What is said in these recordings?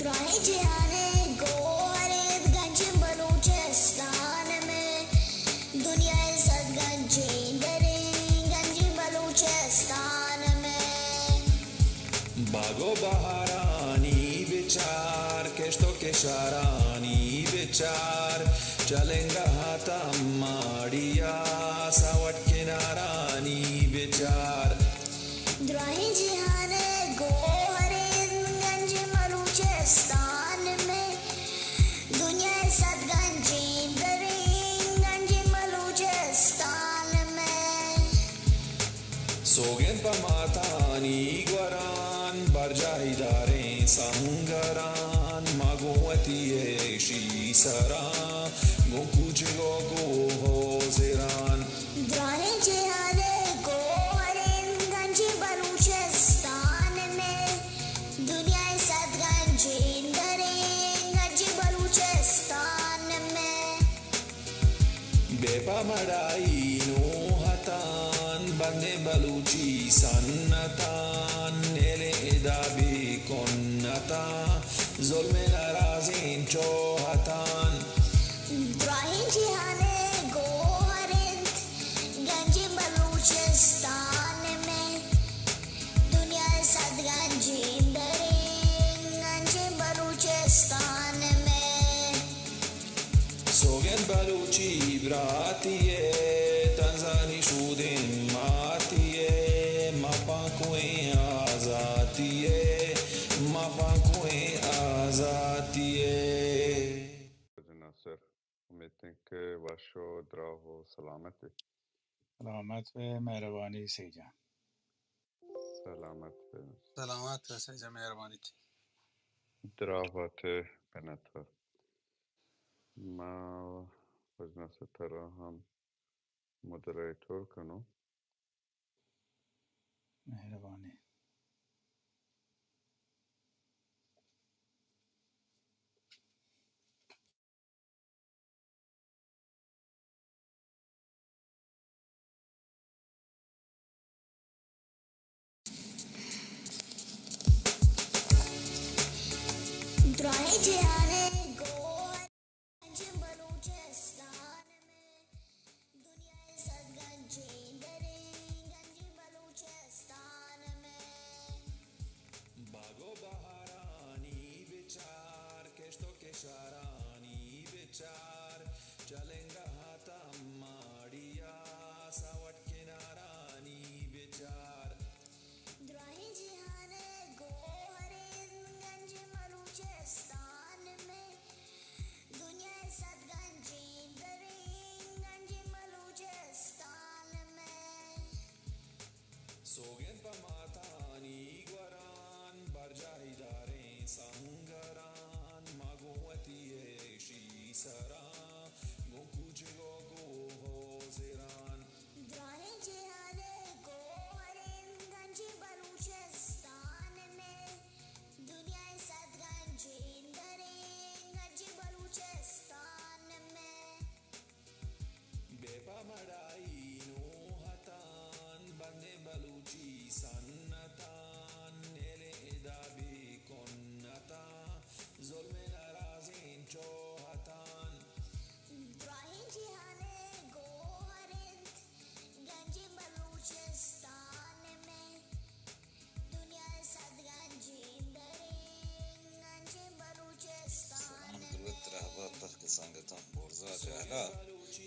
دراہیں جہان ءِ گوہر اِنت گنجیں بلوچستان مئے، دنیا ءِ سد گنجیں دریں گنجیں بلوچستان مئے۔ باگ ءُ بہارانی بچار، کشت ءُ کشارانی بچار، چہ لنگاہ ءَ تاں ماڑی ءَ ساوٹ کنارانی بچار۔ دراہیں جہان ءِ گوہر اِنت گنجیں بلوچستان مئے، دنیا ءِ سد گنجیں دریں گنجیں بلوچستان مئے۔ سوگند پہ ماتانی گوران، برجاہی داریں سنگران، ما گوں وتی ایشی سران، گوں کوچگ ءُ کوہ ءُ زران۔ دراہیں جہان ءِ گوہر اِنت گنجیں بلوچستان مئے، دنیا ءِ سد گنجیں دریں گنجیں بلوچستان مئے۔ بے پہ مڑائی نوحتان، بندیں بلوچی سنتان، نیلیں ادا بے کنتان، ظلم ءِ نرازیں چوہتان۔ دراہیں جہان ءِ گوہر اِنت گنجیں بلوچستان مئے، دنیا ءِ سد گنجیں دریں گنجیں بلوچستان مئے۔ سوگند بلوچی براتی ءِ، تنزانی شودیں ماتی ءِ، ما پانکوئیں آزاتی ءِ، ما پانکوئیں آزاتی ءِ۔ ناصر، امیت ایں کہ وش ءُ دراہ ءُ سلامت ئے۔ سلامت بئے، مہربانی سیجان۔ سلامت بئے۔ سلامت بئے سیجان، مہربانی تئی۔ دراہ بات ئے، منتوار۔ ما وجنا ستر ہم مودریٹور کنوں۔ مہربانی۔ دراہیں جہان ءِ گوہر گنجیں بلوچستان مئے، دنیا ءِ سد گنجیں دریں گنجیں بلوچستان مئے۔ باگ ءُ بہارانی بچار، کشت ءُ کشارانی بچار، چہ لنگاہ ءَ تاں ماڑی ءَ ساوٹ کنارانی بچار۔ دراہیں جہان ءِ گوہر اِنت گنجیں بلوچستان مئے، دنیا ءِ سد گنجیں دریں گنجیں بلوچستان مئے۔ سوگند پہ ماتانی گوران، برجاہی داریں سنگران، ما گوں وتی ایشی سران، گوں کوچگ ءُ کوہ ءُ زران۔ دراہیں جہان ءِ گوہر اِنت گنجیں بلوچستان مئے، دنیا ءِ سد گنجیں دریں گنجیں بلوچستان مئے۔ بے پہ مڑائی نوحتان، بندیں بلوچی سنتان، نیلیں ادا بے کنتان، ظلم ءِ نرازیں چوہتان۔ دراہیں جہان ءِ گوہر اِنت گنجیں بلوچستان مئے، دنیا ءِ سد گنجیں دریں گنجیں بلوچستان مئے۔ سلام دروت رہبر پہک سنگتاں، برزا جہلا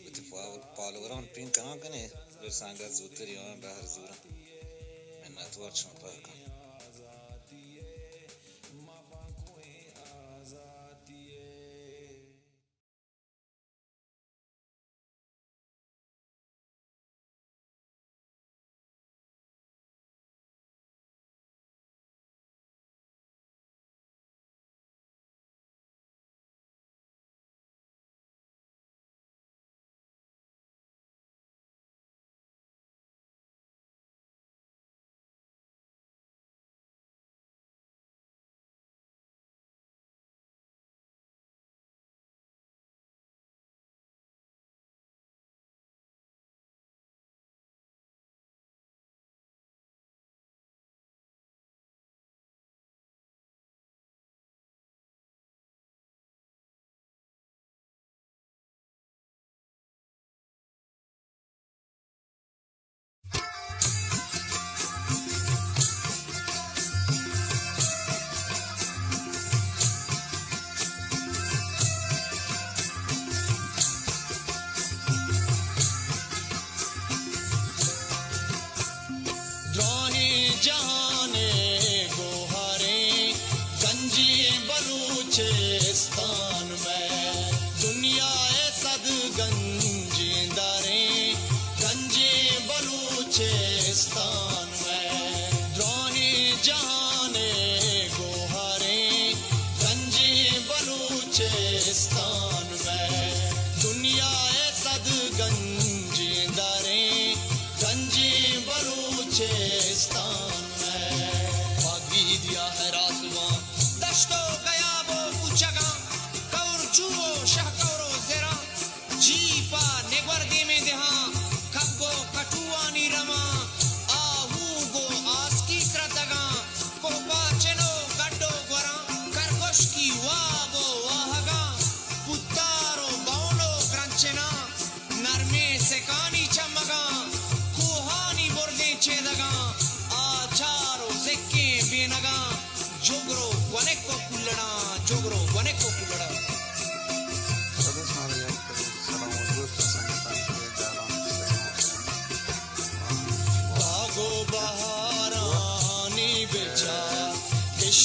وتی فال-، فالووران پینگ کنان کنے، بر سنگت زوتر یوان بہر زوراں۔ منتوار شما پہکاں۔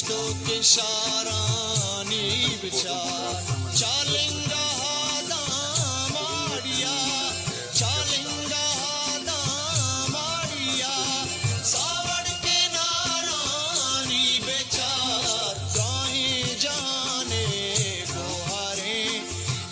تو کہ شارانی بچار، چالنگا داں ماڑیا، چالنگا داں ماڑیا، ساوڑ کنارانی بچار، گاہیں جانے گوہریں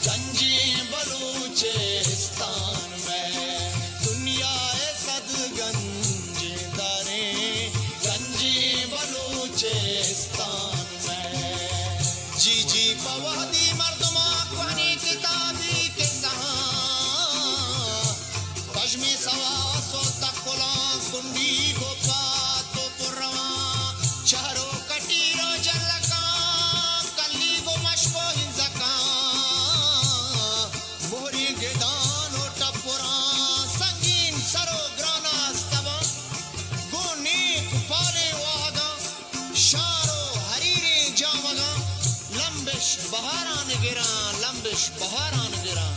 گنجیں بلوچستان مئے، دنیا ءِ صد گنجیں دریں گنجیں بلوچستان مئے۔ جی جی پہ وہدی مردماں کوہنیں کتابی کسہاں، پژمیں سواس و تکلاں، کنڈیگ و پات و پرواں، چہر و کٹیر و جلکاں، کلیگ و مشک و ہنزکاں، مہریں گدان و ٹپراں، سنگین سر و گران استباں، گوں نیک پالیں واہگاں، شار و حریریں جامگاں، لمبش بہاران گراں، لمبش بہاران گراں۔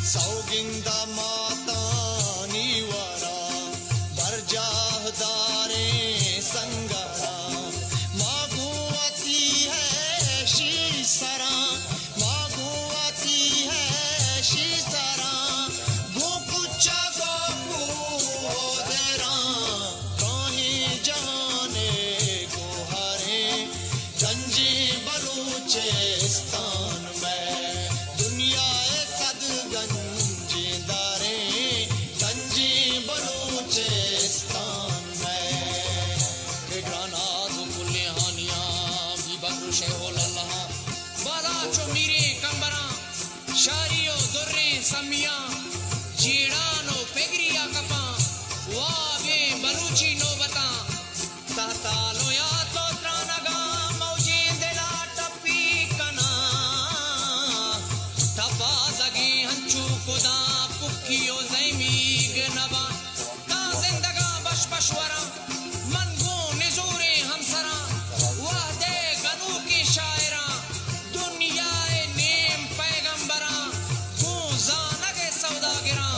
سوگند ماتانی وراں، برجاہ داریں سنگراں، ما گوں وتی ہیشی سراں، ما گوں وتی ہیشی سراں، گوں کوچگ و کوہ و زراں، کاہیں جہان ءِ گوہریں گنجیں بلوچستان مئے، دنیا ءِ صد گنجیں داریں گنجیں بلوچستان مئے۔ کہ گراناز و پلیں ہانیاں، بی بکر و شیخ و للہاں، بالاچ و میریں کمبراں، شاری و دریں سمیاں، جیڑان و پگری ءَ کپاں، وابیں بلوچی نوبتاں، تہتال و یات و ترانگاں، موجیں دل ءَ ٹپی کناں، تپازگیں ہنچو کداں، پکی و زیمیگ نباں، داں زندگاں بش بش وراں۔ من گوں نزوریں ہمسراں، وہد ءِ گنوکیں شاعراں، دنیا ءِ نیم پیغمبراں، گوں زانگ ءِ سوداگراں،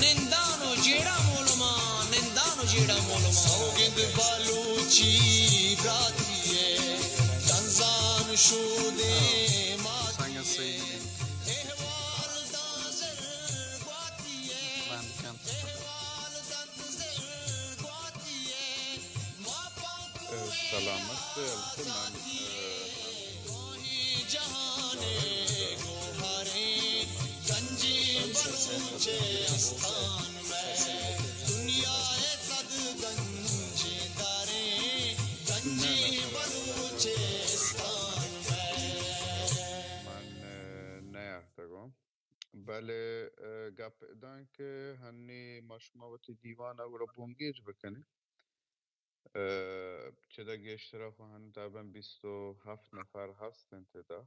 نندان و جیڑاں مولماں، نندان و جیڑاں مولماں۔ سوگند بلوچی براتی ءِ، تنزان شودیں ماتی ءِ، احوال داں زرگواتی ءِ، احوال داں زرگواتی ءِ۔ سلامت بے، البتہ من، ءَ، من، ءَ، نیاتکگاں۔ بلے، ءَ، گپ ادا انت کہ ہنی ما شما وتی دیوان ءَ گڑا بنگیج بکنیں۔ ءَ، چدا گیشتر ءَ خو ہن تابن بیست و ہفت نفر ہست انت ادا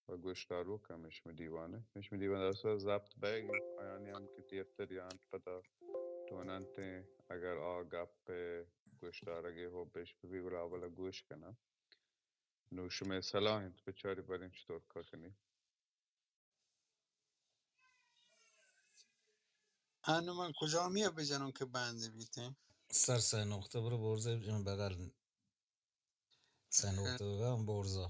و گوشداروک ہم شمئے دیوان ءَ۔ شمئے دیوان ءَ ضبط بیگ انت، آیانی ہم کہ دیرتر یا انت پدا تو ننتیں، اگر آ گپ ءِ گوشدارگ ءِ حب اش بہ بی گڑا اولا گوش کناں۔ نوں شمئے صلاح انت، بچاری باریں چطور کا کنی۔ انوں من کجامی ءَ بجنوں کہ بند بیتیں؟ سر سئے نقطہ برو برزا، بغل سئے نقطہ بگا برزا۔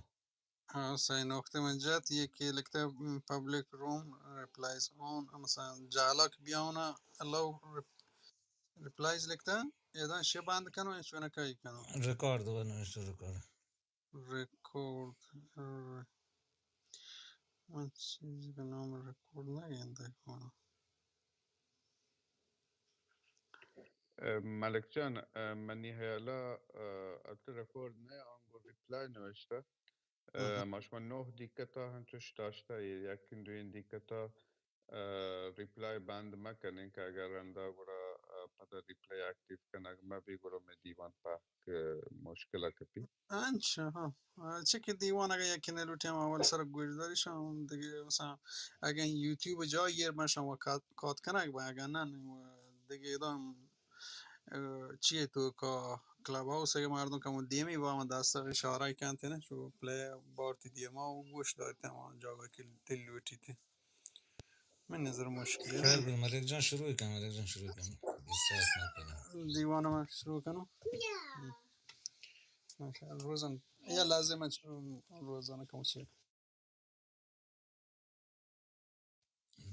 ہاں، سئے نقطہ من جت، یکے لکھتا، م، پبلک روم ریپلائز آن، مثلاً جہلا کہ بیاؤنا، الو ریپ-، ریپلائز لکھتا، ادا شے بند کنوں، انچو نہ کئی کنوں۔ ریکارڈ دو نوشتہ ریکارڈ۔ ریکارڈ، ر-، من چیزی کہ نام ریکارڈ نہ گندے کنوں۔ ءَ، ملک جان، ءَ، منی ہیالا، ءَ، البتہ ریکارڈ نہ، آنگو ریپلائی نوشتہ۔ ءَ، ہم۔ ما شما نوہ دیکتا ہنچوش داشتہ، یکین دوین دیکتا، ءَ، ریپلائی بند مکنیں کہ اگر رندا گڑا، ءَ، پدا ریپلائی ایکٹیو کنگ مہ بی گڑا مئے دیوان پہک مشکل ءَ کپی۔ انچو، ہاں۔ چہ کہ دیوان اگاں یکے نہ لوٹی ہم اول سر گوشداریش ہم دگہ مثلاً اگاں یوٹیوب جا ایر بنش ہم کات، کات کنگ بہ اگاں نہ، نہ، دگہ ادا ہم، ءَ، چیئے توکا کلب ہاؤس ءَ کہ مردم کمو دیمی با من دست ءَ اشارہ کنت، نہ چو پلے بارتی دیما و گوش دارت ہما جاگہ کہ دل لوٹیت۔ من نظر مشکل خیر بی، ملک جان شروع کن، ملک جان شروع کن۔ بیست نفر۔ دیوان من شروع کنم۔ ماشاءاللہ، روزان، یا لازم ہے، روزانہ کم چیز۔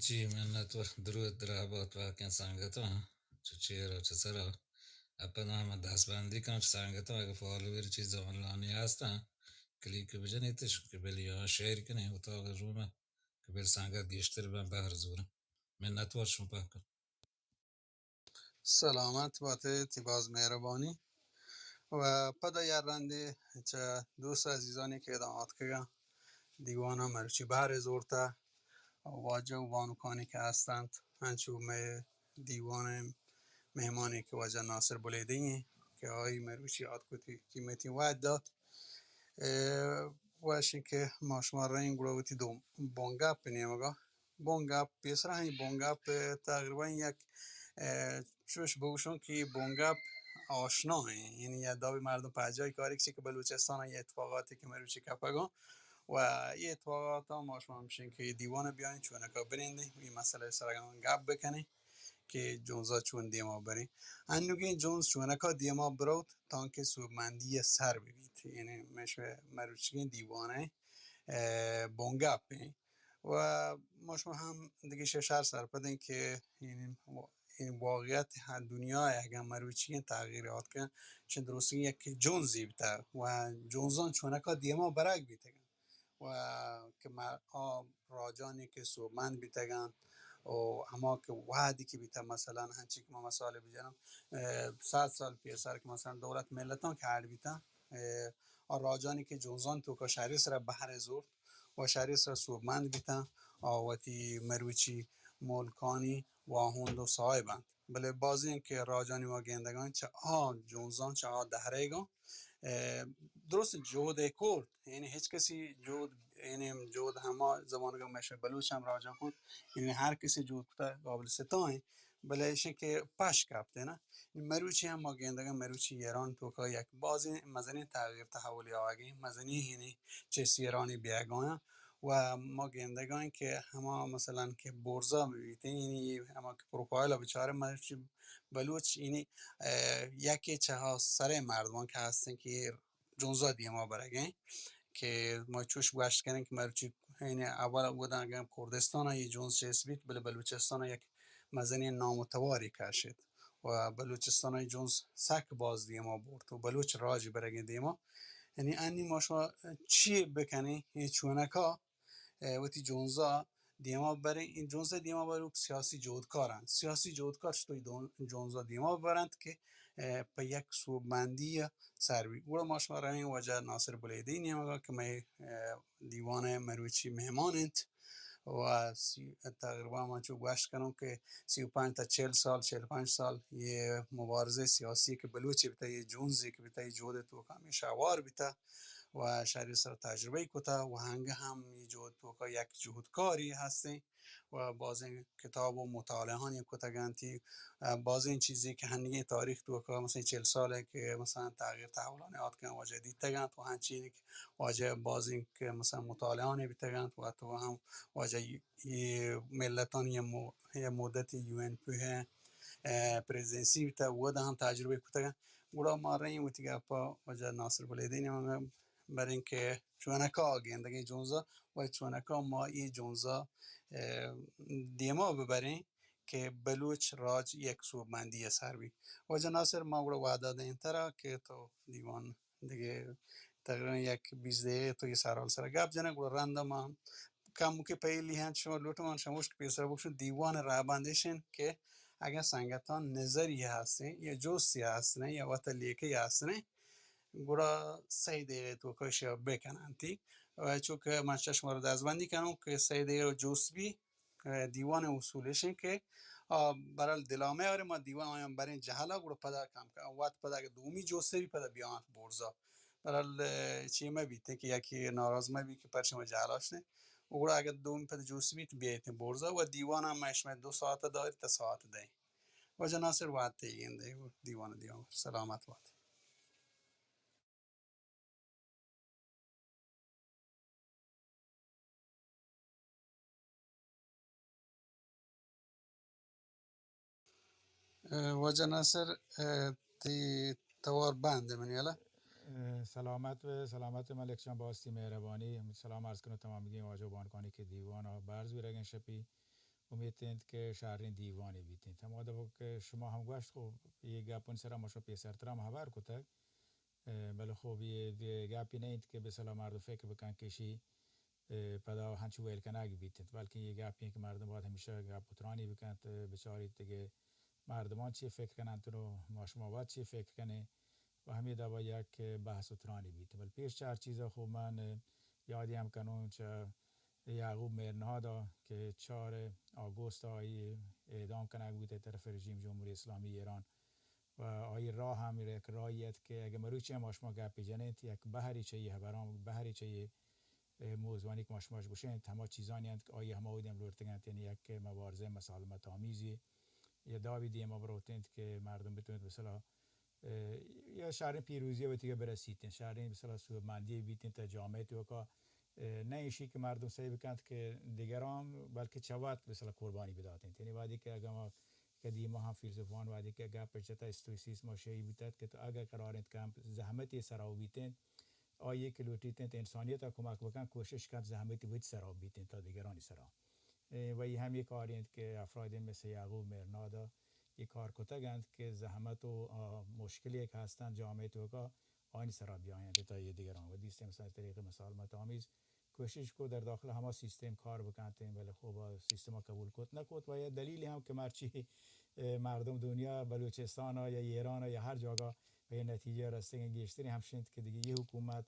جی، منت و درود درہبات واکیں سنگتاں، چہ چیر و چہ سرا۔ اپدا ہم دست بندی کناں چہ سنگتاں، اگہ فالوور چیز آنلاین ہستاں، کلیک بجنیتش کہ بلی آ شیئر کنیں اتاق روم کہ بل سنگت گیشتر بن بہر زورن۔ منت وار شما پاک کن۔ سلامت باتے، تی باز مہربانی۔ و پدا یا رندے چہ دوست عزیزانی کہ ادا آتکگاں، دیوانا مرچی بہر زورتا، واجہ و بانکانی کہ ہستنت، انچو مئے دیوان مہمانی کہ واجہ ناصر بلیدی ہیں کہ آئی مروچی آتکوتی قیمتی وعد دات۔ اے، وشیں کہ ما شما رئیں گڑا وتی دو بنگپ نیمگا۔ بنگپ، پیسرا ہمے بنگپ تقریباً یک، اے، چوش بگوشوں کہ بنگپ آشنا ہیں، یعنی یا دابی مردم پجائی کاری چی کہ بلوچستان یہ اتفاقاتی کہ مروچی کپگاں و یہ اتفاقات ما شما ہمشیں کہ دیوان بیائیں چونکا بنندیں، یہ مسئلہ سرگان گپ بکنیں کہ جونزا چون دیما بریں۔ انوگیں جونز چونکا دیما بروت تانکہ سوبمندی سر ببیت۔ یعنی مش مروچگیں دیوان، اے، بنگپ ہیں۔ و ما شما ہم دگہ ششار سرپدیں کہ یعنی این واقعیت ہر دنیا اگاں مروچی تغییرات کن چہ درستگیں یک جنزی بیتا و جنزان چونکا دیما برگ بیتگن و کہ ما-، آ راجانی کہ سوبمند بیتگن و ہما کہ وحدی کہ بیتا مثلاً ہنچی کہ ما مثال بجنم، اے، صد سال پیسر کہ مثلاً دولت ملتان کہ اڈ بیتا، اے، آ راجانی کہ جنزان توکا شری سرا بہر زورت و شری سرا سوبمند بیتن، آ وتی مروچی ملکانی واہند و صاحب انت۔ بلے بازیں کہ راجانی ما گندگان چہ آ جنزان، چہ آ دہریگان، اے، درست جہد کرت، یعنی ہچ کسی جہد، یعنی جہد ہما زمانگا مش بلوچ ہم راجا کت، یعنی ہر کسی جہد کتا قابل ستائیں، بلے ایشیں کہ پش کپتے نا۔ مروچی ہم ما گندگان مروچی ایران توکا یک بازیں مزنیں تغییر تحولی آگیں، مزنیں یعنی چیز ایرانی بیگایاں و ما گندگان کہ ہما مثلاً کہ برزا بیتیں، یعنی ہما کہ پروفائل بچارے مروچی بلوچ یعنی، اے، یکی چہا سرے مردمان کہ ہستیں کہ جنزا دیما برگیں کہ ما چوش گوشت کنیں کہ مرچی یعنی اول بودن اگر کردستان یہ جنز چیز بیت، بلے بلوچستان یک مزنیں نام و تواری کشید و بلوچستان جنز سک باز دیما برد و بلوچ راج برگیں دیما۔ یعنی انی ما شما چی بکنیں، یہ چونکا اے، وتی جنزا دیما بریں۔ این جنزا دیما بروک سیاسی جہدکاران۔ سیاسی جہدکار چطوری دون-، جنزا دیما برنت کہ، اے، پہ یک سوبمندی سر بی۔ گڑا ما شما رویں واجہ ناصر بلیدی نیمگا کہ مئے، اے، دیوان مروچی مہمان انت و سی-، تقریباً من چو گوشت کنوں کہ سی و پنچ تا چل سال، چل پنچ سال یہ مبارزہ سیاسی کہ بلوچی بتا، یہ جنزی کہ بتا، یہ جہد توکا ہمیشہ ہوار بتا۔ و شری سر تجربہ کتا و ہنگہ ہم یہ جہد توکا یک جہدکاری ہستیں و بازیں کتاب و مطالعہانی کتگنتی، بازیں چیزی کہ ہنگیں تاریخ توکا مثلاً چل سال ہے کہ مثلاً تغییر تحولانی آتکن واجہ دیتگنت و ہنچین کہ واجہ بازیں کہ مثلاً مطالعہانی بیتگنت و تو ہم واجہ یہ ملتان یہ مو-، یہ مدتی یو این پی ہے، اے، پریزیڈنسی بیتا، ودا ہم تجربہ کتگن۔ گڑا ما رئیں وتی گپا واجہ ناصر بلیدی نیمگا بریں کہ چونکا گندگیں جنزا و چونکا ما یہ جنزا، اے، دیما ببریں کہ بلوچ راج یک سوبمندی سر بی۔ واجہ ناصر، ما گڑا وعدہ دیں ترا کہ تو دیوان دگہ تقریباً یک بیست دقیقہ تو یہ سرحال سرا گپ جنگ، گڑا رند ما کم کہ پہلی ہن شما لوٹ من شما گوشت پیسر بکشن دیوان رہبندش انت کہ اگر سنگتان نظری ہستیں یا جوستی ہستیں یا وت لیکے ہستیں، گڑا سہ دقیقہ توکا شما بکننتی۔ و چونکہ من چہ شما رو دستبندی کنوں کہ سہ دقیقہ جوست بی، اے، دیوان اصولش انت کہ، آ، برال دلامے آرے ما دیوان آیاں بریں جہلا گڑا پدا کم کن۔ وقت پدا اگہ دومی جوستی بی پدا بیانت برزا۔ برال، اے، چی مہ بیت کہ یکی ناراض مہ بی کہ پرچہ ما جہلاش نے۔ و گڑا اگہ دومی پدا جوستی بیت بیایت برزا و دیوان ہم شما دو ساعت داری تا ساعت دیں۔ واجہ ناصر وقت گندے دیوان دیوان سلامت بات۔ واجہ ناصر، تئی توار بند منی ہلا۔ سلامت بے، سلامت ملک جان، باز تئی مہربانی۔ سلام عرض کنوں تمامگیں واجہ و بانکانی کہ دیوان ء برز بیرگیں شپی۔ امیت انت کہ شریں دیوانے بیت انت۔ ہما دپا کہ شما ہم گوشت، خب، یہ گپانی سرا ما شما پیسرتر ہم ہبر کتگ۔ بلے خب، یہ گپی نہ انت کہ بسلا مردم فکر بکن کہ اشی پدا ہنچو ویل کنگ بیت انت، بلکیں یہ گپی انت کہ مردم باید ہمیشہ گپ و ترانی بکنت، بچاریت دگہ مردمان چی فکر کننت و ما شما وت چی فکر کنیں و ہمے دابا یک بحث و ترانی بیت۔ بلے پیش چہ ہر چیزا خب من یادی ہم کنوں چہ یعقوب مہرنہادا کہ چار آگوست آئی اعدام کنگ بوت طرف رژیم جمہوری اسلامی ایران و آئی راہ ہم یک راہی ات کہ اگہ مروچی ہم ما شما گپی جنیں یک بہری چہ یہ ہبران، بہری چہ یہ موضوعانی کہ ما شماش گوشیں، ہما چیزانی انت کہ آئی ہما وہدی ہم لوٹتگ انت، یعنی یک مبارزہ مسالمت آمیزی یا دابی دیما بروت انت کہ مردم بتونت مثلا یا شریں پیروزی وتی برسیت انت، شریں مثلا سوبمندی بیت انت جامعہ توکا۔ نہ ایشی کہ مردم سعی بکنت کہ دیگران بلکہ چہ وت مثلا قربانی بدات انت۔ یعنی وہدی کہ اگہ ما قدیما ہم فیلسوفان وہدی کہ گپ جتا استویسیس ما شیعی بوتت کہ تو اگہ قرار انت کہ ہم زحمتی سرا بیت انت، آئی کہ لوٹیت انت انسانیت ء کمک بکن، کوشش کنت زحمتی وتی سرا بیت انت تا دیگرانی سرا۔ اے، و یہ ہم یہ کاری انت کہ افراد مثل یعقوب مرناد ء یہ کار کتگ انت کہ زحمت و، آ، مشکلی کہ ہستن جامعہ توکا آنی سرا بیاینت تا یہ دیگران و دیست مثلا طریق مسالمت آمیز کوشش کو در داخل ہما سیستم کار بکنت، بلے خوب سیستم قبول کت نہ کت و یہ دلیل ہم کہ مرچی، اے، مردم دنیا بلوچستان یا ایران یا ہر جاگہ و یہ نتیجہ رستگیں گیشتری ہمشنت کہ دیگه یہ حکومت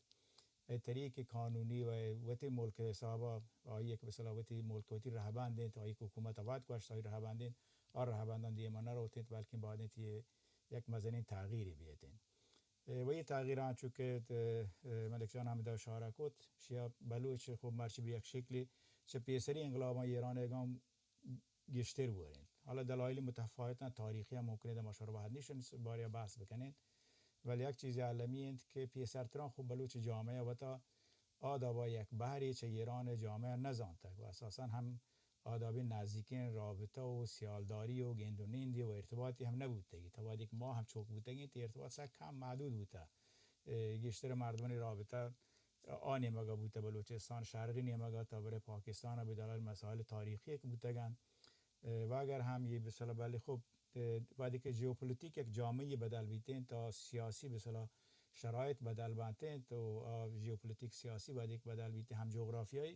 اے طریق قانونی و وتی ملک حسابا آئی یک مثلا وتی ملک وتی رہبند انت، آئی حکومت آباد گوشت، آئی رہبند انت، آ رہبندان دیما نروت انت، بلکن باید انت یہ یک مزنین تغییری بیت انت۔ اے، و یہ تغییران چونکہ، اے، ملک جان ہمدا اشارہ کت، شیا بلوچ خوب مرچی بہ یک شکلی چہ پیسری انقلابان ایران اگام گیشتر بورینت۔ حالا دلائل متفاوتاں، تاریخی ہم ممکن انت ما شما وہد نیشن بارے بحث بکنین، ولی یک چیز عالمی انت کہ پیسرتران خوب بلوچ جامعہ وتا آدابا یک بہری چہ ایران جامعہ نزانتگ و اساساً ہم آدابی نزدیکین رابطہ و سیالداری و گند و نیندی و ارتباطی ہم نبوتگی۔ تا وہدی کہ ما ہم چوک بوتگین، تی ارتباط سک کم محدود بوتا۔ اے، گیشتر مردمانی رابطہ آ نیمگا بوتہ، بلوچستان شرقی نیمگا تا برے پاکستان بہ دلائل مسائل تاریخی کہ بوتگن۔ اے، و اگر ہم یہ بسلا بلے خب، اے، وہدی کہ جیوپولیٹیک یک جامعہ بدل بیتین تا سیاسی بسلا شرایط بدل بنتین تو آ جیوپولیٹیک سیاسی وہدی کہ بدل بیتین ہم جغرافیائی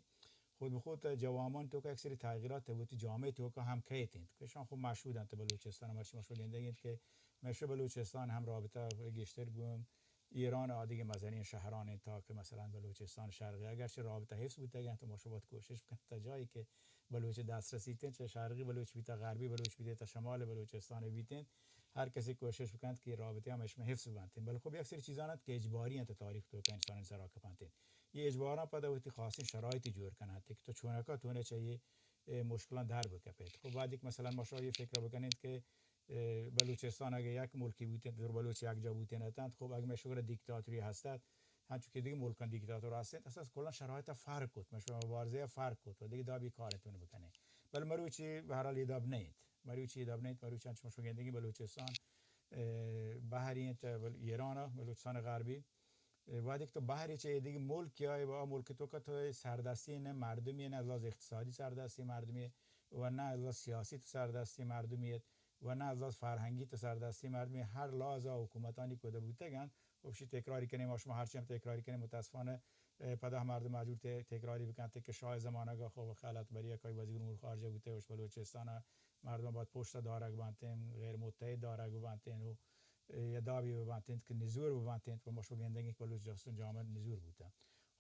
خود بہ خود جوامن توکا یک سری تغییرات وتی جامعہ توکا ہم کیت انت کہ شان خب مشہود انت بلوچستان مرچی مشہود گندگی انت کہ مشہ بلوچستان ہم رابطہ گیشتر گون ایران آدگہ مزنین شہران انت تا کہ مثلاً بلوچستان شرقی اگرچہ رابطہ حفظ بوتگ انت، ما شما باید کوشش بکنت تا جایی کہ بلوچ دسترسی تین چہ شرقی بلوچ بیتا، غربی بلوچ بیتا، تا شمال بلوچستان بیتین، ہر کسی کوشش بکنت کہ رابطہ ہم اشما حفظ بنتین۔ بلے خب یک سری چیزان انت کہ اجباری انت تاریخ توکا انسان سرا کپنتین۔ یہ اجباران پدا وتی خاصین شرایطی جوڑ کننت کہ تو چونکا تونے چہ یہ، اے، مشکلان در بکپیت۔ خب بعد ایک مثلاً ما شما یہ فکر بکنید کہ اے، بلوچستان اگہ یک ملکی بوتین، در بلوچ یک جا بوتین اتنت، خب اگہ مئے شگر دیکتاتوری ہستت، ہنچو کہ دیگہ ملکان دیکتاتور ہستین، اساس کلا شرایط فرق کت، مئے شما مبارزہ فرق کت و دیگہ دابی کار تون بکنین۔ بل مروچی بہرحال یہ داب نہ انت، مروچی یہ داب نہ انت، مروچی ہنچو شما گندگی بلوچستان، اے، بحری انت، بل-، ایران، بلوچستان غربی، وہدے کہ تو بہرے چہ اے دگہ ملک یا و آ ملک توکا تو سردستی نہ مردمی، نہ از لحاظ اقتصادی سردستی مردمی و نہ از لحاظ سیاسی تو سردستی مردمی ات و نہ از لحاظ فرہنگی تو سردستی مردمی۔ ہر لحاظ حکومتانی کدہ بوتگن، خب شی تکراری کنیم، ما شما ہرچی ہم تکراری کنیم، متاسفانہ، اے، پدا ہم مردم مجبور تے-، تکراری بکنت کہ شاہ زمانگا خب خلعت بری کئی وزیر امور خارجہ بوتے، وش بلوچستان مردم باید پشت دارگ بنتین، غیر متحد دارگ بنتین و یا دابی ببنتینت کہ نزور ببنتینت و ما شما گندگی کہ بلوچ جاستون جامعہ نزور بوتن۔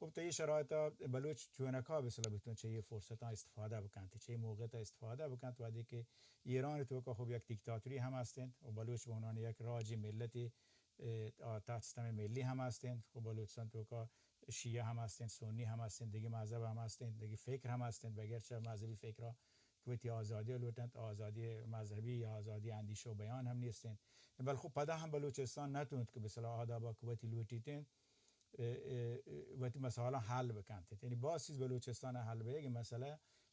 خب، تا یہ شرایطا بلوچ چونکا بسلا بتون چہ یہ فرصتاں استفادہ بکنت، چہ یہ موقع تا استفادہ بکنت، وہدے کہ ایران توکا خب یک دیکتاتوری ہم ہستینت و بلوچ بہ عنوان یک راجی ملتی، اے، آ، تحت ستم ملی ہم ہستینت و بلوچستان توکا شیعہ ہم ہستینت، سنی ہم ہستینت، دگہ مذہب ہم ہستینت، دگہ فکر ہم ہستینت، بغیر چہ مذہبی فکرا کہ وتی آزادی لوٹنت، آزادی مذہبی یا آزادی اندیشہ و بیان ہم نیستین۔ بل خب پدا ہم بلوچستان نتونت کہ بسلا آدابا کہ وتی لوٹیتین، اے، اے، اے، وتی مسائلاں حل بکنت۔ یعنی باز چیز بلوچستان حل بیگ مسئلہ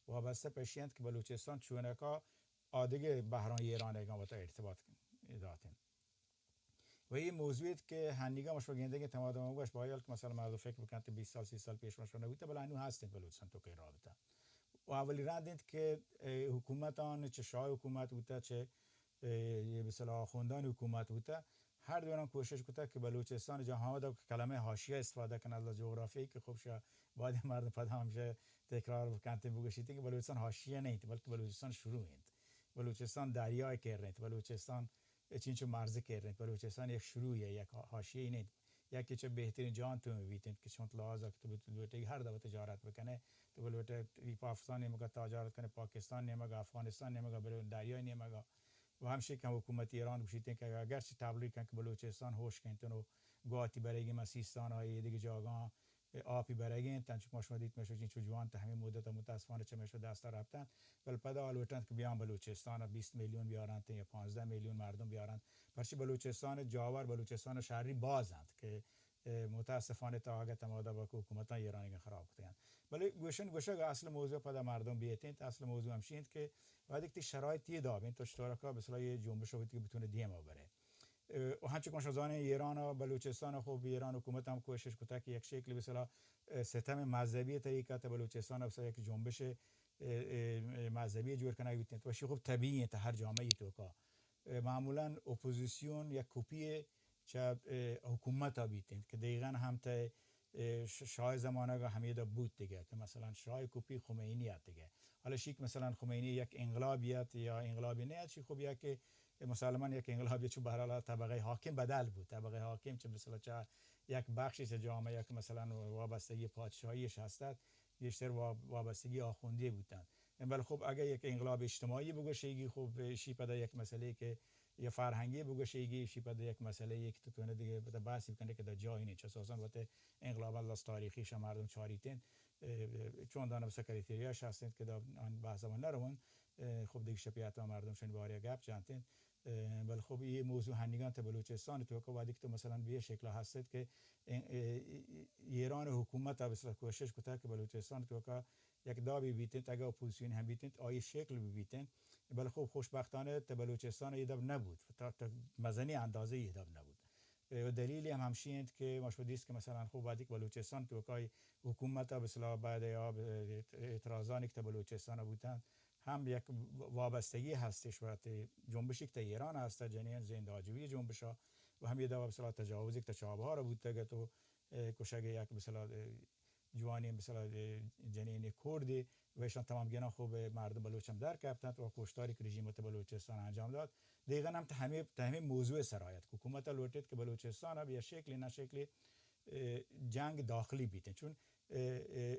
وابستہ پشینت کہ بلوچستان چونکا آدگہ بحران ایران اگاں وتا ارتباط کن۔ داتن. و اے موضوع ایت کہ ہنیگا ما شما گندگیں تمادم گوش، با حال کہ مثلاً مردم فکر بکنت بیست سال، سی سال پیش ما شما نبوتہ، بلے انو ہستیں بلوچستان توکا اے رابطہ. و اولی رند انت کہ، اے، حکومتان، چہ شاہ حکومت بوتہ، چہ، اے، اے، مثلاً آخوندان حکومت بوتہ، ہر دویان کوشش کتہ کہ بلوچستان جا ہما وہدا کہ کلمہ حاشیہ استفادہ کنن از جغرافیہ کہ خب شاہ بعد مردم پدا ہمشہ تکرار بکنت، بگوشیت کہ بلوچستان حاشیہ نہ انت، بلکہ بلوچستان شروع انت، بلوچستان دریائے کر انت، بلوچستان چینچو مرز کر انت، بلوچستان یک شروعی، یک حاشیہ نہ انت، یکے چہ بہترین جاہان تو بیت انت کہ چونت لحاظا کہ تو بت-، لوٹے ہر دو تجارت بکنے، تو بلوٹے پاکستان نیمگا تجارت کنے، پاکستان نیمگا، افغانستان نیمگا، بلے دریائے نیمگا. و ہمشی کہ حکومت ایران گوشیت کہ اگرچہ تبلیغ کن کہ بلوچستان ہشک انت و گواتی برگی، ما سیستان ء اے دگہ جاگہاں آپی برگی انت، انچو کہ ما شما دیت، مشو چینچو جوان تہ ہمے مدت ء متاسفانہ چہ مشو دستا رپتنت، بل پدا آ لوٹنت کہ بیان بلوچستان ء بیست میلیون بیارنت یا پانزدہ میلیون مردم بیارنت، پرچہ بلوچستان ء جاور، بلوچستان ء شہری باز انت کہ، اے، متاسفانہ تا اگہ تمادا با کہ حکومتاں ایرانیگاں خراب کتگ انت. بلے گوشن گوشگ اصل موضوع پدا مردم بیت انت، اصل موضوع ہمشی انت کہ وہدے کہ تئی شرائط یہ داب انت، تو چطور کا مثلا یہ جنبش ہوتی کہ بتونے دیما برے. اه، و ہنچو کہ ما شما زانیں ایران ء بلوچستان ء خب ایران حکومت ہم کوشش کتگ کہ یک شکل بسلا، اه، ستم مذہبی طریقہ تہ بلوچستان ء بسلا یک جنبش، اه، اه، مذہبی جوڑ کنگ بیت انت. وشی خب طبیعی انت ہر جامعہ توکا. اه، معمولاً اپوزیسیون یک کپی چہ، اه، حکومت ء بیت انت کہ دقیقاً ہم تہ اے ش-، شاہ زمانگ ء ہمیدا بوت دگہ کہ مثلاً شاہ کپی خمینی ات دگہ. حالا شیک مثلاً خمینی یک انقلابی ات یا انقلابی نہ ات، شی خب یک مسلمان یک انقلابی چو بہرحال طبقہ حاکم بدل بوت، طبقہ حاکم چہ مثلاً چہ یک بخشی چہ جامعہ یک مثلاً وابستگی پادشاہی اش ہست ات، گیشتر وا-، وابستگی آخوندی بوتن. بل خب اگہ یک انقلاب اجتماعی بگوشیگی، خب شی پدا یک مسئلے کہ یا فرہنگی بگوشیگی، ایشی پدا یک مسئلہ یے کہ تو تونے دگہ پدا بحث بکنے کہ دا جاہی نیچ اساساً وت انقلاب اللہ تاریخی شہ مردم چاریتین، اه، چون دانہ بسا کریتیریاش ہستنت کہ دا آن بحث ما نرون، اه، خب دگہ شپی حتما مردم شن باریا گپ جانتین، اه، بل خب یہ موضوع ہنیگان تہ بلوچستان توکا وہدی کہ تو مثلاً بے شکل ہستت کہ ان-، اه، ایران حکومت ء بسلا کوشش کتا کہ بلوچستان توکا یک دابی بیتنت، اگہ اپوزیسیون ہم بیتنت، آئی شکل بہ بیتنت، بلے خب خوشبختانہ تہ بلوچستان ء اے داب نبوت، تا، تا مزنی اندازہ اے داب نبوت. ء دلیل ہم ہمشی انت کہ ما شما دیست کہ مثلاً خب وہدی کہ بلوچستان توکای حکومت ء بسلا بعد ء آ اعتراضانی کہ تہ بلوچستان ء بوتنت، ہم یک وابستگی ہستش وت جنبشی کہ تہ ایران ہست، جنین زند آجوئی جنبشا و ہمے داب بسلا تجاوزی کہ تہ چابہار بوتگ ات و، ء کشگ یک بسلا، ء جوانیں مثلاً، اے، جنین کردے و ایشان تمام گناہ خوب مردم بلوچ ہم در کپتنت و کشتاری کہ رژیم وت بلوچستان انجام دات، دقیقاً ہم تہ ہمے، تہ ہمے موضوع سرا ات کہ حکومت لوٹیت کہ بلوچستان اب یا شکل نہ شکل، اے، جنگ داخلی بیتیں، چون، اے، اے،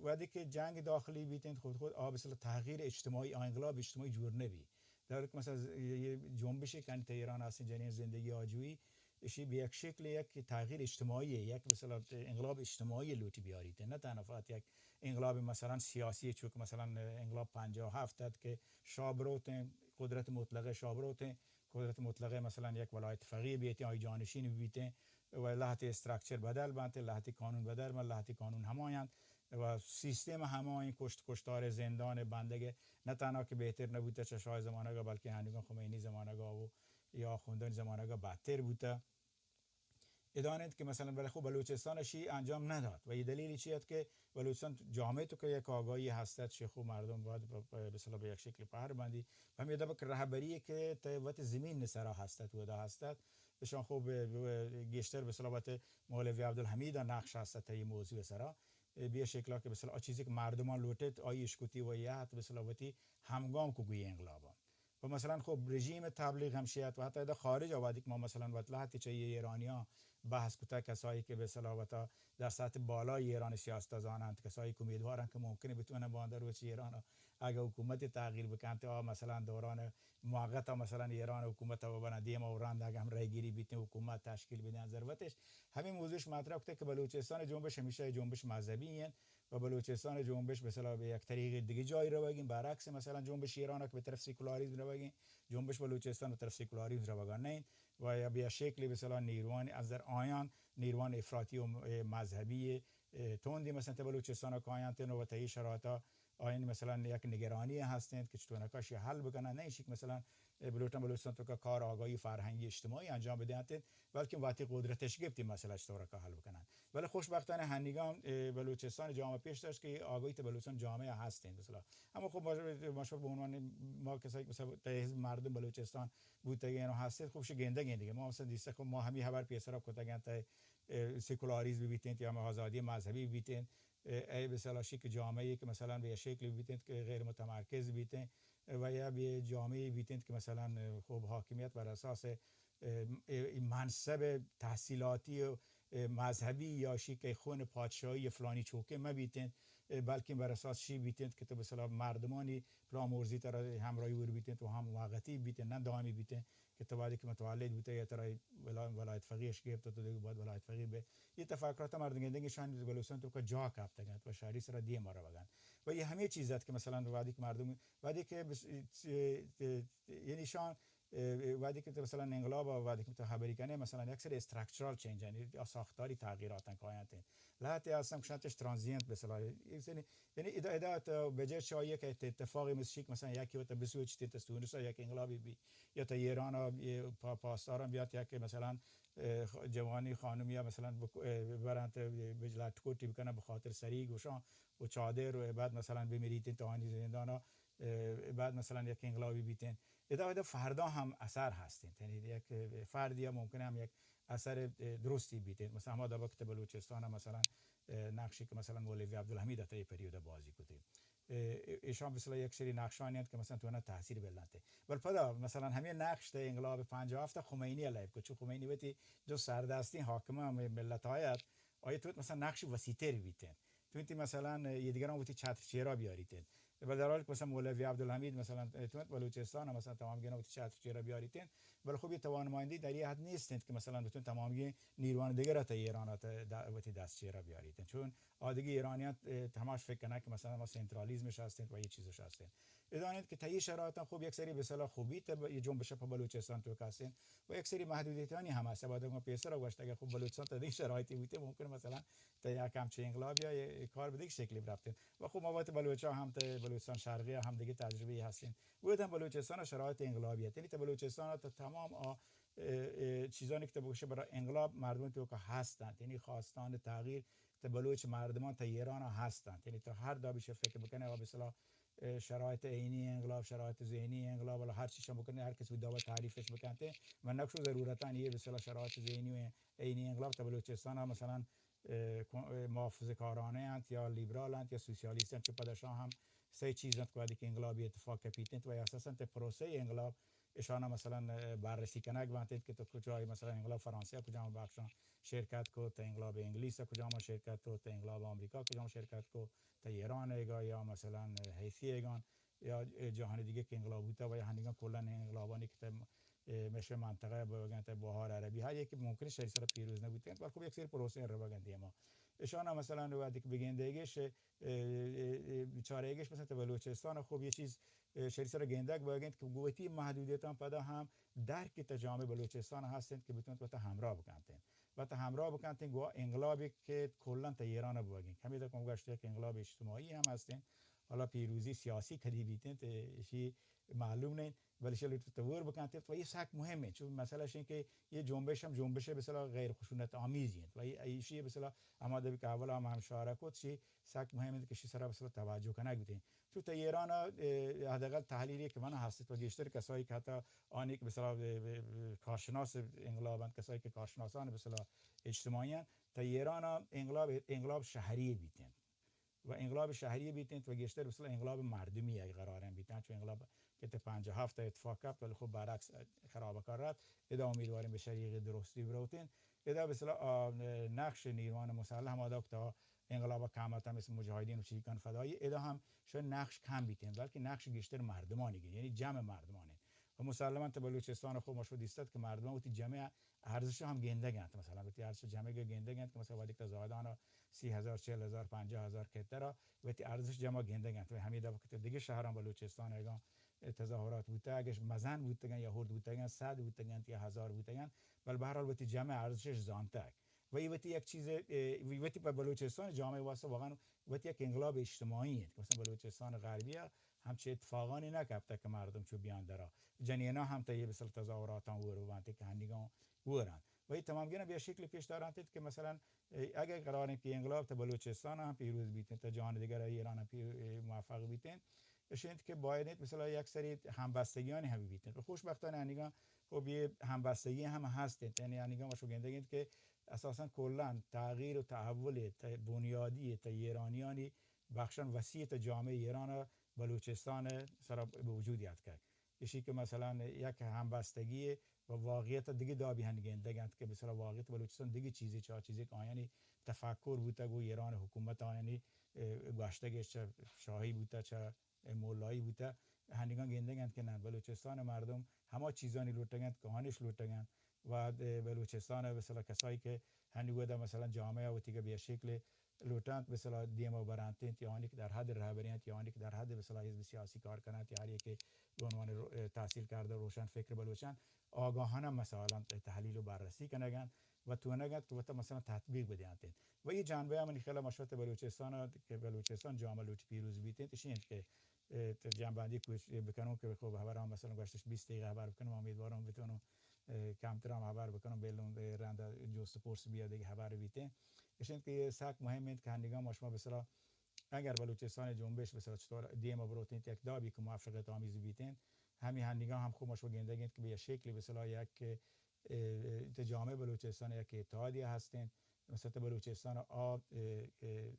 وہدے کہ جنگ داخلی بیتیں خود خود آ مثلاً تغییر اجتماعی، آ انقلاب اجتماعی جوڑ نبی. در حالی کہ مثلاً ز-، یہ، یہ جنبشی کہ انت ایران ہستیں جنین زندگی آجوئی، ایشی بہ یک شکل یک تغییر اجتماعی، یک مثلاً انقلاب اجتماعی لوٹی بیاریت، نہ تنہا فقط یک انقلاب مثلاً سیاسی، چونکہ مثلاً انقلاب پنجاہ و ہفت ات کہ شاہ بروتیں، قدرت مطلق شاہ بروتیں، قدرت مطلق مثلاً یک ولایت فقیہ بیتیں، آئی جانشین بیتیں و لہتے استرکچر بدل بنت، لہتے قانون بدل بنت، لہتے قانون ہمایند و سیستم ہمائیں، کشت کشتار زندان بندگ نہ تنہا کہ بہتر نبوتہ چہ شاہ زمانگا، بلکہ ہنوگاں خمینی زمانگا و یا آخوندانی زمانگا بدتر بوتہ. ادان انت کہ مثلاً بلے خب بلوچستان شی انجام ندات و یہ دلیل چی ات کہ بلوچستان جامعہ توکا یک آگاہی ہست ات، شی خب مردم باید ب-، ب-، بسلا بہ یک شکل پہر بندی. ہمے دبا کہ رہبری کہ تہ وت زمین سرا ہست ات، ودا ہست ات، اشان خب گیشتر بسلا وت مولوی عبدالحمید نقش ہست ات یہ موضوع سرا. بہ یہ شکلا کہ بسلا آ چیزی کہ مردمان لوٹت، آئی اشکتی و یہ حت بسلا وتی ہمگام کو گوی انقلابا. و مثلاً خب رژیم تبلیغ ہمشی ات و حتی ادا خارج آ وہدی کہ ما مثلاً وت لہتی چہ یہ ایرانیاں بحث کتا، کسایی کہ بسلا وتا در سطح بالای ایران سیاست زانند، کسایی کہ امیدوارن کہ ممکنہ بتونن باندر روچ ایران اگہ حکومت تغییر بکنت، آ مثلاً دوران موقت مثلاً ایران حکومت ببرن دیم و رند اگہ ہم رہگیری بیتیں حکومت تشکیل بدن ضرورتش. ہمیں موضوعش مطرح کتا کہ بلوچستان جنبش ہمیشہ جنبش مذہبی انت، و بلوچستان جنبش مثلا بہ یک طریقے دگہ جاہی روگیں، برعکس مثلاً جنبش ایران کہ بہ طرف سیکولاریزم روگیں، جنبش بلوچستان بہ طرف سیکولاریزم روگا نہ انت و یا بہ شکل مثلاً نیروان از در آیان نیروان افراطی و مذہبی تندی مثلاً تہ بلوچستان کاینت و تہ ای شرایطا آیانی مثلاً یک نگرانی ہستیں کہ چطور نکا شی حل بکنن، نہ ایشی کہ مثلاً بلوٹاں بلوچستان توکا کار آگاہی فرہنگی اجتماعی انجام بدینت، بلکہ وقتی قدرتش گپتی مسئلہ چطور نکا حل بکنن. ولی خوشبختانہ ہنیگام بلوچستان جامعہ پیش داشت کہ آگاہی تے بلوچستان جامعہ ہستیں. مثلاً اما خب ما شما به عنوان ما کسایی که مثلاً ته حزب مردم بلوچستان بوتگین و هستید، خوب شی گندگین دیگه. ما مثلاً دیسته خب ما همی خبر پیسرا کتگین ته سکولاریزم بیتین یا آزادی مذهبی بیتین، ای به اصطلاح شی که جامعه که مثلاً به شکل بیتین که غیر متمرکز بیتین و یا به جامعه بیتین که مثلاً خب حاکمیت بر اساس منصب تحصیلاتی و مذهبی یا شی که خون پادشاهی فلانی چوکه مبیتین، بلکه بر اساس شی بیتین که تو به اصطلاح مردمانی پلان مرزی تر همراهی ور بیتین و هم وقتی بیتین، نه دائمی بیتین. که تو وہدے کہ متولد بوتئے یا ترا ولا-، ولایت فقیہش گپت، تو دیگه باید ولایت فقیہ بئے. اے تفکرات مردم گندگی شان بلوچستان توکا جا کپتگنت و شہری سرا دیم روگنت. و اے ہمے چیز ات کہ مثلاً وہدے کہ مردم، وہدے کہ بس-، یعنی شان، وہدے کہ تو مثلاً انقلاب، وہدے کہ تو خبری کنے، مثلاً یک سری استرکچرال چینج، یعنی ساختاری تغییرات کاینت. لہتے ہستن گوشنتش ترانزینت، مثلاً، یعنی، یعنی ادا، ادا تو بجای چاہیے کہ ات-، اتفاقی مثل شی کہ مثلاً یکی وتا بسوچیت، تا تونس یک انقلابی بی، یا تا ایران پا-، پاسداران بیات، یا کہ مثلاً، اه، خ-، جوانی خانمی یا مثلاً بک-، اه، برنت، اه، بج-، لٹکوٹی بکنن بخاطر سری گوشان و چادر و بعد مثلاً بمیریتین تا آنی زندانا، اه، بعد مثلاً یک انقلابی بیتین. ادا، ادا فردا ہم اثر ہستین. یعنی یک فردی ہم ممکنہ ہم یک اثر، اه، درستی بیتین. مثلاً ہما دبا کہ بلوچستان مثلاً، اه، نقشی کہ مثلاً مولوی عبدالحمید ات اے پریود بازی کتی. اه، ایشان مثلاً یک سری نقشانی انت کہ مثلاً تو تاثیر بلنتے. بل پدا مثلاً ہمیں نقش تے انقلاب پنجاہ و ہفت خمینی علیہ کو، چو خمینی وتی جو سردستین حاکم ہمیں ملت آیت، آئی تو مثلاً نقش وسیع تر بیتین. تو انتی مثلاً یہ دیگران وتی چتر چیرا بیاریتین. بل در حالی که مثلاً مولوی عبدالحمید مثلاً اتونت بلوچستان مثلاً تمام گنا وتی چتر چیرا بیاریتین، بل خب یہ توانمندی در یہ حد نیستین که مثلاً بتون تمامی نیروان دیگر تا ایران تا د-، وتی دست چیرا بیاریتین. چون آدگی ایرانیان، اه، تماش فکر کنن که مثلاً ما سنترالیزمش هستین و یہ چیزش هستین. ادانید که تا یہ شرایطان خب یک سری به اصطلاح خوبی تا ب-، یہ جنبش په بلوچستان توکا هستین و یک سری محدودیتانی هم هست. بعد ما پیسر گوشت اگر خب بلوچستان تا دیگه شرایطی بوده ممکن مثلاً تا یک همچین انقلاب یا یه کار به دیگه شکلی برفتین. و خب ما وقت بلوچا هم تا بلوچستان شرقی هم دیگه تجربه هستین. بودن بلوچستان شرایط انقلابی هست. یعنی تا بلوچستان تا تمام آ-، اه، اه، چیزانی که تا بگوشه برای انقلاب مردم توکا هستند. یعنی خواستان تغییر تا بلوچ مردمان تا ایران هستند. یعنی تا هر دابیش فکر بکنه و به اصطلاح، اه، شرایط عینی انقلاب، شرایط ذهنی انقلاب، حالا هر چیشان بکنه، هر کس به دعوت تعریفش بکنته. من نقش و ضرورتان یه به اصطلاح شرایط ذهنی و عینی انقلاب تا بلوچستان ها مثلاً، اه، کو-، اه، محافظه کارانه انت یا لیبرال انت یا سوسیالیست انت که پدشان هم سه چیز انت که وقتی که انقلابی اتفاق کپیت انت و اساساً تا پروسه انقلاب اشانا مثلاً، اه، بررسی کنگ بنت که تو کجای مثلاً انقلاب فرانسه کجام بخشان شرکت کو، تا انقلاب انگلیس کجام شرکت کو، تا انقلاب آمریکا کجام شرکت کو، تا ایران ایگا یا مثلاً حیثی ایگان یا جهان دیگه که انقلاب بوده و یا هنگان کلاً انقلابانی که تا، اه، مشه منطقه بوگن تا بهار عربی هر یکی ممکنه شری سر پیروز نبوده، ولی خب یک سری پروسه رو بگن دیما. اشانا مثلاً وقتی که بگین دیگه شه، اه، اه، اه، چاره‌ایگش مثلاً تا بلوچستان خب یه چیز، اه، شری سر گندگ باگنت که گوتی محدودیتان پدا هم درک تا جامعه بلوچستان هستند که بتونت وتا همراه بکنتین. وتا همراه بکنتین گوا انقلابی که کلاً تا ایران بوگین. کمی تا کم گشت یک انقلاب اجتماعی هم هستین. حالا پیروزی سیاسی کدی بیتین ته اشی معلوم نین. ولی شلی تصور بکنتین و یه سک مهمه. چون مسئله شین که یه جنبش هم جنبش به اصطلاح غیر خشونت آمیزی انت و یه ایشی به اصطلاح اما دبی که اول هم همشاره کت شی سک مهم انت که شی سرا مثلاً توجه کنگ بتین. چون تا ایران، اه، حداقل تحلیلی که من هست و گیشتر کسایی که حتی آنی که مثلاً، اه، اه، کارشناس انقلاب انت، کسایی که کارشناسان مثلاً اجتماعی انت، تا ایران انقلاب، انقلاب شهری بیتین و انقلاب شهری بیتین و گیشتر مثلاً انقلاب مردمی اگه قرار بیتین، چون انقلاب که تا پنجاه و هفت اتفاق کپت، ولی خب برعکس خراب کار رفت. ادا امیدواریم به شریق درستی بروتین. ادا به اصطلاح، آ، نقش نیروان مسلح هم ادا که تا انقلاب کامتا مثل مجاهدین و چریکان فدایی، ادا هم شاید نقش کم بیتین، بلکه نقش گیشتر مردمانی گین، یعنی جمع مردمانی. و مسلماً تا بلوچستان خو ما شو دیستت که مردمان وتی جمع ارزش هم گندگ انت، مثلاً وتی ارزش جمع گندگ انت که مثلاً وقتی که تا زاهدان سی هزار، چهل هزار، پنجاه هزار کترا وتی ارزش جمع گندگ انت. و همی دفعه که تا دیگه شهران بلوچستان اگان تظاهرات بوتگ، اگش مزن بوتگن یا هرد بوتگن، صد بوتگن یا هزار بوتگن، بل به هر حال وتی جمع ارزشش زانتگ. و ای وتی یک چیز، اه، وتی پہ بلوچستان جامعہ واسطہ واقعاً وتی یک انقلاب اجتماعی انت. مثلاً بلوچستان غربی ءَ ہمچے اتفاقانی نہ کپتہ کہ مردم چو بیان درا. جنینا ہم تہ یہ مثل تظاہراتاں ور بنت کہ ہنیگاں ور انت. و ای تمام گنا بیا شکل پیش دارنت کہ مثلاً، اه، اگر قرار انت کہ انقلاب تہ بلوچستان ہم پیروز بیت، تہ جان دیگر ایران ہم پی-، اه، موفق بیت، اش انت کہ باید انت مثلاً یک سری ہمبستگیانی ہم بیت. خوشبختانہ ہنیگاں خب یہ ہمبستگی ہم ہست انت. یعنی ہنیگاں ما شو گندگ انت کہ اساساً کلاً تغییر و تحول ت-، بنیادی تہ ایرانیانی بخشان وسیع تہ جامعہ ایران بلوچستان سرا بہ وجود یاتکگ. اشی کہ مثلاً یک ہمبستگی و واقعیت دگہ دابی ہن گندگ انت کہ مثلاً واقعیت بلوچستان دگہ چیزی چا چیزی کہ آیانی تفکر بوتگ و ایران حکومت آیانی، اه، گوشتگ چہ شاہی بوتہ چہ مولایی بوتہ، ہنیگاں گندگ انت کہ نہ، بلوچستان مردم ہما چیزانی لوٹگ انت کہ آنش لوٹگ انت و بلوچستان مثلاً کسایی کہ ہنی ودا مثلاً جامعہ وتی کہ بہ شکل لوٹنت مثلاً دیما برنت انت یا آنی کہ در حد رہبری انت یا آنی کہ در حد مثلاً حزب سیاسی کار کننت یا ہر یکے بہ عنوان رو-، تحصیل کرده روشن فکر بلوچان آگاہانہ مسائلاں تحلیل و بررسی کنگ انت و تونگ انت کہ وتا مثلاً تطبیق بدینت انت. و یہ جانبہ منی خیال مشورت بلوچستان کہ بلوچستان جامعہ لوٹی پیروز بیت انت، اشی انت کہ اه، ت-، جمع بندی کوش بکنوں کہ خب ہبر ہم مثلاً گوشتش بیست دقیقہ ہبر بکنوں، امیدواروں بتونوں، اه، کمتر ہم ہبر بکنوں، بیلوں، اه، رند جوست پرس بیا دیگہ ہبر بیتیں. اشنت کہ یہ سک مهم انت کہ ہنگام ما شما بسرا اگر بلوچستان جنبش بسرا چطور دیم بروتیں یک دابی کہ موفقیت آمیز بیتیں، ہمی ہنگام ہم خب ما شما گندگ انت کہ بہ شکلی بسرا یک اه، اه، تہ جامعہ بلوچستان یک اتحادی ہستیں. مثلاً تہ بلوچستان آ، اه، اه،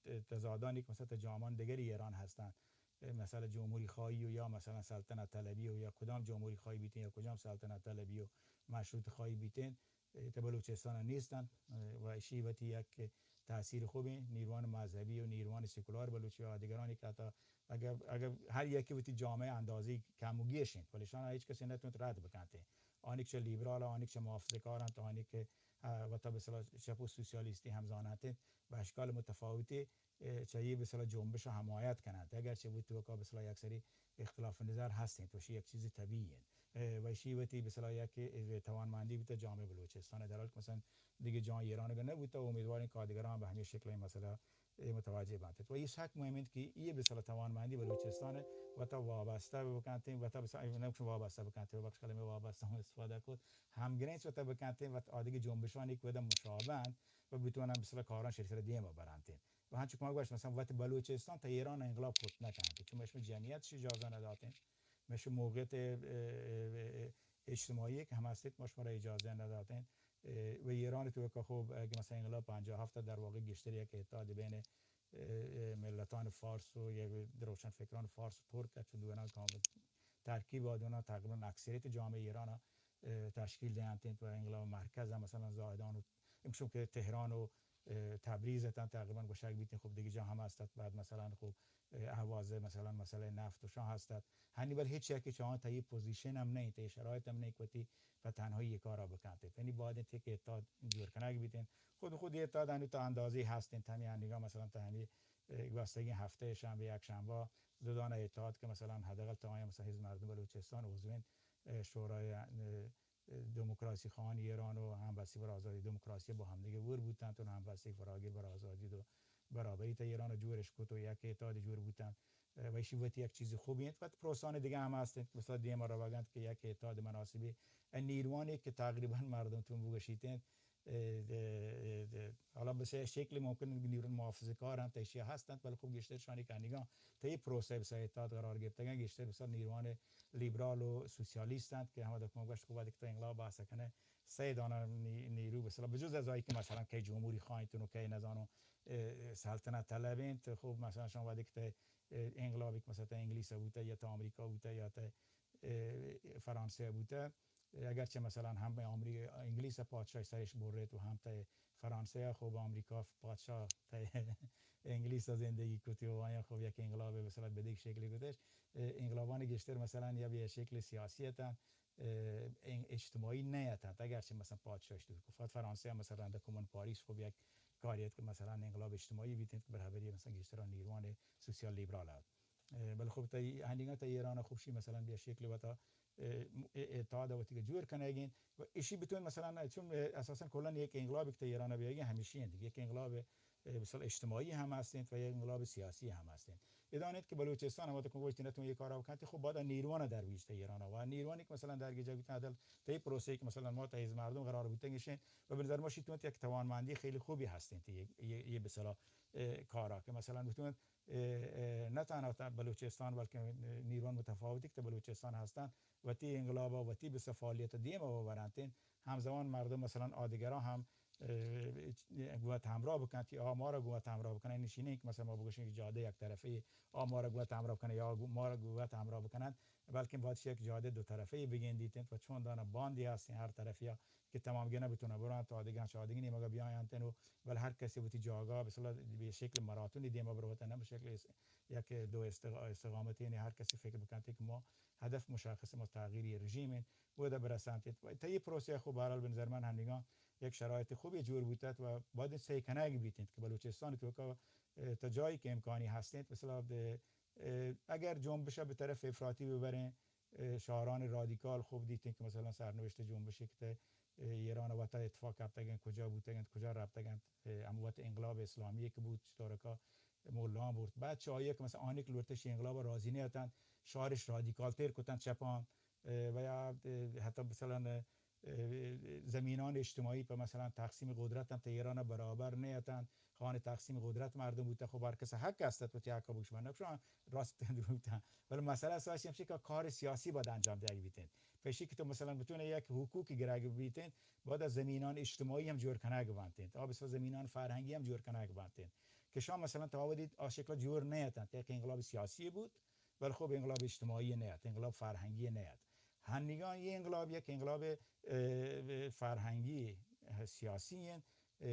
اه، تضادانی کہ مثلاً تہ جامان دگری ایران ہستن. اه، مثلاً جمہوری خواہی و یا مثلاً سلطنت طلبی و یا کدام جمہوری خواہی بیتیں یا کجام سلطنت طلبی و مشروط خواہی بیتیں، اه، تہ بلوچستان نیستن. اه، و اشی وتی یک تاثیر خوبیں نیروان مذہبی و نیروان سیکولار بلوچی و دیگرانی کہ حتی اگر، اگر ہر یکی وتی جامعہ اندازی کم و گیش انت، ولی شان ہیچ کسی نتونت رد بکنت. آنی کہ چہ لیبرال، آنی کہ چہ محافظہ کار انت، آنی کہ، اه، وتا بسلا چپ و سوسیالیستی ہم زانت انت، بہ اشکال متفاوتی، اه، چہ یہ بسلا جنبش حمایت کننت، اگرچہ وتی توکا بسلا یک سری اختلاف نظر ہست انت، وشی یک چیز طبیعی انت. اه، وشی وتی بسلا یک، اه، توانمندی بیتا جامعہ بلوچستان، در حال کہ مثلاً دیگه جان ایران اگر نبوتا، امیدواریں کہ آدگران بہ ہمیں شکل مسئلہ اے متوجہ بنت. و یہ سک مهم انت کہ یہ بسلا توانمندی بلوچستان وتا وابستہ بکنت، وتا بس نہ وابستہ بکنت، بخش کلمہ وابستہ ہم استفادہ کت، ہمگرنچ وتا بکنت، وتا آدگہ جنبشانی کہ ودا مشابہ انت و بتوانن بسلا کاران شری سر دیم برنت. و ہنچو کہ ما گوشت مثلاً وت بلوچستان تا ایران انقلاب خود نکنت، چون مشم جمعیت شی اجازہ نداتیں، مشم موقعیت، اه، اه، اه، اجتماعی کہ ہم ہستیت، ما شما را اجازہ نداتیں. اه، و ایران تو کہ خوب، اگه مثلاً انقلاب پنجاه و هفت در واقع گیشتر یک اتحاد بین، اه، اه، ملتان فارس و یک روشن فکران فارس و ترک چون دونا کامل ترکیب آدونا تقریباً اکثریت جامعه ایران، اه، تشکیل دهنت و انقلاب مرکز هم مثلاً زاهدان و امشون که تهران و، اه، تبریز هستن تقریباً گوشگ بیتین خوب دیگه جا هم هستت. بعد مثلاً خوب، اه، اهواز مثلاً مسئله نفت و شان هستت. ہنی بل ہچ یکے چہ آہاں تئی پوزیشن ہم نہ انت، تئی شرائط ہم نہ انت کہ وتی پہ تنہائی یہ کارا بکنت. یعنی باید انت کہ اتحاد جوڑ کنگ بیتین. خود خود یہ اتحاد ہنو تا اندازے ہست انت، ہمیں ہنگا مثلاً تا ہمیں، اه، گوستگیں ہفتہ شنبہ یک شنبہ دو دانہ اتحاد کہ مثلاً حداقل تا آیاں مثلاً حزب مردم بلوچستان عضوین، اه، شورای، اه، دموکراسی خواهان ایران و همبستگی برای آزادی دموکراسی با همدیگه ور بودند و همبستگی فراگیر برای آزادی و برابری تا ایران جوڑش کت و یک اتحاد جوڑ بودند. اه، و ایشی وتی یک چیز خوبی انت. وت پروسان دیگه هم هستند که مثلاً دیما روگند که یک اتحاد مناسبی، اه، نیروانی که تقریباً مردم تون بگوشیتند، اه، اه، اه، حالا به شکل ممکن نیروان محافظه کار هم تیشی هستند، ولی خب گیشتر شانی کنگان تا یه پروسه به اتحاد قرار گرفتگن، گیشتر مثلاً نیروان لیبرال و سوسیالیست انت که ہما دکمہ گوشت خب وقتی کہ تو انقلاب بحث کنئے، سئے دانہ نی-، نیرو بسلا بجز از آئی کہ مثلاً کئی جمہوری خواہ انت و کئی نزانو، اه، سلطنت طلب انت. خب مثلاً شما وقتی کہ تو، اه، انقلابی کہ مثلاً تا انگلیس بوتہ یا تا آمریکا بوتہ یا تا، اه، فرانسہ بوتہ، اگرچہ مثلاً ہم آمری-، انگلیس پادشاہ سرش بریت و ہم تا فرانسہ، خب آمریکا پادشاہ تا انگلیس زندگی کتی و آیاں خب یک انقلاب مثلاً بدیگ شکلی کتش. اه، انقلابان گیشتر مثلاً یا به شکل سیاسی اتن، اه، ان-، اجتماعی نیتنت، اگرچہ مثلاً پادشاہش دور کت. فقط فرانسہ هم مثلاً رند کمون پاریس خب یک کاری ات که مثلاً انقلاب اجتماعی بیتنت که برابری مثلاً گیشتر نیروان سوسیال لیبرال ات. اه، بل خب تا ای-، هنگان تا ایران خب شی مثلاً به شکل وتا، اه، م-، اه، اتحاد وتی جور کنگین و اشی بتون مثلاً چون، اه، اساساً کلاً یک انقلابی که ایران بیاگی همیشی انت، یک انقلاب، اه، مثلاً اجتماعی هم هستین و یک انقلاب سیاسی هم هستین. ادانیت که بلوچستان هم وقتی گوشتی نتون یک کارا بکنتی، خب بعد نیروان در بیشتر ایران و نیروانی که مثلاً در گیجا بیتن عدل تا این پروسه که مثلاً ما تا از مردم قرار بیتن گشین و به نظر ما شیتون یک توانمندی خیلی خوبی هستین تی یه، یه، یه به اصطلاح، اه، کارا که مثلاً بتون اه، اه، نه تنها تا بلوچستان، بلکه نیروان متفاوتی که تا بلوچستان هستن، وتی انقلاب و وتی بس فعالیت دیم و برنتین، همزمان مردم مثلاً آدگران هم، اه، گوت همراه بکنت، یا ما را گوت همراه بکنن. این نشینه که مثلاً ما بگوشیم که جاده یک طرفه، آ ما را گوت همراه بکنن یا گو-، ما را گوت همراه بکنن، بلکه باید یک جاده دو طرفه بگندیتن و چون دانه باندی هستین هر طرفی که تمام گنه بتونه برن تا آدگان چه آدگی نیمگا بیاینتن و ولی هر کسی وتی جاگا به اصطلاح به شکل مراتونی دیما بروتن، نه به شکل اس-، یک دو استق-، استقامتی، یعنی هر کسی فکر بکنت که ما هدف مشخص، ما تغییری رژیم انت، بوده برسانت. و تا یه پروسه خو بهرحال به نظر من همیگان یک شرایط خوبی جور بوتت و باید سعی کنگ بیتنت که بلوچستان تو کا، اه، تا جایی که امکانی هستنت، مثلاً به اه، اگر جنبش به طرف افراطی ببریں، اه، شعاران رادیکال خوب دیتیں که مثلاً سرنوشت جنبشی که ته، اه، ایران وتا اتفاق کپتگن، کجا بوتگن، کجا رپتگن، اه، هم وت انقلاب اسلامی که بود، چطور که مولان برد. بعد چه آیه که مثلاً آنی که لورتش انقلاب راضی نیتن، شعارش رادیکال تر کتن چپان، اه، و یا، اه، حتی مثلاً، اه، زمینان اجتماعی په مثلاً تقسیم قدرت هم ته ایران برابر نیتن، خواهان تقسیم قدرت مردم بوته. خب هر کس حق است وتی حق بگوش، من نگوشم راست دروغ بوته. ولی مسئله اساسی همشه که کار سیاسی باید انجام دهگ بیتین. پیشی که تو مثلاً بتونه یک حقوقی گرگ بیتین، باید از زمینان اجتماعی هم جور کنگ بانتین، تا بسیار زمینان فرهنگی هم جور کنگ بانتین. که شما مثلاً تا ودید آ شکل جور نیتن، یک انقلاب سیاسی بود، ولی خب انقلاب اجتماعی نیت، انقلاب فرهنگی نیت. هنگان یه انقلاب یک انقلاب، اه، فرهنگی، سیاسی انت، اه،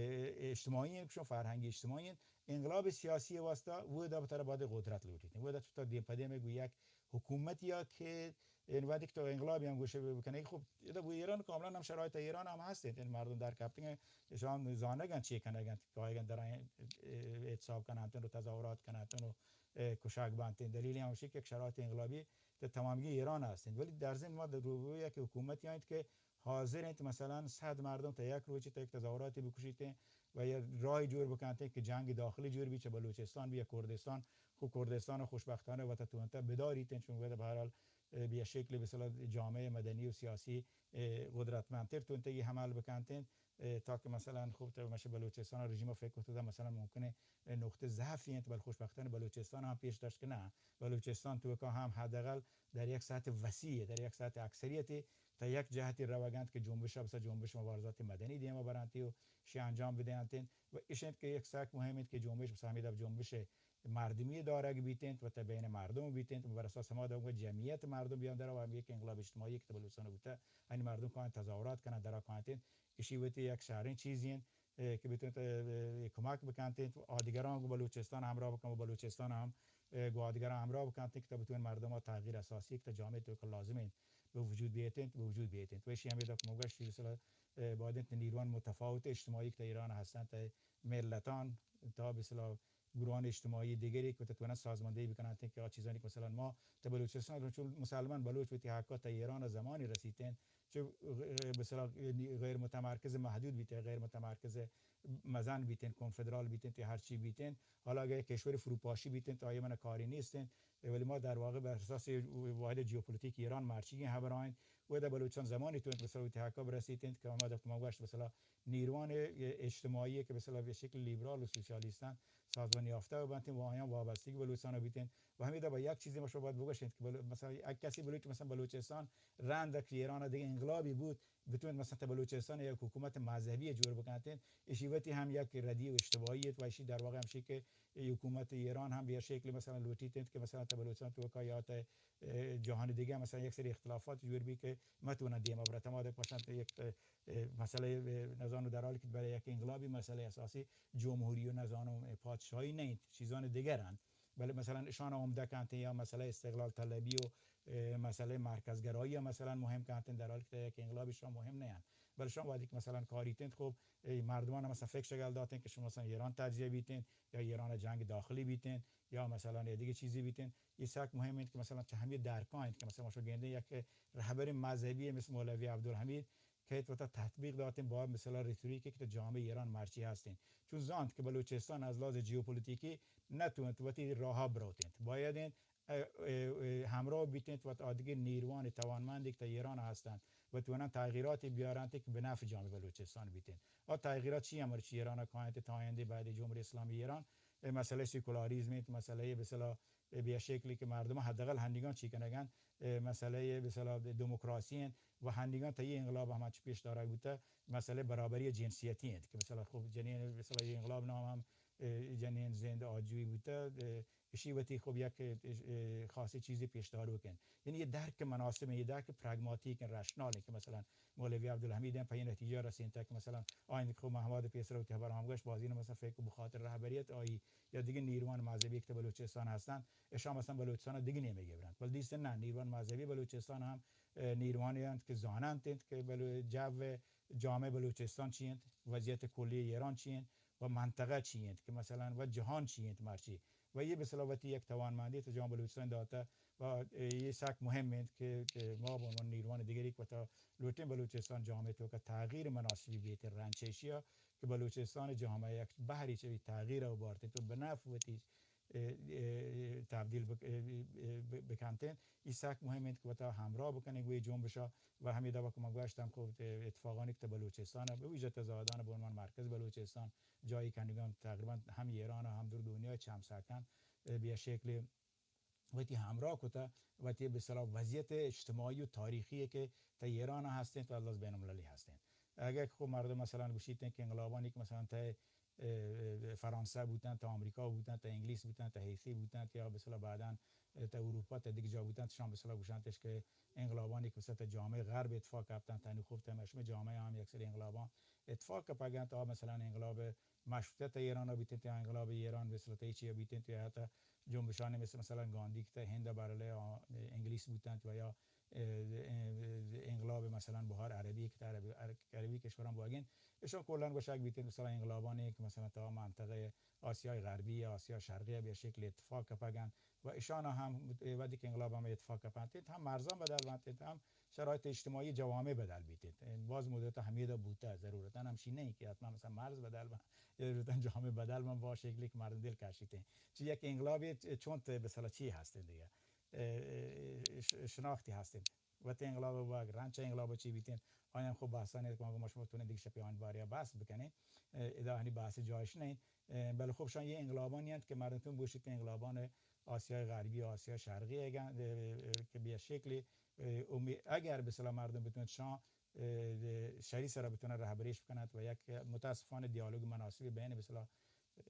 اجتماعی انت، چون فرهنگی اجتماعی انت. انقلاب سیاسی واسطه و دا بتر بعد قدرت لوٹیت. و دا تو دیم پدیم گو یک حکومت یا که این وقتی که تو انقلابی هم گوشه بکنه، خب ادا گو ایران کاملاً هم شرایط ایران هم هست، این مردم در کپتن، شام زانگن چی کنگن، که آیگن در این، اه، اعتصاب کنن و تظاهرات کنن و اه، کشاک بانتین. دلیل هم شی که یک شرایط انقلابی در تمامی ایران هستین. ولی در ضمن ما در روبروی یک حکومتی هستیم که حاضر انت مثلاً صد مردم تا یک روچی تا یک تظاهراتی بکشیتین و یا راهی جور بکنتین که جنگ داخلی جور بی، چه بلوچستان بی یا کردستان. خو کردستان خوشبختانه وتا تونتا بداریتین، چون وتا به هر حال، اه، بیا شکل به اصطلاح جامعه مدنی و سیاسی، اه، قدرتمندتر تونتگی عمل بکنتین. اه، تا که مثلاً خب تو مشه بلوچستان رژیم فکر کرده مثلاً ممکنه نقطه ضعفی انت، بل خوشبختانه بلوچستان هم پیش داشت که نه، بلوچستان تو که هم حداقل در یک سطح وسیع، در یک سطح اکثریتی تا یک جهتی روگند که جنبش بس جنبش مبارزات مدنی دیما برانتی و شی انجام بدهانتین و ایش انت که یک سک مهم انت که جنبش بس همیدا جنبش مردمی دارگ بیتنت و تا بین مردم بیتنت و بر اساس ما دارم جمعیت مردم بیان در و هم یک انقلاب اجتماعی که بلوچستان بوته، یعنی مردم کان تظاهرات کنن، درا کانتین، اشی وتی یک شرین چیزی انت، اه، که بتونت، اه، کمک بکنتین و آدگران گو بلوچستان همراه بکن و بلوچستان هم، اه، گو آدگران همراه بکنتین که تا بتون مردم ها تغییر اساسی که تا جامعه تو که لازم انت به وجود بیتنت، به وجود بیتنت. و اشی همیدا که موگش مثلا، اه، باید انت نیروان متفاوت اجتماعی که تا ایران هستند، تا ملتان، تا به اصطلاح گروهان اجتماعی دیگری که تتوانن سازماندهی بکنن که آ چیزانی که مثلاً ما تا بلوچستان، چون مسلمان بلوچ وتی حقا تا ایران زمانی رسیتین، چه غ-، غ-، به اصطلاح غیر متمرکز محدود بیته، غیر متمرکز مزن بیتین، کنفدرال بیتین، تی هر چی بیتین. حالا اگر یک کشور فروپاشی بیتین، تا آیا من کاری نیستین. ولی ما در واقع بر اساس واحد جیوپولیتیک ایران مرچی هبراین و در بلوچستان زمانی تو مثلاً وتی حقا برسیتین که ما در ما گوشت مثلاً نیروان اجتماعی که مثلاً به شکل لیبرال و سوسیالیستان سازمان یافته و بنتین و آیان وابستگی بلوچستان بیتین و همیدا با یک چیزی ما شما باید بگوشید که بلو-، مثلاً یک کسی بلوچ مثلاً بلوچستان رند که ایران دیگه انقلابی بود، بتونید مثلاً تا بلوچستان یک حکومت مذهبی جور بکنتین، اشی وتی هم یک ردی و اشتباهی و اشی در واقع همشی که حکومت ایران هم به شکل مثلاً لوٹیتین که مثلاً تا بلوچستان تو کایات اه، جهان دیگه مثلاً یک سری اختلافات جور بی که متونه دیما برت. ما دک مثلاً یک، اه، مسئله، اه، نزانو در حالی که برای یک انقلابی مسئله اساسی جمهوری و نزانو پادشاهی نه انت، چیزان دیگر انت. بله مثلاً اشان عمده کنت یا مسئله استقلال طلبی و، اه، مسئله مرکزگرایی یا مثلاً مهم کنت، در حالی که یک انقلابی شان مهم نه انت. بلے شما وہدے کہ مثلاً کاریت انت، خب، اے مردمان مثلاً فکر شگل دات انت کہ شما مثلاً ایران تجزیہ بیت انت یا ایران جنگ داخلی بیت انت یا مثلاً اے دگہ چیزے بیت انت، اے سک مهم انت کہ مثلاً چہ ہمے درکا انت کہ مثلاً ما شما گندیں یک رہبر مذہبی مثل مولوی عبدالحمید کئیت وتا تطبیق دات انت با مثلاً ریتوریکی کہ تو جامعہ ایران مرچی ہست انت، چون زانت کہ بلوچستان از لحاظ جیوپولیتیکی نتونت وتی راہا بروت انت، باید انت اه، اه، اه، ہمراہ بیت انت وت آ دگہ نیروان توانمندی کہ تا ایران ہستند و توانند تغییراتی بیارنت کہ بہ نفع جامعہ بلوچستان بیت انت. آ تغییرات چی امر چی ایران کاینت تا آیندہ بعد جمهوری اسلامی ایران، اه، مسئلہ سیکولاریزم انت، مسئلہ بہ اصطلاح، اه، بہ شکلی کہ مردم حداقل ہندگان چی کنگن، اه، مسئلہ بہ اصطلاح دموکراسی انت و ہندگان تا یہ انقلاب ہم چی پیش دارگ بوتا، مسئلہ برابری جنسیتی انت کہ مثلاً خب جنین بہ اصطلاح یہ انقلاب نام ہم، اه، جنین زند آجوئی بوتا، اه، اشی وتی خب یک، اه، خاصی چیزی پیش داروک انت. یعنی یہ درک مناسب ہیں، یہ درک پراگماتیک ہیں، رشنال ہیں کہ مثلاً مولوی عبدالحمید ہیں پہ یہ نتیجہ رسینتا کہ مثلاً آئین خب محمد پیسر وتی خبر ہم گشت، بازی مثلاً فکر بخاطر رہبریت آئی یا دیگه نیروان مذہبی کہ بلوچستان ہستند، اشان مثلاً بلوچستان دیگه نیمه گبرند. بل دیست نه، نیروان مذہبی بلوچستان ہم، اه، نیروانی انت کہ زاننت انت کہ بلو-، جو جامعہ بلوچستان چی انت، وضعیت کلی ایران چی انت، و منطقہ چی انت کہ مثلاً و جہان چی انت مرچی و یہ بہ اصطلاح وتی یک توانمندی تو جامعہ بلوچستان داتا و یہ سک مهم انت کہ، کہ ما بہ عنوان نیروان دیگری کہ وتا لوٹیں بلوچستان جامعہ توکا تغییر مناسبی بیت، رنچ ایشیا کہ بلوچستان جامعہ یک بہری چوی تغییر و بارت تو بہ نفع وتی، اه، اه، تبدیل بک-، اه، اه، بکنت انت. یہ سک مهم انت کہ وتا ہمراہ بکنیں گوی جنبشا و ہمیں دوا کہ من گوشتم خب اتفاقانی کہ بلوچستان بہ ویژہ تضادان بہ عنوان مرکز بلوچستان جایی کنگان تقریباً ہم ایران و ہم در دنیا چم سکن، اه، بیا شکل وتی ہمراہ کتا، وتی بہ اصطلاح وضعیت اجتماعی و تاریخی کہ تا ایران ہستیں تو از بین المللی ہستیں. اگر خب مردم مثلاً گوشیت کہ انقلابانی کہ مثلاً تا، اه، فرانسہ بوتن، تا آمریکا بوتن، تا انگلیس بوتن، تا حیثی بوتن یا بہ اصطلاح بعداً تا اروپا تا دیگه جا بوتن، شان بہ اصطلاح گوشنتش کہ انقلابانی کہ مثلاً تا جامعہ غرب اتفاق کپتن، تا نو خب تا مشمع جامعہ ہم یک سری انقلابان اتفاق کپگن، تا مثلاً انقلاب مشروطیت ایران بیتن، تا انقلاب ایران بہ اصطلاح تا چی بیتن، تا حتی جنبشان مثل مثلاً گاندھی کہ تا ہند برلے آ-، انگلیس بوتن و یا، اه، اه، انقلاب مثلاً بہار عربی کہ تا عربی، عر-، عربی کشوران بوگین، اشان کلاً گوشگ بیتن مثلاً انقلابانی کہ مثلاً تا منطقہ آسیای غربی یا آسیا شرقی بہ شکل اتفاق کپگن و اشان ہم وقتی کہ انقلاب ہم اتفاق کپنت، ہم مرزان بدل بنت، ہم شرایط اجتماعی جوامع بدل بیت. باز مدت ہمیدا بوتا، ضرورتاً ہمشی نہیں کہ حتماً مثلاً مرز بدل بن، ضرورتاً جامعہ بدل بن، با شکلی کہ مردم دل کشیت. چی یک انقلابی چونت بہ اصطلاح چی ہستیں دیگه، اه، ش-، شناختی ہستیں. وقتی انقلاب با رنچ انقلاب چی بیتن، آیان خب بحثانی کہ ما شما تونیں دیگه شپی آن باریا بحث بکنیں، اه، ادا ہنی بحث جایش نہیں. اه، بلے خب شان یہ انقلابانی انت کہ مردم تون گوشیت انقلابان آسیای غربی، آسیا شرقی اگن، اه، اه، کہ بہ شکلی، اه، امی-، اگر بہ اصطلاح مردم بتونت شان، اه، شری سرا بتونن رہبریش بکنت و یک متاسفانہ دیالوگ مناسبی بین بہ اصطلاح،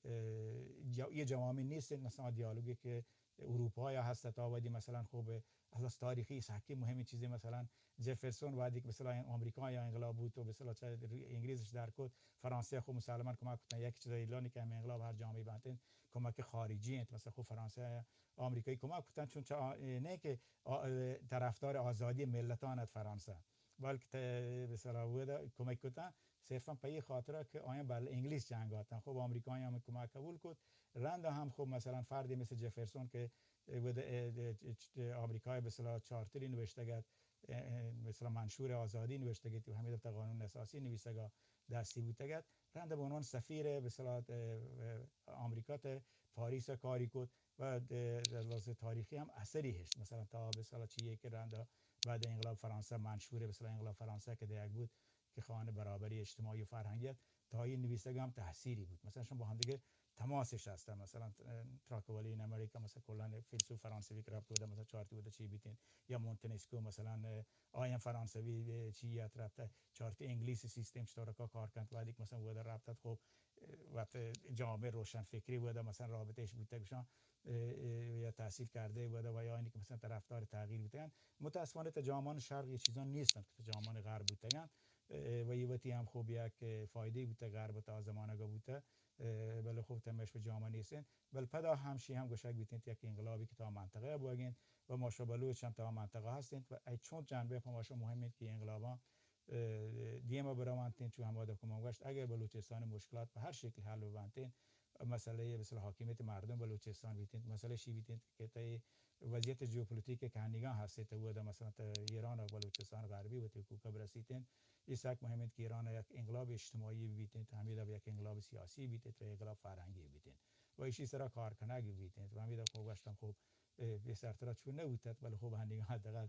اه، جو-، یہ جوامع نیست، مثلاً دیالوگی کہ اروپا یا ہست تا ودی مثلاً خب از لحاظ تاریخی سکی مهمی چیزی مثلاً جفرسون وقتی که مثلاً آمریکا یا انقلاب بود و مثلاً چه انگلیسش در کد، فرانسه خب مسلماً کمک کتن. یک چیز ایلانی که همین انقلاب هر جامعه بنتین کمک خارجی انت، مثلاً خب فرانسه آمریکایی کمک کتن، چون چه آ-، نه که آ-، طرفدار آزادی ملتان ات فرانسه، بلکه ت-، مثلاً ودا کمک کتن صرفاً په این خاطر که آیان بر انگلیس جنگ آتن. خب آمریکایی هم کمک قبول کت، رند هم خب مثلاً فردی مثل جفرسون که ود-، اه، اه، اه، آمریکای بہ اصطلاح چارتری نوشتگ ات، اه، اه، بہ اصطلاح منشور آزادی نوشتگ ات و ہمے دفعہ قانون اساسی نویسگا دستی بوتگ ات. رند بہ عنوان سفیر بہ اصطلاح، اه، اه، آمریکا تا پاریس کاری کت و، اه، از لحاظ تاریخی ہم اثری ہشت. مثلاً تا بہ اصطلاح چیئے کہ رند بعد انقلاب فرانسہ منشور بہ اصطلاح انقلاب فرانسہ کہ دیگ بود، که خواهان برابری اجتماعی و فرهنگی است، تا این نویسگ هم تاثیری بود. مثلاً شما با هم دیگه تماسش هستن. مثلاً، اه، تراکوالی این امریکا، مثلاً کلاً فیلسوف فرانسوی که رفت بوده، مثلاً چارتی بوده چی بیتین، یا مونتنسکو، مثلاً، اه، آیان فرانسوی، اه، چی یاد رفته، چارتی انگلیسی سیستم چطور که کار کنت، بعد یک مثلاً بوده رفت، خب، اه، وقت جامعه روشن فکری بوده، مثلاً رابطهش بوده گشان، اه، اه، یا تحصیل کرده بوده و یا اینی که مثلاً طرفدار تغییر بوده. متاسفانه تا جامان شرق یه چیزان نیستن که تا جامان غرب بوده. اه، و ای وتی هم خوب یک، اه، فایده بوته، غرب تا زمانگا بوته، اه، بلے خوب تمش په جامعه نیستین. بل پدا همشی هم گوشگ بیتین یک انقلابی که تا منطقه بوگین و ما شو بلوچ هم تا منطقه هستین و ای چون جنبه په ما شو مهم انت که انقلابان اه، دیما بروانتین، چو ہمودا کہ من گوشت، اگر بلوچستان مشکلات پہ ہر شکل حل ببنتین، مسئلہ مثلا حاکمیت مردم بلوچستان بیتین، مسئلہ شی بیتین کہ تئی وضعیت جیوپولیتیک کہ ہنیگان ہستے، تو اودا مثلا تا ایران و بلوچستان غربی وتی حقوق برسیتین، یہ سک مهم انت کہ ایران یک انقلاب اجتماعی بیتین، تو ہمیدا یک انقلاب سیاسی بیتین، تو انقلاب فرهنگی بیتین و ایشی سرا کار کنگ بیتین. و ہمیدا خو گوشتم، خب، اه، پیسرترا چون نبوتت، بلے خب ہنیگان حداقل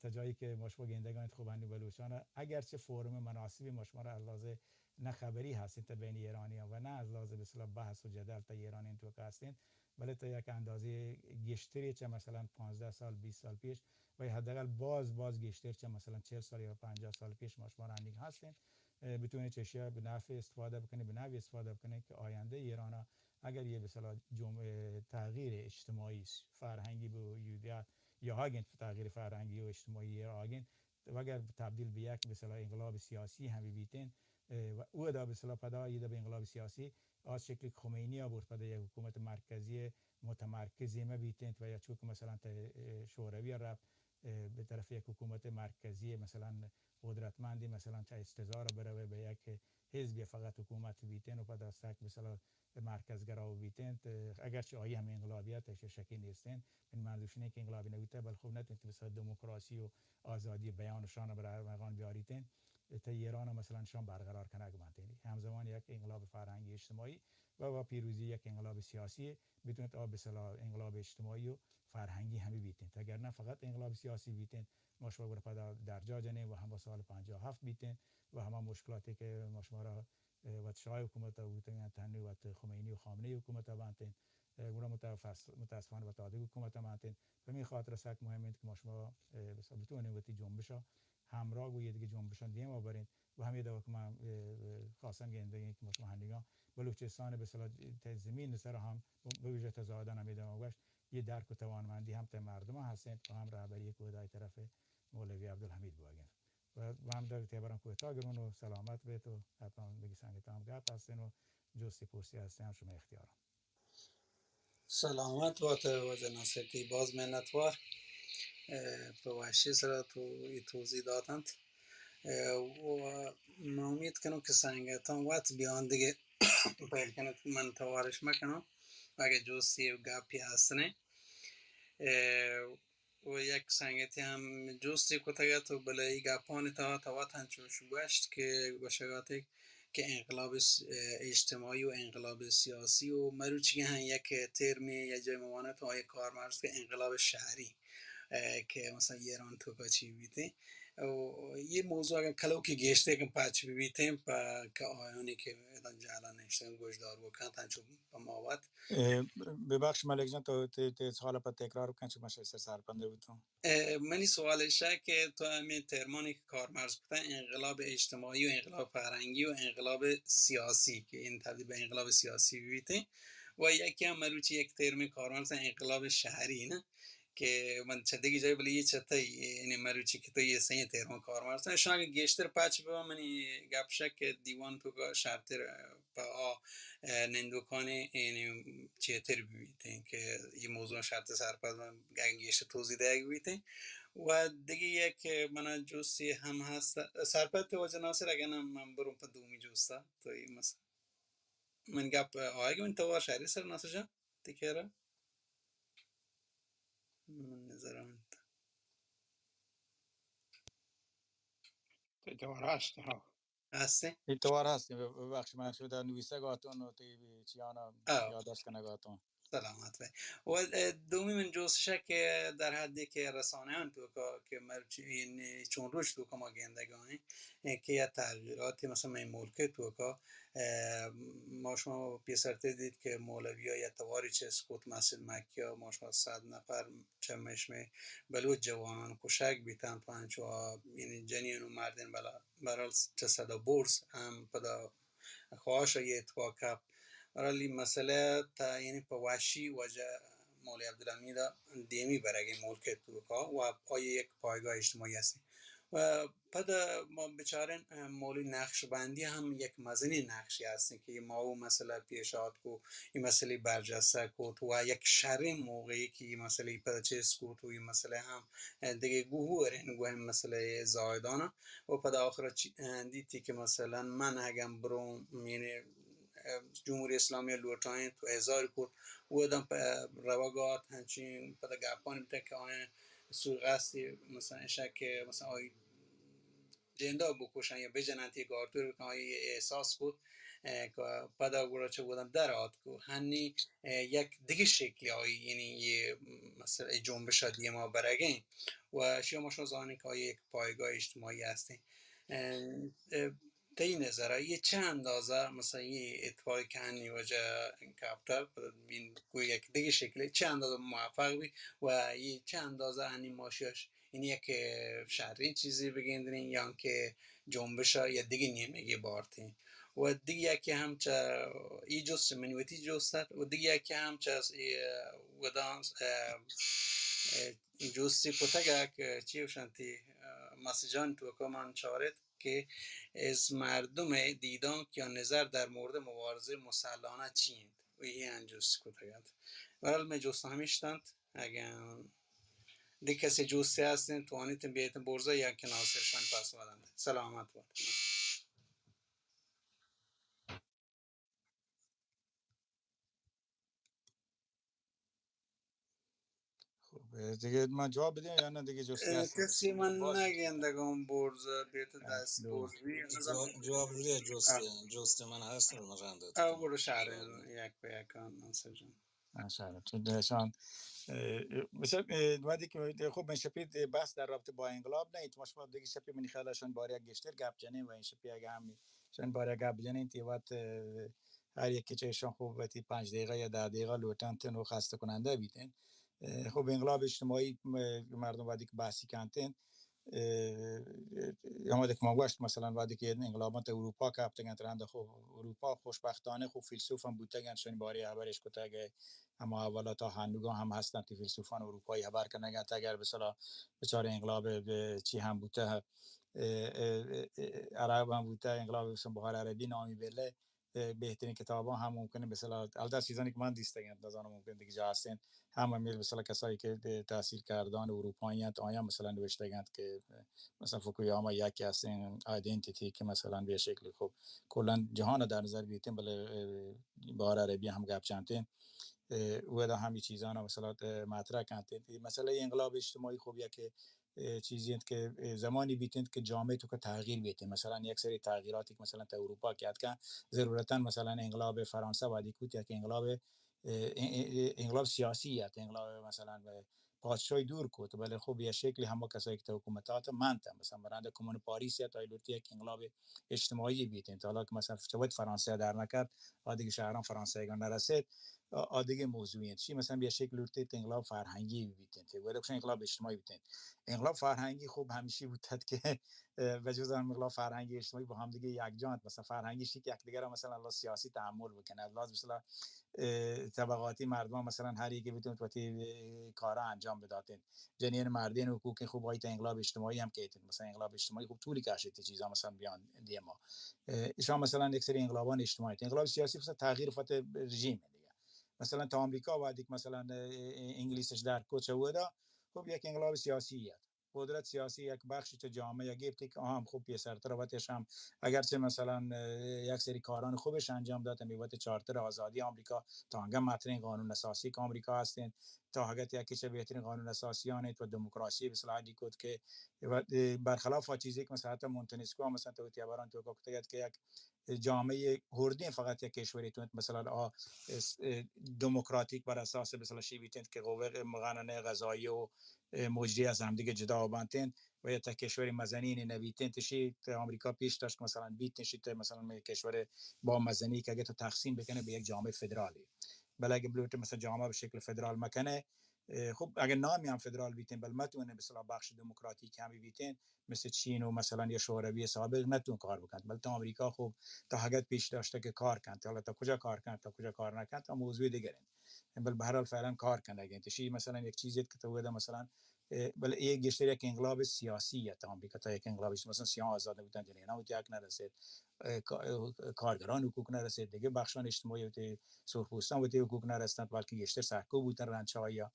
تا جایی که ما شما گندگان، خب ہنی بلوچان اگرچه فورم مناسبی ما شما را از لحاظ نه خبری هستین تا بین ایرانیان و نه از لحاظ به اصطلاح بحث و جدل تا ایرانیان توکا هستین، بلے تا یک اندازه گیشتری چه مثلا پانزده سال، بیست سال پیش و یا حداقل باز، باز گیشتر چه مثلا چهل سال یا پنجاه سال پیش ما شما را هنیگ هستین. اه، بتونین چه اشیا به نفع استفاده بکنین، به نحوی استفاده بکنین که آینده ایرانا اگر یه به اصطلاح جمع-، اه، تغییر اجتماعی، فرهنگی به وجود یا، یا آگین تغییر فرهنگی و اجتماعی یا آگین و اگر تبدیل به یک به اصطلاح انقلاب سیاسی هم بیتین، اه، و او دا به اصطلاح پدا ایده به انقلاب سیاسی آز شکلی خمینی ها برد پدا یک حکومت مرکزی متمرکزی ما بیتین و یا چون که مثلا تا، اه، شوروی رفت، اه، به طرف یک حکومت مرکزی مثلا قدرتمندی، مثلا چه استزار بروه به یک حزبی فقط حکومت بیتین و پدا سک مثلا مرکزگرا بیتین، ت-، اگرچه آیی هم انقلابیت اش شکی نیستین، من منظورش اینه که انقلابی نبیته، بل خب نتونیت مثلا دموکراسی و آزادی بیان و شان برای مقام بیاریتین، تا ایران مثلا شان برقرار کنگ بنتین. همزمان یک انقلاب فرهنگی اجتماعی و با پیروزی یک انقلاب سیاسی بتونیت آ به اصطلاح انقلاب اجتماعی و فرهنگی همی بیتین. اگر نه فقط انقلاب سیاسی بیتین، ما شما گره پدا درجا جنین و هما سال پنجاه و هفت بیتین و هما مشکلاتی که ما شما را، اه، وت شاه حکومت بوتین، تنی وت خمینی و خامنه‌ای حکومت بنتین، اه، گره متفس-، متاسفانه وت آدگه حکومت بنتین. به همی خاطر سک مهم انت که ما شما، اه، بس بتونین وتی جنبشا همراه گو یه دیگه جنبشان دیما برین. و همی دوا که من، اه، اه، خواستم گندگین که ما شما هنیگان بلوچستان به اصطلاح ته زمین سر هم، به ویژه تضادان همی دوا گوشت، یه درک و توانمندی هم ته مردم هستین و هم رهبری که ودای طرف مولوی عبدالحمید بوگین. و، و هم در تیبران کوتاه گرون و سلامت بیت و حتما بگی سنگت هم گپ هستین و جستی پرسی هستین هم شما اختیارم. سلامت بات واجہ ناصر، تی باز منتوار، اه، پہ وشی سرا تو ای توضیح داتنت. اه، و من امید کنم کہ سنگتان وت بیان دیگه پیل کنت، من توارش مکنم اگه جستی و گپی هستنه. اه، و یک سنگتی هم جستی کتگ ات و بلے ای گپانی تہا تو وت انچوش گوشت کہ گوشگ ات کہ انقلاب س-، اجتماعی و انقلاب سیاسی و مروچی هم یک ترمی یا جای ممانت آئی کارمرز کہ انقلاب شهری، اه، کہ مثلا ایران توکا چی بیتیں. و یہ موضوع اگر کلوکی گیشتر کہ پچ بیتیں پہ کہ آیانی کہ ادان جہلا نشتن گوشدار بکنت انچو پہ ما وت. اه، ببخش ملک جان، تو تی، تی سوال پہ تکرار بکن، چہ من شہ سر سرپندے بوتوں. اه، منی سوال ایش کہ تو ہمیں ترمانی کہ کارمرز کتا انقلاب اجتماعی و انقلاب فرهنگی و انقلاب سیاسی کہ این تبدیل به انقلاب سیاسی بیتیں و یکی هم مروچی یک ترمی کارمرز انقلاب شهری نه کہ من چہ دگی جای بلی یہ چہ تئی، یعنی مروچی کہ تو یہ سئیں ترم کارمرز، شان گیشتر پچ بہ منی گپ شک کہ دیوان توکا شرتر پہ آ، اه، نندوکانی یعنی چیتر بیتیں کہ یہ موضوع شرط سرپد گیش توضیح دیگ بیتیں. و دگی یک منا جستی هم هست، سرپد تو واجہ ناصر، اگر نه من بروں پہ دومی جستا، تو یہ مثلا من گپ آئے کہ من توار شهری سر ناصر جان، تکرار من نظر انت. تو توار هست، ها. هستیں؟ ای توار هستیں، ببخش، من شده نویسگ آتون و تی چیانا، آه، یادداشت کنگ آتون. سلامت بئے. و، اه، دومی من جوستش کہ در حدی کہ رسانه‌ان توکا کہ مرچی این چون روچ توکا ما گندگاهیں، اه، کہ یا تغییراتی مثلا من ملک توکا، اه، ما شما پیسرتے دید کہ مولوی یا تواری چه سکوت مسجد مکه، ما شما صد نفر چمش میں بلوچ جوانان کشگ بیتن، پنچ و، یعنی جنین و مردین بلا برحال چہ صدا برز ہم پدا خواہش یہ اتفاق کپت. برحال ای مسئلہ تا یعنی پہ وشی واجہ مولوی عبدالحمید دیمی برگ ملک توکا و آئی یک پایگاہ اجتماعی هستیں. و پدا ما بچاریں، اه، مولوی نقشبندی ہم یک مزنیں نقشے ہستیں کہ ما او مسئلہ پیش آتک و اے مسئلہ برجستہ کت و یک شریں موقعے کہ اے مسئلہ پدا چست کت و اے مسئلہ ہم، اه، دگہ گوہوریں گوہریں مسئلہ زاہدان ءَ و پدا آخر ءَ چی، اه، دیتی کہ مثلاً من اگاں بروں، یعنی، اه، جمہوری اسلامی ءَ لوٹائیں تو اظہار کت، و داں پہ روگ ءَ آت، ہنچیں پدا گپانی بیتگ کہ آیاں سوء قصدے، مثلاً اشاں کہ مثلاً آئی جندا بکشاں یا بجناں، تی گارتور بکن، آئی احساس کت، اه، کہ پدا گڑا چہ گوداں در آتک و ہنی، اه، یک دگہ شکلی آئی، یعنی یہ مسئلہ، یہ جنبش ءَ دیما برگیں و شما، شما زانیں کہ آئی یک پایگاہ اجتماعی ہستیں۔ اه، اه، تئی نظر ءَ یہ چہ اندازہ مثلاً یہ اتفاقی کہ ہنی وجہ کپتہ، این کوئی یک دگہ شکلی چہ اندازہ موفق بی و یہ چہ اندازہ ہنی ماشیاش یعنی یک شریں چیزے بگندریں یا کہ جنبش ءَ یا دگہ نیمگے بارتیں۔ و دگہ یکے ہم چہ ای جست، منی وتی جست ات، و دگہ یکے ہم چہ ای ودان، اه، اه، جستی کتگ کہ چی گوشنتی، اه، مسجانی توکا من چارت کہ از مردم دیدانک یا نظر در مورد مبارزه مسلحانه چی انت؟ و ای ہم جست کتگ ات۔ ول مئے جست ہمیش انت۔ اگاں دگہ کسے جستے ہستیں، توانیت بیایت برزا یا کہ ناصر شان پاس ودنت۔ سلامت بات۔ خب، دگہ من جواب بدیں یا نہ دگہ جستے ہستیں؟ کسی من نگندگوں برز بیت دست برز بی۔ جواب، جواب بدے جستے، جستے من ہست، من رند ات۔ او گڑا شہر یک پہ یک ناصر جان۔ ماشاءاللہ، چون درشان، اه، مثل، اه، وقتی که، خب، من شپید بحث در رابطه با انقلاب نه، تو شما دیگه شپی منی خیال شان بار یک گیشتر گپ جنین و این شپی اگه هم شان بار یک گپ جنین، تی وقت، اه، هر یکی چه ایشان خوب وقتی پنج دقیقه یا ده دقیقه لوٹن تن و خسته کننده بیتن. اه، خب، انقلاب اجتماعی، م-، مردم وقتی که بحثی کنتن، اه، ہما دے کہ ما گوشت، مثلاً وہدے کہ انقلاباں تہ اروپا کپتگ انت، رند خو-، اروپا خوشبختانہ خوب فیلسوف ہم بوتگ انت، شانی بارے ہبر اش کتگ، ہما اولا تا ہنوگاں ہم ہست انت، فیلسوفان اروپایی ہبر کنگ انت، اگر بسلا بچار انقلاب چی ہم بوتہ، اه، اه، اه، عرب ہم بوتہ، انقلاب بہار عربی نامی بلے، اه، بہترین کتاباں ہم ممکن مثلا، البتہ چیزانی کہ من دیستگ انت، نزانم ممکن دگہ جا ہستین، ہم ہمے مثلا کسایی کہ تحصیل کردان اروپایی انت، آیاں مثلا نوشتگ انت کہ مثلا فوکویاما یکی ہستین آیدنتیتی کہ مثلا بہ شکلی خوب کلا جہان در نظر بیتین، بلے، اه، بہار عربی ہم گپ چنتین، اه، ودا ہمی چیزانا مثلا، اه، مطرح کنتین۔ مثلا انقلاب اجتماعی خوب یک اه، چیزی انت کہ، اه، زمانی بیت انت کہ جامعہ توکا تغییر بیت انت۔ مثلا یک سری تغییراتی کہ مثلا تا اروپا کہ اتکن، ضرورتا مثلا انقلاب فرانسہ وہدی کوت یک انقلاب، اه، اه، اه، انقلاب سیاسی ات، انقلاب مثلا پادشاہی دور کوت، بلے خب یہ شکلی ہما کسایی کہ تا حکومتات منت، مثلا برند کمون پاریس ات، آئی لوٹی یک انقلاب اجتماعی بیت انت۔ حالا کہ مثلا چہ وقت فرانسہ در نکرد، آ دگہ شہران فرانسہ گا نرسید، آ، آ دگہ موضوعی انت۔ چی مثلا بہ شکل لوٹیت انقلاب فرہنگی بیت انت، ولا کش انقلاب اجتماعی بیت انت۔ انقلاب فرہنگی خوب ہمشی بوتت کہ، اه، بجز انقلاب فرہنگی اجتماعی با ہم دگہ یک جا انت۔ مثلا فرہنگی شی کہ یک دگرا مثلا اللہ سیاسی تحمل بکنہ، اللہ مثلا، اه، طبقاتی مردمان مثلا ہر یکی بیت انت وتی، اه، کارا انجام بدات انت۔ جنین مردین حقوق خوب آئی تا انقلاب اجتماعی ہم کیت انت۔ مثلا انقلاب اجتماعی خوب طولی کشیت چیزا مثلا بیان دیما۔ اه، اشان مثلا یک سری انقلابان اجتماعی انت۔ انقلاب سیاسی مثلا تغییر فت رژیم انت دیگہ۔ مثلا تا آمریکا وہدی کہ مثلا، اه، انگلیسش در کو چہ ودا، خب یک انقلاب سیاسی ات۔ قدرت سیاسی یک بخشی چہ جامعہ گپتی کہ آہاں خوب پیسرتر وتش ہم، اگرچہ مثلا، اه، یک سری کاران خوبش انجام دات، ہمی وت چارتر آزادی آمریکا، تا انگا مترین قانون اساسی کہ آمریکا ہستین، تا حقت یکی چہ بہترین قانون اساسیان انت و دموکراسی بہ صلاح دی کت کہ و، اه، برخلاف آ چیزی کہ مثلا حتی مونتنسکو ہم مثلا تو وتی ہبران توکا کتگ ات کہ یک جامعہ ہردیں فقط یک کشوری تو انت، مثلا آ اس-، اه، دموکراتیک بر اساس مثلا شی بیت انت کہ قوہ مقننہ قضائیہ و، اه، مجری از ہمدیگہ جدا بنت انت و یا تا کشور مزنین نبیت انت، شی تا آمریکا پیش داشت مثلا بیت انت، شی تا مثلا مئے کشور با مزنی کہ اگہ تو تقسیم بکنہ بہ یک جامعہ فدرالی، بلے اگہ بلوٹہ مثلا جامعہ بہ شکل فدرال مکنہ، اه، خب اگہ نامی ہم فدرال بیتین، بل متوانین بہ صلاح بخش دموکراتیک ہمی بیتین، مثل چین و مثلا یا شوروی سابق نتون کار بکنت، بل تا آمریکا خب تا حقت پیش داشتہ کہ کار کنت، حالا تا کجا کار کنت، تا کجا کار نکنت، تا موضوع دیگر انت۔ بل بہرحال فعلا کار کنگ انت۔ شی مثلا یک چیزی کہ تو ودا مثلا اه، بلے اے گیشتر یک انقلاب سیاسی ات، آمریکا تا یک انقلاب، مثلاً سیاہاں آزاد نبوتن، جنیناں وتی حق نرسید، اه، کا-، اه، کارگران حقوق نرسید، دیگه بخشان اجتماعی وتی سرخپوستان وتی حقوق نرستن، بلکہ گیشتر سرکوب بوتن رنچ آیا،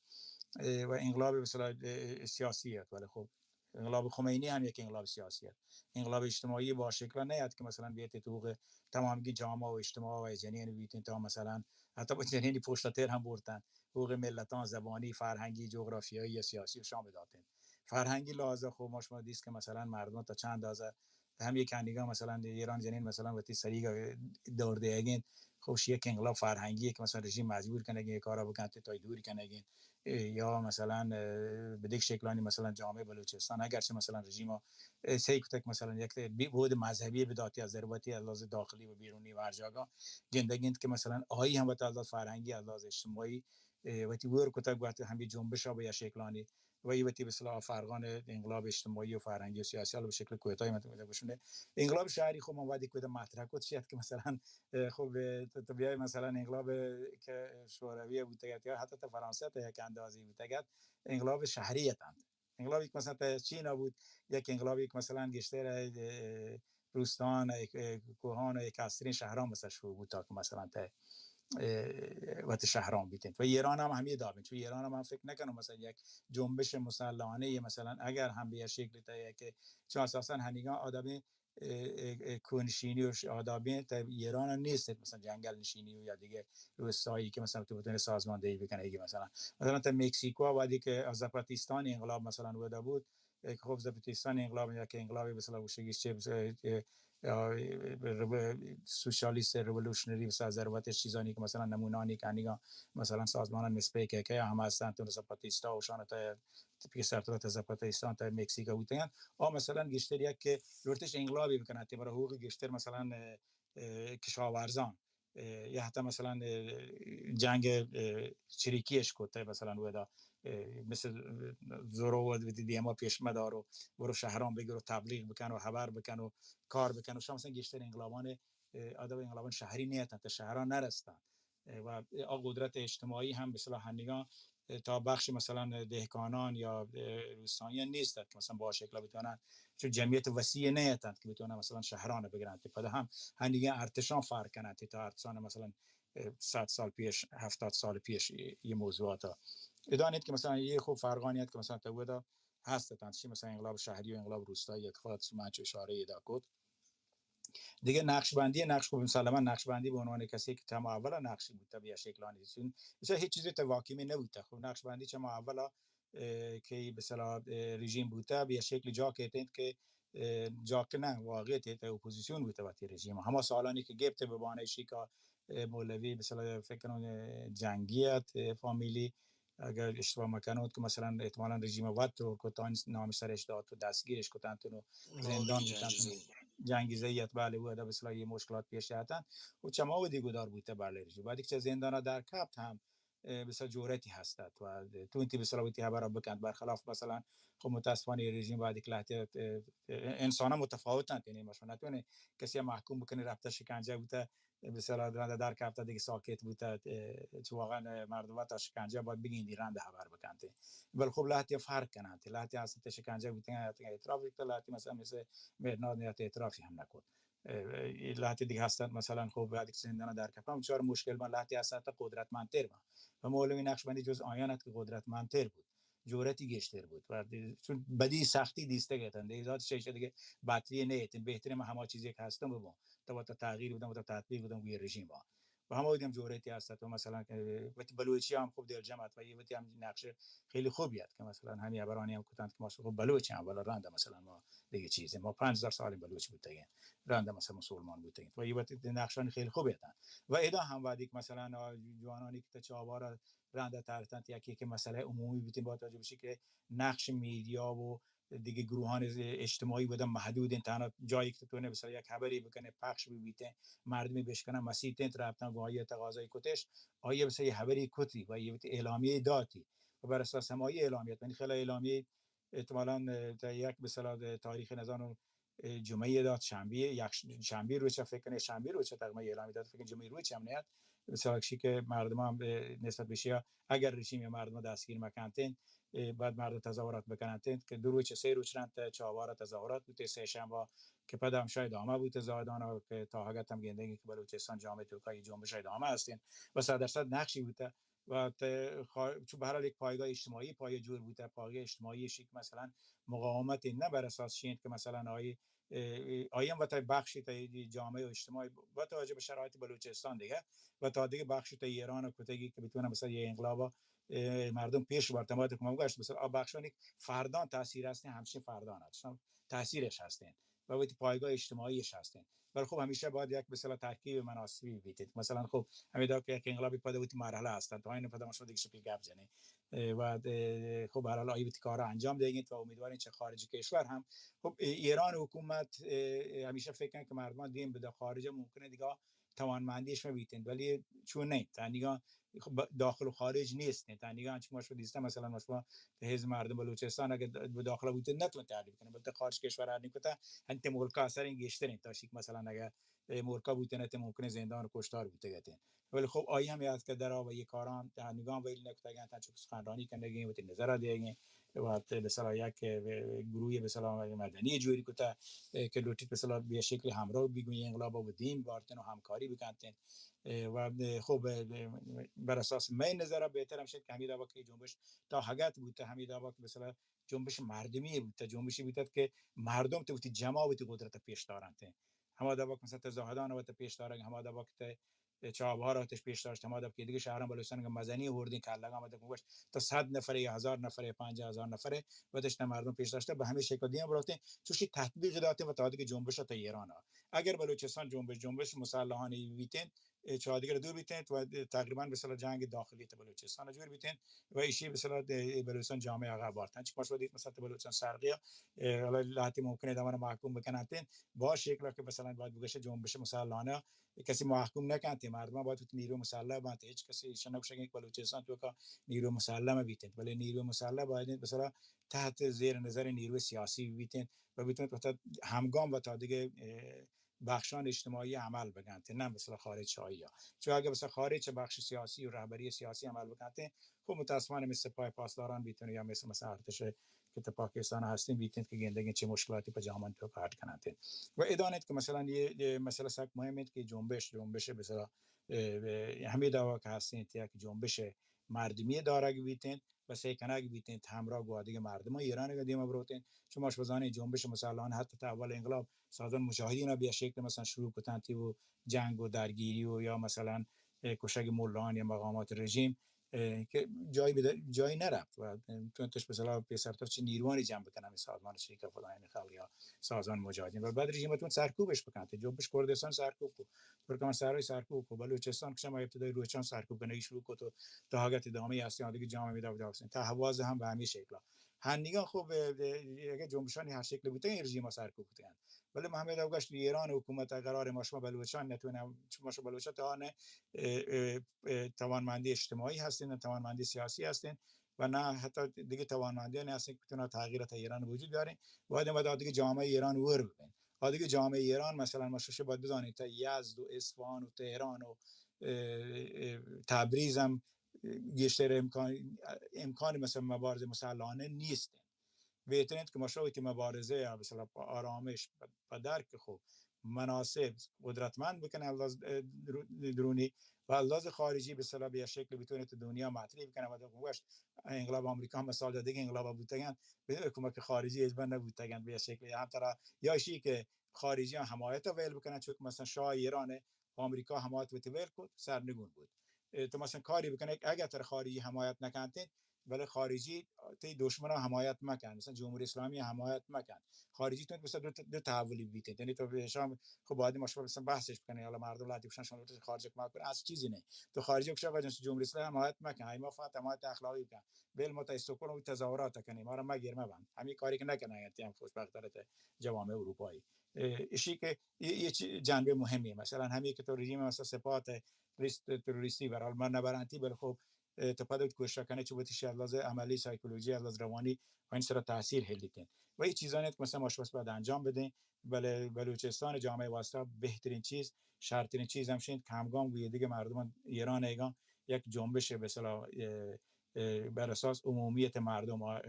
اه، و انقلاب مثلاً، اه، سیاسی ات، ولی خب انقلاب خمینی ہم یک انقلاب سیاسی ات۔ انقلاب اجتماعی با شکل نہ ات کہ مثلاً بیت تو حقوق تمامگی جامعہ و اجتماع و جنین بیتیں تا مثلاً حتی با جنینی پشت تیر ہم برتن۔ حقوق ملتان، زبانی، فرہنگی، جغرافیایی یا سیاسی و شام داتیں۔ فرہنگی لحاظ خب ما شما دیست کہ مثلاً مردم تا چند اندازہ ہم یک کنگا مثلاً ایران جنین مثلاً وتی سریگا دور دیگین۔ خب شی یک انقلاب فرہنگی کہ مثلاً رژیم مجبور کنگین کارا بکنت تا دور کنگین۔ اه، یا مثلاً، اه، به دیگه شکلانی مثلاً جامعه بلوچستان، اگرچه مثلاً رژیم، اه، سعی کتگ مثلاً یک بی-، بود مذهبی بداتی از ضرورتی از لحاظ داخلی و بیرونی و هر جاگا گندگ انت که مثلاً آئی هم وت از لحاظ فرهنگی، از لحاظ اجتماعی، اه، وتی ور کتگ، وت همین جنبش به یک شکلانی و ای وتی به اصطلاح فرقان انقلاب اجتماعی و فرهنگی و سیاسی، حالا به شکل کوتاهی من گوشونه انقلاب شهری خو من وقتی کوتاه مطرح کت شاید که مثلاً اه، خب، اه، تو، تو بیای مثلاً انقلاب که شوروی بوتگت یا حتی تا فرانسه تا یک اندازی بوتگت، انقلاب شهری اتند. انقلابی که مثلاً تا چین بود، یک انقلابی که مثلاً گیشتر، اه، روستان، اه، کوهان، اه، کسترین شهران مثلاً شروع بود تا که مثلاً تا، اه، وت شهران بیتند. و ایران هم همیه دابین، چون ایران هم من فکر نکنم مثلاً یک جنبش مسلحانه مثلاً اگر هم به یک شکل تا یک، چون اساساً هنیگان آدمی اه، اه، اه، کوهنشینی و ش-، آدابین تا ایران نیست، مثلاً جنگل نشینی و یا دیگه روستایی که مثلاً تو بتونی سازماندهی بکنی، اگه مثلاً، مثلاً تا مکسیکو وقتی که زاپاتیستان انقلاب مثلاً ودا بود، اه، که خب زاپاتیستان انقلاب یا که انقلاب مثلاً گوشگی چه، اه، اه، اه، سوسیالیست رولوشنری و ضرورت چیزانی که مثلاً نمونانی که انیگا مثلاً سازمان نسبه که، که هم هستن تو زاپاتیستا و شان تا پیسر تا زاپاتیستان تا مکسیکو بوتگن. آ مثلاً گیشتر یک که لوٹش انقلابی بکنن، تی برای حقوق گیشتر مثلاً، اه، اه، کشاورزان، اه، یا حتی مثلاً، اه، جنگ، اه، چریکیش کت، مثلاً ودا، اه، مثل زورو و دیما پیش مدار و برو شهران بگر و تبلیغ بکن و خبر بکن و کار بکن و شما مثلاً گیشتر انقلابان، اه، ادب انقلابان شهری نیتن، تا شهران نرستن. اه، و آ قدرت اجتماعی هم به اصطلاح هنگان، اه، تا بخش مثلاً دهکانان یا، اه، روستاییان نیست که مثلاً با شکل بتوانند، چون جمعیت وسیع نیتند که بتوانند مثلاً شهران بگرند. پدا هم هنگان ارتشان فرق کنند تا ارتشان مثلاً، اه، صد سال پیش، هفتاد سال پیش یه، یه موضوعات ها. ادانید که مثلاً یه خوب فرقانی هست که مثلاً تا ودا هستند. چی مثلاً انقلاب شهری و انقلاب روستایی که خود من چه اشاره ادا کد. دیگه نقشبندی، نقش خب مسلماً نقشبندی به عنوان کسی که چما اولا نقشی بوده به یک شکلانی، چون مثلاً هیچ چیزی تا واکیمی نبوده. خب نقشبندی چما اولا، اه، که به اصطلاح، اه، رژیم بوده به یک شکل جا که تند که، اه، جا که نه واقع ته اپوزیسیون بوده وقتی رژیم. هما سالانی که گپته به بانه شیکا، اه، مولوی به اصطلاح فکر کنم، اه، جنگیت، اه، فامیلی اگر اشتباه مکنود که مثلاً احتمالاً رژیم وقت رو کتان نام سرش داد و دستگیرش کتن و زندان بودن. جنگی زیت، بله، او ادب اصلاحی مشکلات پیش آتن و چما و دیگودار بوده، بله، رژیم. بعد که زندان در کپت هم، اه، بسیار جورتی هستد و تونتی بسیار وتی خبر بکند، برخلاف مثلاً خب متاسفانه رژیم بعد که لحظه، اه، اه، انسان متفاوتن، یعنی مثلاً نتونه کسی محکوم بکنه رفته شکنجه بوده، به اصطلاح رند در کپته دیگه ساکت بوته، اه، چه واقعاً مردم تا شکنجه باید بگیندی رند خبر بکنته. بل خب لحظه فرق کننت، لحظه اصلاً شکنجه بوتن اعتراف بکته، لحظه مثلاً مثل مهرناز نیت اعترافی هم نکد. اه، اه، لحظه دیگه هستن مثلاً خب بعد که زندان در کپم چهار مشکل من لحظه هستن تا قدرتمندتر من و مولوی نقشبندی جز آیان است که قدرتمندتر بود. جرأتی گیشتر بود و دی-، چون بدی سختی دیسته گتن، دیگه ذات شیشه دیگه بطری نیتن، بهتره من هما چیزی که هستم ببم، تا وتا تغییر بدم، وتا تطبیق بدم گوی رژیم ها. و هما دیدم جرأتی هست و مثلاً، اه، وتی بلوچی هم خوب دلجم ات و یه وتی هم نقش خیلی خوبی ات که مثلاً همی ابرانی هم کتند که ما خوب بلوچ هم، ولی رند مثلاً ما دیگه چیزی، ما پنج هزار سال بلوچ بودگیم، رند مثلاً مسلمان بودگیم و یه وتی نقشان خیلی خوبی اتن. و ادا هم وقتی که مثلاً آ جوانانی که تا چه آوارا رند ترتنت، یکی که مسئله عمومی بیتین با توجه بشی که نقش میدیا و دیگه گروهان اجتماعی بودن محدودین، تنها جایی که تو تونه بسر یک خبری بکنه پخش ببیته، مردمی بشکنه مسیتین رفتن گواهی تقاضای کتش، آیا بسر یه خبری کتی و یه اعلامیه داتی و بر اساس همایی اعلامیت، یعنی خیلی اعلامیه احتمالاً، اه، تا یک به اصطلاح تاریخ نزانو، اه، جمعه داد، شنبه، یک ش-، شنبه روچ فکر کنه، شنبه روچ تقریباً اعلام داد، فکر کنه جمعه روچ هم نیاد، مثال شی که مردم هم، اه، نسبت به شیا اگر رژیم مردم دستگیر مکنتین، اه، بعد مردم تظاهرات بکنتین که دو روچ، سه روچ رند چابهار تظاهرات بوده، سه شنبه که پد هم شاید ادامه بوده زاهدان که تا حقت هم گندگی که بلوچستان جامعه توکای جنبش ادامه هستین و صد درصد نقشی بوده. و ت-، خا-، چون به هر حال یک پایگاه اجتماعی پایه جور بوده، پایگاه اجتماعی شی که مثلاً مقاومت نه بر اساس شی انت که مثلاً آی، اه، آی هم وتا بخشی تا جامعه و اجتماعی با توجه به شرایط بلوچستان دیگه و تا دیگه بخشی تا ایران و کتگی که بتونه مثلاً یه انقلاب، اه، مردم پیش برتن. باید که من گشت مثلاً آ بخشانی که فردان تاثیر هستین، همچین فردان هستن، تاثیرش هستین. و وتی پایگاه اجتماعیش هستین. ولی خب همیشه باید یک مثلاً ترکیب مناسبی بیتید. مثلاً خب همیدا که یک انقلابی پد وتی مرحله هستن، تا این پد ما شما دیگه شپی گپ جنی. اه، و، اه، خب هر حال آی وتی کارا انجام دیگید و امیدوارین چه خارج کشور هم. خب ای-، ایران حکومت، اه، همیشه فکر کن که مردمان دیم بده خارج ممکنه دیگه توانمندیش مبیتین، ولی چون نه، تنیگا خب، داخل و خارج نیستین. تنیگا انچ ما شما دیسته، مثلاً ما شما حزب مردم بلوچستان اگه د-، به داخل بوده نتون تحلیل کنه، بلکه خارج کشور هر نکته انت ملکا اثر این گیشترین تا شیک مثلاً اگه ای ملکا بوده نه، ممکنه زندان و کشتار بوده گتین. ولی خب آی هم یاد که در آب یک کاران تنیگا ویل نکته گن، تا چون سخنرانی کنگین، وتی نظر دیگین، و مثلاً یک، اه، گروه مثلاً مدنی جوری کتا، اه، که لوٹیت مثلاً به شکل همراه بگوی انقلاب و دیم بارتن و همکاری بکنتن. اه، و خب، اه، بر اساس مئے نظر بهتر همشد که همی دابا که جنبش تا حقت بوته، همی دابا که مثلاً جنبش مردمی بوته، جنبشی بوته که مردم ته وتی جماع وتی قدرت پیش دارنت. هما دابا که مثلاً ته زاهدان وت پیش دارن، هما دابا که ته چابهار وتش پیش داشت، هما دابا که دیگه شهران بلوچستان که مزنی هردین کلگا مده گوشت تا صد نفر یا هزار نفر، پنجاه هزار نفر وتش نه مردم پیش داشته، به همین شکل دیگه براته چوشی تطبیق داته و تا دیگه جنبش تا ایران ها. اگر بلوچستان جنبش، جنبش مسلحانه بیتین، اه، چه دیگر دو بیتین و تقریباً به اصطلاح جنگ داخلی ته بلوچستان جور بیتین و ایشی به اصطلاح ده بلوچستان جامعه آقا بارتن. چه ما شما دید مثلاً ته بلوچستان شرقی، اه، حالا لحظه ممکنه دمر محکوم بکنن، با شکل که مثلاً باید بگشه جنبش مسلحانه کسی محکوم نکنت، مردم باید وتی نیرو مسلح بنت، هیچ کسی ایشان نگوشگ که بلوچستان توکا نیرو مسلح بیتنت، بلے نیرو مسلح باید انت مثلاً تحت زیر نظر نیروی سیاسی بیتنت و بیتنت وتا همگام و تا دیگه، اه، بخشان اجتماعی عمل بکنت، نه مثلاً خارج شاهی ها. چون اگه مثلاً خارج چه بخش سیاسی و رهبری سیاسی عمل بکنت، خب متاسفانه مثل سپاه پاسداران بیتن یا مثل مثلاً ارتش که تو پاکستان هستین بیتین که گندگین چه مشکلاتی په جامعه تو کار کننت. و ادانت که مثلاً یه، یه مسئله سک مهم انت که جنبش، جنبش به اصطلاح، اه، اه، همین دعوا که هستین یک جنبش مردمی دارگ بیتین و سعی کنگ بیتین همراه گو دیگه مردم ایران که دیما بروتین. شما شو بزانین جنبش مسلحانه حتی تا اول انقلاب سازمان مجاهدین به شکل مثلاً شروع کتن تی و جنگ و درگیری و یا مثلاً، اه، کشگ ملان یا مقامات رژیم اه، که جایی بده-، جایی نرفت و تونتش به اصطلاح پیسرتر چه نیروانی جمع بکنه، همین سازمان شریک خدایان خلق یا سازمان مجاهدین. و بعد رژیم تون سرکوبش بکنت، جنبش کردستان سرکوب کو، ترکمن سرای سرکوب کو، بلوچستان که شما ابتدای روچان سرکوب کنگی شروع کو تو تا حاجت ادامه هستی، آدگی جامعه میدا بوده هستین. تا حواز هم به همین شکل. هنیگان خب، اه، اگه جنبشانی هر شکل بوده، این رژیم سرکوب بوده. ولی محمد اوگشت ایران حکومت قرار ما شما بلوچان نتونه، ما شما بلوچان تا آن، اه، اه، اه، توانمندی اجتماعی هستین، نه توانمندی سیاسی هستین و نه حتی دیگه توانمندی هستین که بتونه تغییر تا ایران وجود بیارین. باید ما دیگه جامعه ایران ور ببین. و دیگه جامعه ایران مثلاً ما شش باید بزنین تا یزد و اصفهان و تهران و، اه، اه، تبریز هم گیشتر امکان، امکان مثلاً مبارز مسلحانه نیستین. بهترین که ما شوی تی مبارزه یا مثلاً په آرامش، په، په درک خو مناسب قدرتمند بکنه انداز، اه، درو-، درونی و انداز خارجی به اصطلاح به یک شکل بتونه تو دنیا مطرح بکنه. و گوشت انقلاب آمریکا هم مثال داده که انقلاب بوتگن به کمک خارجی هیچ بر نبوتگن به یک شکل. هم ترا یا شی که خارجی هم حمایت ویل بکنن، چون که مثلاً شاه ایرانه آمریکا حمایت وتی ویل کت، سرنگون بود. اه، تو مثلاً کاری بکنه، اگر تر خارجی حمایت نکنتین، بلے خارجی تی دشمن حمایت مکن، مثلاً جمهوری اسلامی حمایت مکن. خارجی تو مثلاً دو، دو تحولی بیتین. یعنی تو به شام خب باید ما شما مثلاً بحثش بکنین، حالا مردم لاتی بشن شما خارج کمک کن، از چیزی نه. تو خارجی بشن جمهوری اسلامی حمایت مکن، ای ما فقط حمایت اخلاقی بکن. بل ما تا استکهلم تظاهرات کنیم، ما را مگیر مبند. همین کاری که نکنن، یعنی هم خوشبخت داره جوامع اروپایی. اه، اشی که یه، یه چی-، جنبه مهمی. مثلاً همین که تو رژیم مثلاً سپاه لیست تروریستی برحال من نبرنتی، بلے خب اه، تو پدا کوشش کنه چه وتی شی از لحاظ عملی، سایکولوژی، از لحاظ روانی، و این سرا تاثیر هلیتین. و این چیزانی که مثلاً ما شما باید انجام بدین، بله بلوچستان جامعه واسطه بهترین چیز، شرترین چیز همشین که همگام گویه دیگه مردمان ایران ایگان یک جنبش به اصطلاح، اه، اه، بر اساس عمومیت مردم، اه،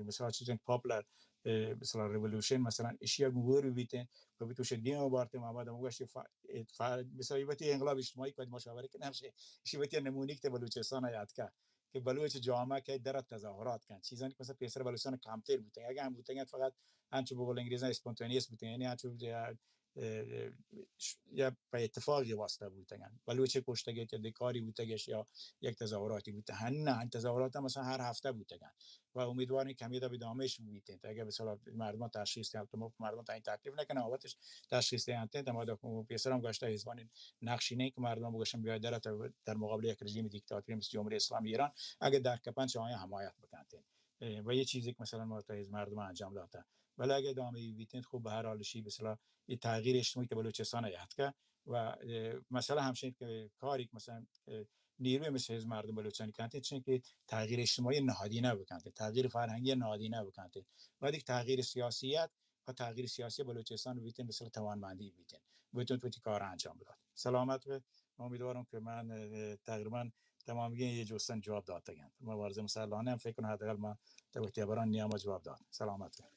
مثلا چیز پاپولار، اه، مثلا ریولوشن، مثلا اشیا گور بیتن و بیتوش دین و بارت محمد هم گوشت ف-، ف-، مثلا وتی انقلاب اجتماعی که مشاوره که نمیشه، اشی وتی نمونی که بلوچستان یاد که، که بلوچ جامعه که در تظاهرات کن، چیزانی که مثلا پیسر بلوچستان کمتر بوتن، اگه هم بوتن فقط انچو بقول انگریزان اسپونتانیس بوتن، یعنی انچو اه، اه، ش-، یا په اتفاقی واسطه بوتگن. بلوچ کشتگیت یا دکاری بوتگش یا یک تظاهراتی بوته. هن نه، هن تظاهرات هم مثلاً هر هفته بوتگن. و امیدواریم کمی دا به دامش بیتین. تا اگه به صلاح مردم تشخیص دهند، تو مردم تعیین تکلیف نکنه، آواتش تشخیص دهند. تا ما دا پیسر هم گشته حزبان نقشی نه که مردم بگشن بیاید در، در مقابل یک رژیم دیکتاتوری مثل جمهوری اسلامی ایران، اگه در کپن چه آیا حمایت بکنتین. اه، و یه چیزی که مثلاً ما تا حزب مردم انجام داته. ولی اگه ادامه بیتین، خب به هر حال شی به صلاح ای تغییر اجتماعی که بلوچستان یاد که و، اه، مسئله همچنین که کاری که مثلاً، اه، نیروی مثل حزب مردم بلوچستان کنت، چون که تغییر اجتماعی نهادینه بکنت، تغییر فرهنگی نهادینه بکنت. و دیگه تغییر سیاسیت و تغییر سیاسی بلوچستان بیتین، مثل توانمندی بیتین، بیتین تو تی کار انجام بدات. سلامت به. امیدوارم که من، اه، تقریباً تمامی یه جستن جواب داتگن. ما ورزم سرلانه هم فکر کنم حداقل ما تا وقتی بران نیام جواب دات. سلامت به.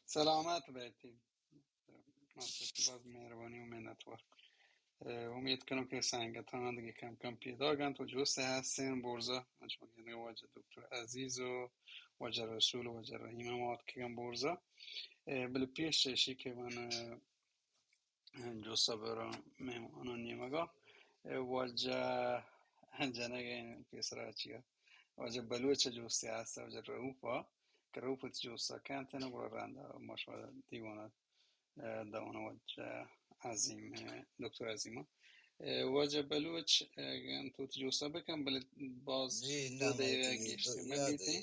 سلامت بیتین. باز مهربانی و منتوار. اه، امید کنم که سنگتان دیگه کم کم پیدا گنت و جست هستین. برزا، من شما گندگا واجه دکتر عزیز و واجه رسول و واجه رحیم هم آتکگن برزا. اه، بله پیش چشی که من، اه، جست برا مهمانان نیمگا، اه، واجه جنگ این پیسرا چیا؟ واجه بلوچ جستی هست، واجه رؤوفا، که رؤوف تی جستا کنت، نه برا رند ما شما دیوانا اه، دانا واجه عظیم، اه، دکتر عظیم. اه، واجه بلوچ، اه، گن تو تی جوسا بکن، بلے باز جی، دو نه، دقیقه گیشتر من دیتے.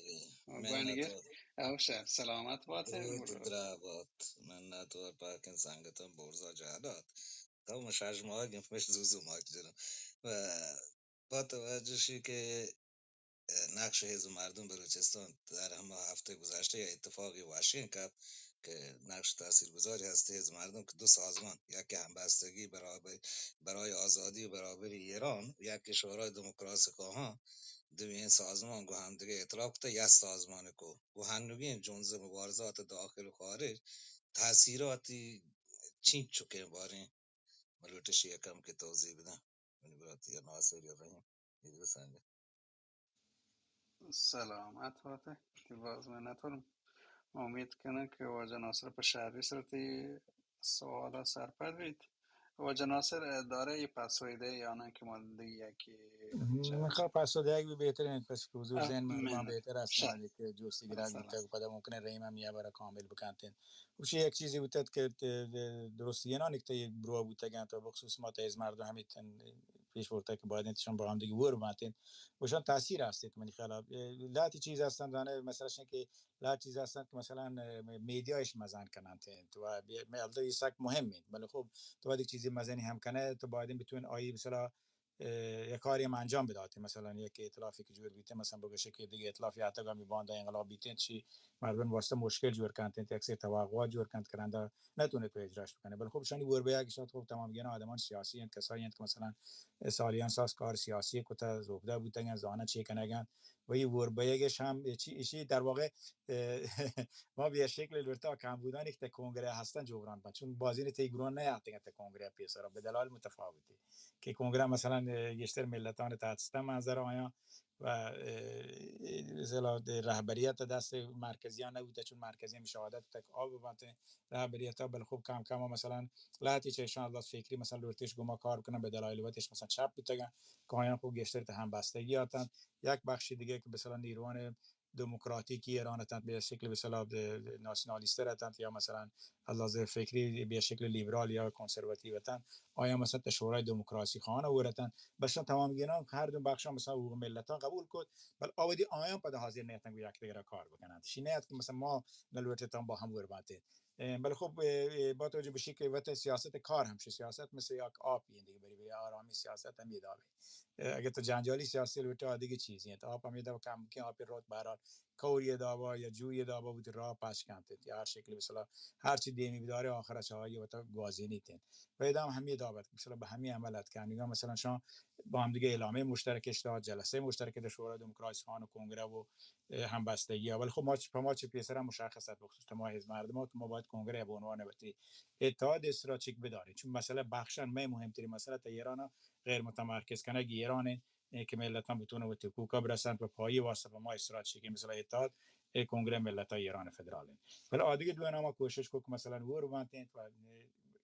بانگیر. او شر، سلامت باتے. درود دراہ بات. منت وار پاکیں سنگتاں برزا جہلات. تو مشاش ماہ گن مش زوزو ماک جنم. و با توجہ شی کہ نقش حزب مردم بلوچستان در ہما ہفتہ گزشتہ یا اتفاقی وشیں کپ کہ نقش تاثیرگذاری ہست حزب مردم کہ دو سازمان، یکے ہمبستگی برابر، برای آزادی و برابری ایران، یکے شورای دموکراسی خواہان، دوئیں سازمان گو ہمدیگہ اطلاق کتہ یک سازمان کو و ہنوگیں جنز مبارزات داخل و خارج تاثیراتی چینچکیں باریں ملوٹشی یکم کہ توضیح بدن. منی براتی ناصر یا رحیم. سلامت باتے. تی باز منت وارم. ما امید کنن کہ واجہ ناصر پہ شری سرتی سوالا سرپد بیت. واجہ ناصر، اه، دارے یہ پسوی دے یا نہ کہ ما دیگہ یکی من خواہ پسو دیگ بھی بہتر انت، پس کہ حضور ذہن مردمان بہتر است، کہ جوستی گراگ بیتگ، پدا ممکن انت رحیم ہم یا برا کامل بکنت. گوشی یک چیزی بوتگ کہ ت-، درست ینا نکتہ یک بروا بوتگ انت و بخصوص ما تیز مردم ہمیں تن پیش برتگ کہ باید انت شان با ہم دیگہ ور بانت انت و شان تاثیر است انت منی خیال. لاتی چیز ہستن دانے مثلا شن کہ لاتی چیز ہستن کہ مثلا میڈیا اش مزن کننت انت و بی-، مئے الدا یہ سک مهم انت، بلے خب تو وقتی چیزی مزنی ہم کنے تو باید بتون آئی مثلا اه، یک کاری ہم انجام بداتیں، مثلا یک ائتلافی کہ جوڑ بیتیں، مثلا بگشے کہ دگہ ائتلافی آتگ ہمے باندا انقلاب بیتیں، چی مردم واسطہ مشکل جوڑ کنت، یک سری توقعات جوڑ کنت، کرندہ نتونے تو اجراش بکنے. بلے خب شانی ور بیاگ شاید خب تمام گینا آدمان سیاسی انت، کسایی انت کہ مثلا سالیان ساز کار سیاسی کتا، زوبدہ بوتگن، زانن چی کنگن و یہ ور بیاگش ہم چی، اشی در واقع، اه، ما بیا شکل لرتا کم بودن ایک تا کنگرہ ہستن جبران بن، چون بازین تی گران نیاتگن تا کنگرہ پیسرا به دلایل متفاوتی. کہ کنگرہ مثلا، اه، گیشتر ملتان تحت ستم منظر آیاں و، اه، مثلا رہبریت دست مرکزیان نبوتہ، چون مرکزی ہم شہادت تک آب بنت رہبریت، بل خوب کم کم مثلا لہتی چہ اشان لس فکری مثلا لوٹش گما کار کنن، به دلایل وتش مثلا چپ بوتگن کہ آیان خوب گیشتر تہ ہم بستگی آتن. یک بخشی دیگہ کہ مثلا نیروان دموکراتیکی ایران اتنت، به شکل به اصطلاح ناسیونالیست اتنت یا مثلا از لحاظ فکری به شکل لیبرال یا کنسرواتیو اتنت، آیا مثلا تا شورای دموکراسی خانه ور اتنت، بشان تمام گینان هر دو بخشان مثلا حقوق ملتان قبول کت، بل آودی آیان پدا حاضر نیتن که یک دیگر کار بکنند. شی نیت که مثلا ما نلوٹتان با هم ور بانتین. اه، بلے خب، اه، اه، با توجہ بشی کہ وت سیاست کار ہمشی، سیاست مثل یک آپی انت دیگہ، بری بری آرامی سیاست ہمے دابے۔ اه، اگر تو جنجالی سیاست لوٹے، آ دیگہ چیزی انت۔ آپ ہمے دابا کم کن، آپ روت بہرحال کوری دابا یا جوی دابا بوتی راہ پاچ کنت یا ہر شکلی مثلا ہر چی دیمی بدارے آخر چاہی وتا گوازینی تین۔ و ادام ہمے دابت مثلا بہ ہمے عمل ات کہ انگا مثلا شان با ہم دیگہ اعلامه مشترک اشتاد، جلسه مشترک شورای دموکرات خان و کنگره و اه، همبستگی. اول خب ما چ-، پہ ما چہ پیسر ہم مشخص ات، بخصوص ما حزب مردم ات، ما باید کنگره به عنوان وتی اتحاد استراتژیک بداریں، چون مسئلہ بخشن مئے مهمترین مسئلہ تا ایران غیر متمرکز کنگ ایران انت، اه، کہ ملتان بتونه وتی حقوقا برسنت و پایی واسطه پہ ما استراتژیک مثلا اتحاد، اه، کنگره ملتان ایران فدرال انت. ولی آدگه دو نام کوشش کو کہ مثلا ور بنت انت و، اه،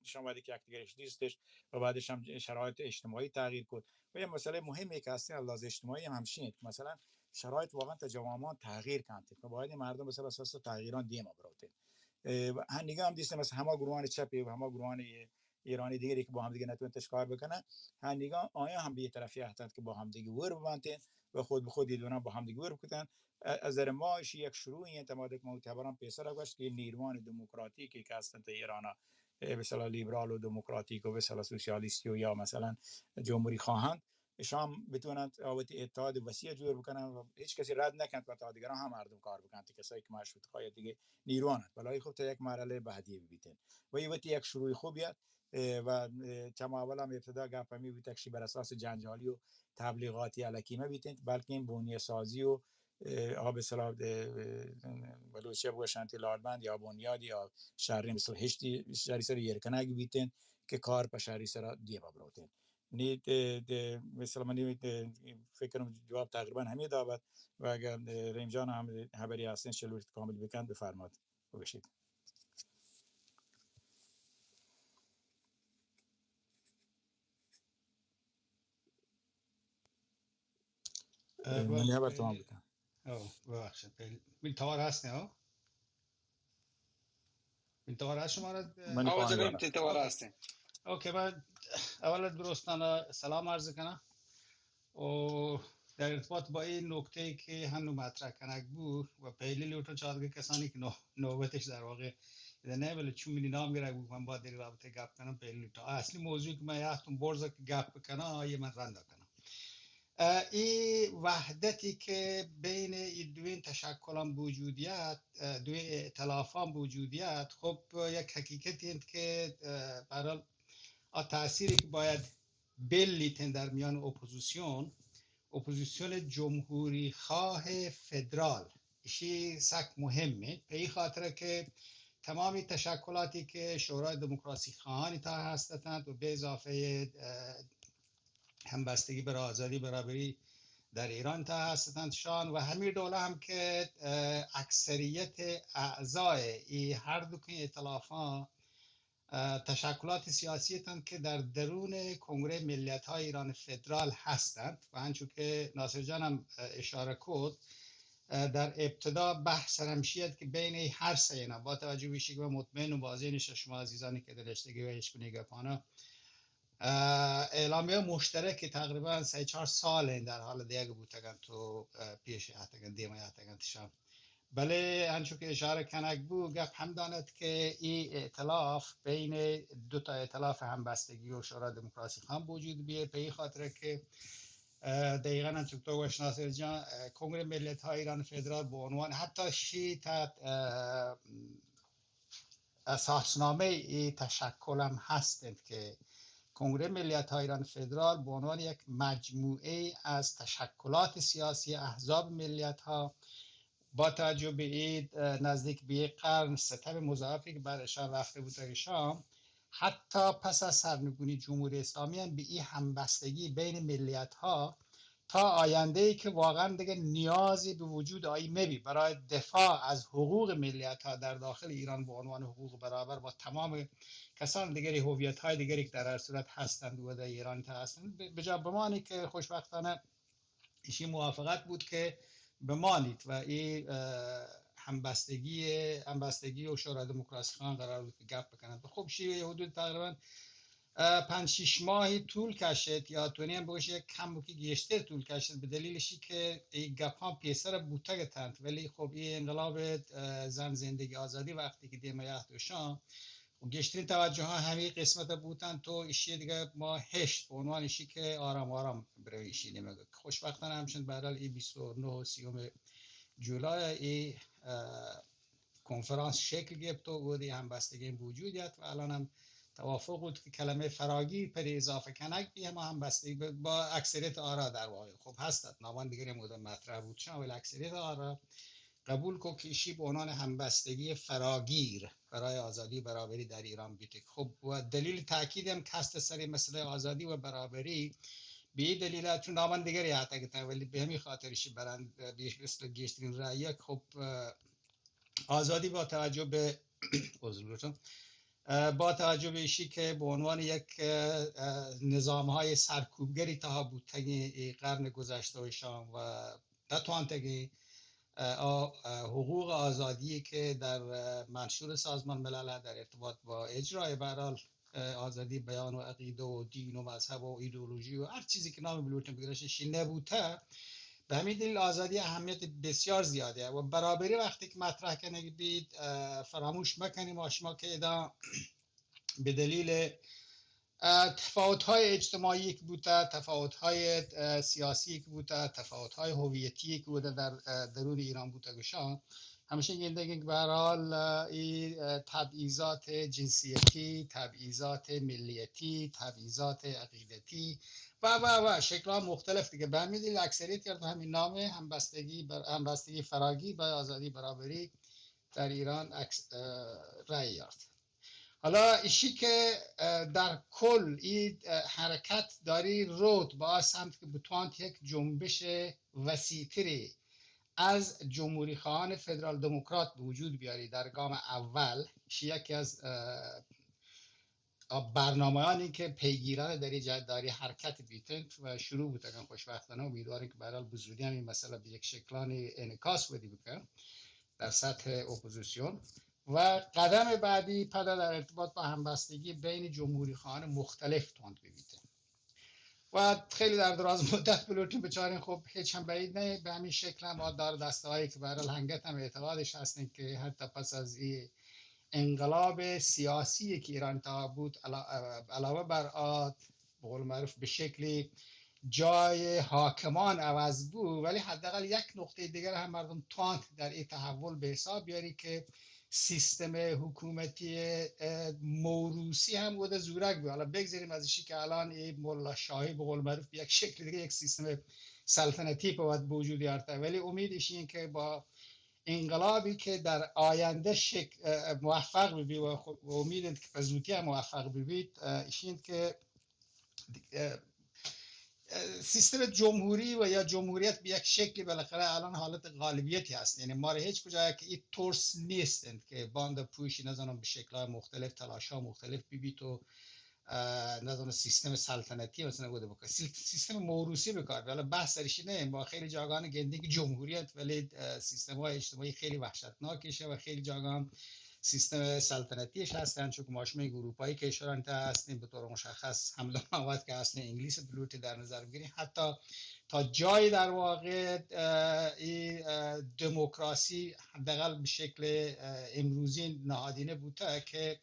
شما وقتی که یک دیگرش دیستش و بعدش هم شرایط اجتماعی تغییر کرد. و یه مسئله مهمی که هستین از لحاظ اجتماعی هم همشین انت که مثلا شرایط واقعا تا جوانان تغییر کنت و باید این مردم به سر اساس تغییران دیما بروتین. اه، و هنگا هم دیستیم مثلا همه گروهان چپی و همه گروهان ایرانی دیگری که با هم دیگه نتونتش کار بکنن، هنگا آیا هم به یه طرفی هستند که با هم دیگه ور ببنتین و خود به خود یه دونان با هم دیگه ور بکتن. اه، از نظر ما ایشی یک شروعی انت، ما دک ما خبران پیسر گوشت که نیروان دموکراتیکی که هستند ایرانا، اه، به اصطلاح لیبرال و دموکراتیک و به اصطلاح سوسیالیستی و یا مثلا جمهوری خواهند، شام بتونند وتی اتحاد وسیع جور بکنن و هیچ کسی رد نکنت و تا دیگران هم مردم کار بکنت، کسایی که مشروط خواهی دیگه نیروان انت. بلای خب تا یک مرحله بعدی بیتن و یه وتی یک شروع خوبی ات. اه، و، اه، چما اول هم ابتدا گپ همی بیتک شی بر اساس جنجالی و تبلیغاتی الکی مه بیتن، بلکه این بنیه سازی و، اه، آب سلاب، اه، اه، بلوچی بگوشنتی لاربند یا بنیاد یا شهری مثل هشتی شهری سر ایر کنگ بیتن که کار په شهری سر دیما بروتن. نی، اه، اه، مثل منی، اه، فکرم جواب تقریبا همی دابد و اگر، اه، رحیم جان هم خبری هستن چه لوٹیت کامل بکن بفرماد. بگوشیت. اه، منی خبر تمام بکن. او، ببخشید. پہل-، من توار هستین، او؟ من توار هست شما را؟ من آواز توار دارم. تئی توار هستین. اوکے، من اول درستان سلام عرض کنم. و در ارتباط با این نکته که هنو مطرح کنگ بود و پہلی لوٹو چارگه کسانی که نو-، نوبتش در واقع اذا نه، ولی چون منی نام گرگ بود، من با در رابطه گپ کنم، پہلی لوٹو. اصلی موضوعی که من یاتون برزا که گپ کنم، آیه من رندا کنم. اه، ای وحدتی که بین ای دوین تشکلان وجودیت، اه، دوین ائتلافان وجودیت، خب، یک حقیقتی انت که، اه، برحال آ تأثیری که باید بلیتن در میان اپوزیسیون، اپوزیسیون جمهوری خواه فدرال، ایشی سک مهمه. به این خاطر که تمامی تشکلاتی که شورای دموکراسی خواهانی تا هستند و به اضافه، اه، همبستگی برای آزادی برابری در ایران تا هستند شان و همین دوله هم که، اه، اکثریت اعضای ای هر دو که ائتلافان، اه، تشکلات سیاسی تند که در درون کنگره ملت های ایران فدرال هستند و هنچو که ناصر جان هم، اه، اشاره کرد، اه، در ابتدا بحث همشی ات که بین ای هر سه اینا، با توجه به ایشی که من مطمئن و واضح نیست شما عزیزانی که در رشتگی و اشکنی گپانا، اه، اعلامیه مشترک تقریبا سه چهار سال این در حال دیگه بوتگن تو، اه، پیش هتگن، دیما هتگن تشان. بلے انچو کہ اشارہ کنگ بو، گپ ہم دانت کہ ای ائتلاف بین دو تا ائتلاف ہمبستگی و شورای دموکراسی خان بوجود بیئے، پہ ای خاطر کہ، اه، دقیقاً انچو کہ تو گوش ناصر جان، اه، کنگرہ ملیت‌های ایران فدرال به عنوان حتی شی تا، اه، اساسنامهٔ ای تشکل هم هست انت که کنگره ملیت‌های ایران فدرال به عنوان یک مجموعه از تشکلات سیاسی احزاب ملیت‌ها با توجه به ای، اه، نزدیک به یک قرن ستم مضاعفی که بر اشان رفته بودگشان، حتی پس از سرنگونی جمهوری اسلامی هم به ای همبستگی بین ملیت‌ها تا آینده‌ای که واقعاً دیگه نیازی به وجود آیی مبی برای دفاع از حقوق ملیت‌ها در داخل ایران به عنوان حقوق برابر با تمام کسان دیگری، هویت‌های دیگری که در هر صورت هستند و در ایران تا هستند، ب-، بجا بمانی که خوشبختانه ایشی موافقت بود که بمانید و ای، اه، همبستگی، همبستگی و شورای دموکراسی خان قرار بود که گپ بکنند. خب، شی حدود تقریباً اه، پنج شش ماهی طول کشید، یا تونی هم بگوش یک کمکی گیشتر طول کشید، به دلیل اشی که ای گپان پیسر بوتگ اتنت، ولی خب ای انقلاب، اه، زن زندگی آزادی وقتی که دیما یاد دوشان و گیشترین توجه ها همی قسمت بوتن، تو اشی دیگه ما هشت به عنوان اشی که آرام آرام بروی اشی نیمه. خوشبختانه همچنین به هر حال ای بیست و نه و سی جولای ای، اه، کنفرانس شکل گپت و گودی همبستگی وجود یات و الان هم توافق بود که کلمه فراگیر پر اضافه کنگ بی، اما همبستگی ب-، با اکثریت آرا در واقع خب هستت. نامان دیگری مدام مطرح بود شان، ولی اکثریت آرا قبول کو که ایشی به عنوان همبستگی فراگیر برای آزادی و برابری در ایران بیته. خب و دلیل تاکید هم کست سر مسئله آزادی و برابری به این دلیل، چون نامان دیگری حتی گتن، ولی به همین خاطر ایشی برند بیش، مثل گیشترین رأی خب، اه، آزادی با توجه به عذر می‌خوام. اه، با توجه به ایشی که به عنوان یک، اه، اه، نظام‌های سرکوبگری تها بوتگی ای قرن گذشته و شام و نتوانتگی، اه، آ-، اه، حقوق آزادی که در، اه، منشور سازمان ملل در ارتباط با اجرای به هر حال، اه، آزادی بیان و عقیده و دین و مذهب و ایدئولوژی و هر چیزی که نام بلوٹن بگرش شی نبوته، به همین دلیل آزادی اهمیت بسیار زیاده و برابری وقتی که مطرح کنگ بید، اه، فراموش مکنیم ما شما که ادا به دلیل، اه، تفاوت‌های اجتماعی که بوده، تفاوت‌های، اه، سیاسی که بوده، تفاوت‌های هویتی که بوده در، اه، درون ایران بوده گشان، همیشه گندگی که به هر حال، اه، ای، اه، تبعیضات جنسیتی، تبعیضات ملیتی، تبعیضات عقیدتی و، و، و شکل‌های مختلف دیگه. به همین دلیل اکثریت کرد همین نام همبستگی بر-، همبستگی فراگیر با آزادی برابری در ایران عکس، اه، رأی یافت. حالا ایشی که، اه، در کل ای، اه، حرکت داری رود با سمت که بتوانت یک جنبش وسیع‌تری از جمهوری خواهان فدرال دموکرات به وجود بیاری در گام اول، ایشی یکی از، اه، برنامه‌هایی که پیگیران در این جهت داری حرکت بیتن و شروع بوتگن. خوشبختانه امیدواریم که به هر حال به زودی هم این مسئله به یک شکلانی انعکاس بدی بکن در سطح اپوزیسیون. و قدم بعدی پدا در ارتباط با همبستگی بین جمهوری خواهان مختلف تند ببیته. و خیلی در دراز مدت بلوٹیم بچارین، خب هیچ هم بعید نه، به همین شکل هم دار دسته هایی که به هر حال هنگت هم اعتقادش هستین که حتی پس از این انقلاب سیاسی که ایران تا بود، علا-، علاوه بر آ، به قول معروف به شکلی جای حاکمان عوض بود، ولی حداقل یک نقطهٔ دیگر هم مردم تانت در این تحول به حساب بیاری که سیستم حکومتی، اه، موروثی هم بوده زورگ بود. حالا بگذاریم از ایشی که الان این ملا شاهی به قول معروف به یک شکل دیگه یک سیستم سلطنتی په وت به وجود آورده، ولی امید ایشی این که با انقلابی که در آینده شکل، اه، موفق ببی و خو-، و امید انت که په زودی هم موفق ببید، اه، ایشی انت که، اه، اه، سیستم جمهوری و یا جمهوریت به یک شکلی بالاخره الان حالت غالبیتی هست، یعنی ما را هیچ کجا که این ترس نیست انت که باند پوشی نزانم به شکل‌های مختلف، تلاش‌های مختلف ببیت و اه، نزانم سیستم سلطنتی مثلاً گوده بکن، سیل-، سیستم موروثی بکار، حالا بحث سرشی نه، با خیلی جاگان گندی که جمهوریت، ولی، اه، سیستم‌های اجتماعی خیلی وحشتناکشه و خیلی جاگان سیستم سلطنتیش هستن، چون که ما شما یک اروپایی کشوران تا هستیم، به طور مشخص حمل و نوت که اصل انگلیس بلوٹی در نظر بگیریم، حتی تا جایی در واقع، اه، ای، اه، دموکراسی حداقل به شکل، اه، امروزی نهادینه بوده که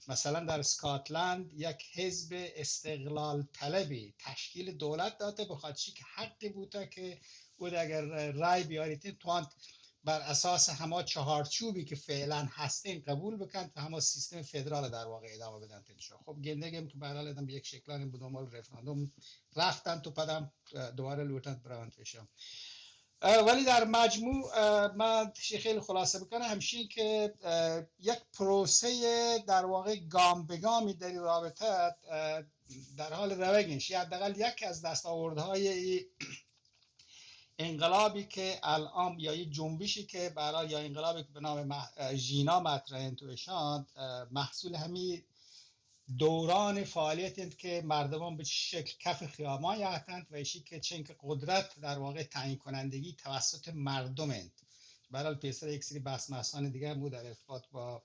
مثلاً در اسکاتلند یک حزب استقلال طلبی تشکیل دولت داده، به خاطر چی که حقی بوده که او اگر رای بیاریت، توانت بر اساس هما چهارچوبی که فعلاً هستین قبول بکنت و هما سیستم فدرال در واقع ادامه بدنت. خب گندگیم که به هر حال ادم به یک شکلانی به دنبال رفراندوم رفتنت و پدم، اه، دوباره لوٹنت برونت پیشم. اه، ولی در مجموع، اه، من چی خیلی خلاصه بکنم، همشین که، اه، یک پروسهٔ در واقع گام به گامی در این رابطه، اه، در حال روگین. شی حداقل یکی از دستاوردهای این انقلابی که الان، یا این جنبشی که برای، یا انقلابی که به نام مح-، اه، ژینا مطرح انت و اشان، اه، محصول همی دوران فعالیت انت که مردمان به شکل کف خیابان یهتنت و ایشی که چنکه قدرت در واقع تعیین کنندگی توسط مردم انت. برحال پیسر یک سری بحث محثان دیگه هم بود در ارتباط با،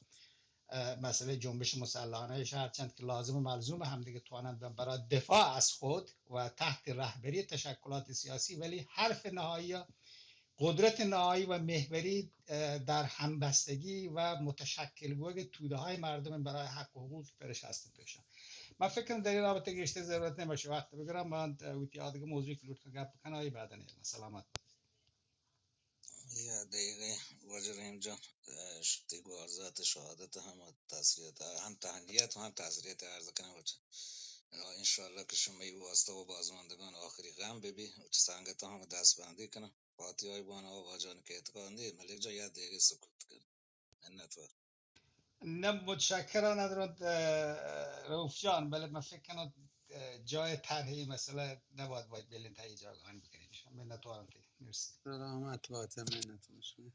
اه، مسئلهٔ جنبش مسلحانه اش، هرچند که لازم و ملزوم همدیگه توانند برای دفاع از خود و تحت رهبری تشکلات سیاسی، ولی حرف نهایی، قدرت نهایی و محوری، اه، در همبستگی و متشکل بوگ توده های مردم برای حق و حقوق درش هستن پیشن. من فکر کنم در این رابطه گیشتر ضرورت نباشه وقت بگیرم. من، اه، وتی آدگه موضوعی که لوٹکا گپ بکنم، آئی بعداً علم. سلامت بات. یا دگہ واجہ رحیم جان، اه، شتی گوارزات شہادت ہم تسلیت، ہم تہنیت و ہم تسلیت عرض کنم واجہ. انشاءاللہ کہ شمئی واسطہ و بازماندگان آخری غم ببی و چہ سنگتاں ہم دست بندی کنم. فاتحہ بوانا و واجہانی کہ اعتقاد نی، ملک جان یا دگہ سکوت کن. منت وار. نه، متشکرم ندارم، اه، رؤف جان، بله من فکر کنم، اه، جای طرح این مسئله نباید، باید بلین تا ای جاگهانی بکنیم. منتوارم تی. مرسی. سلامت باته، منت وار شما.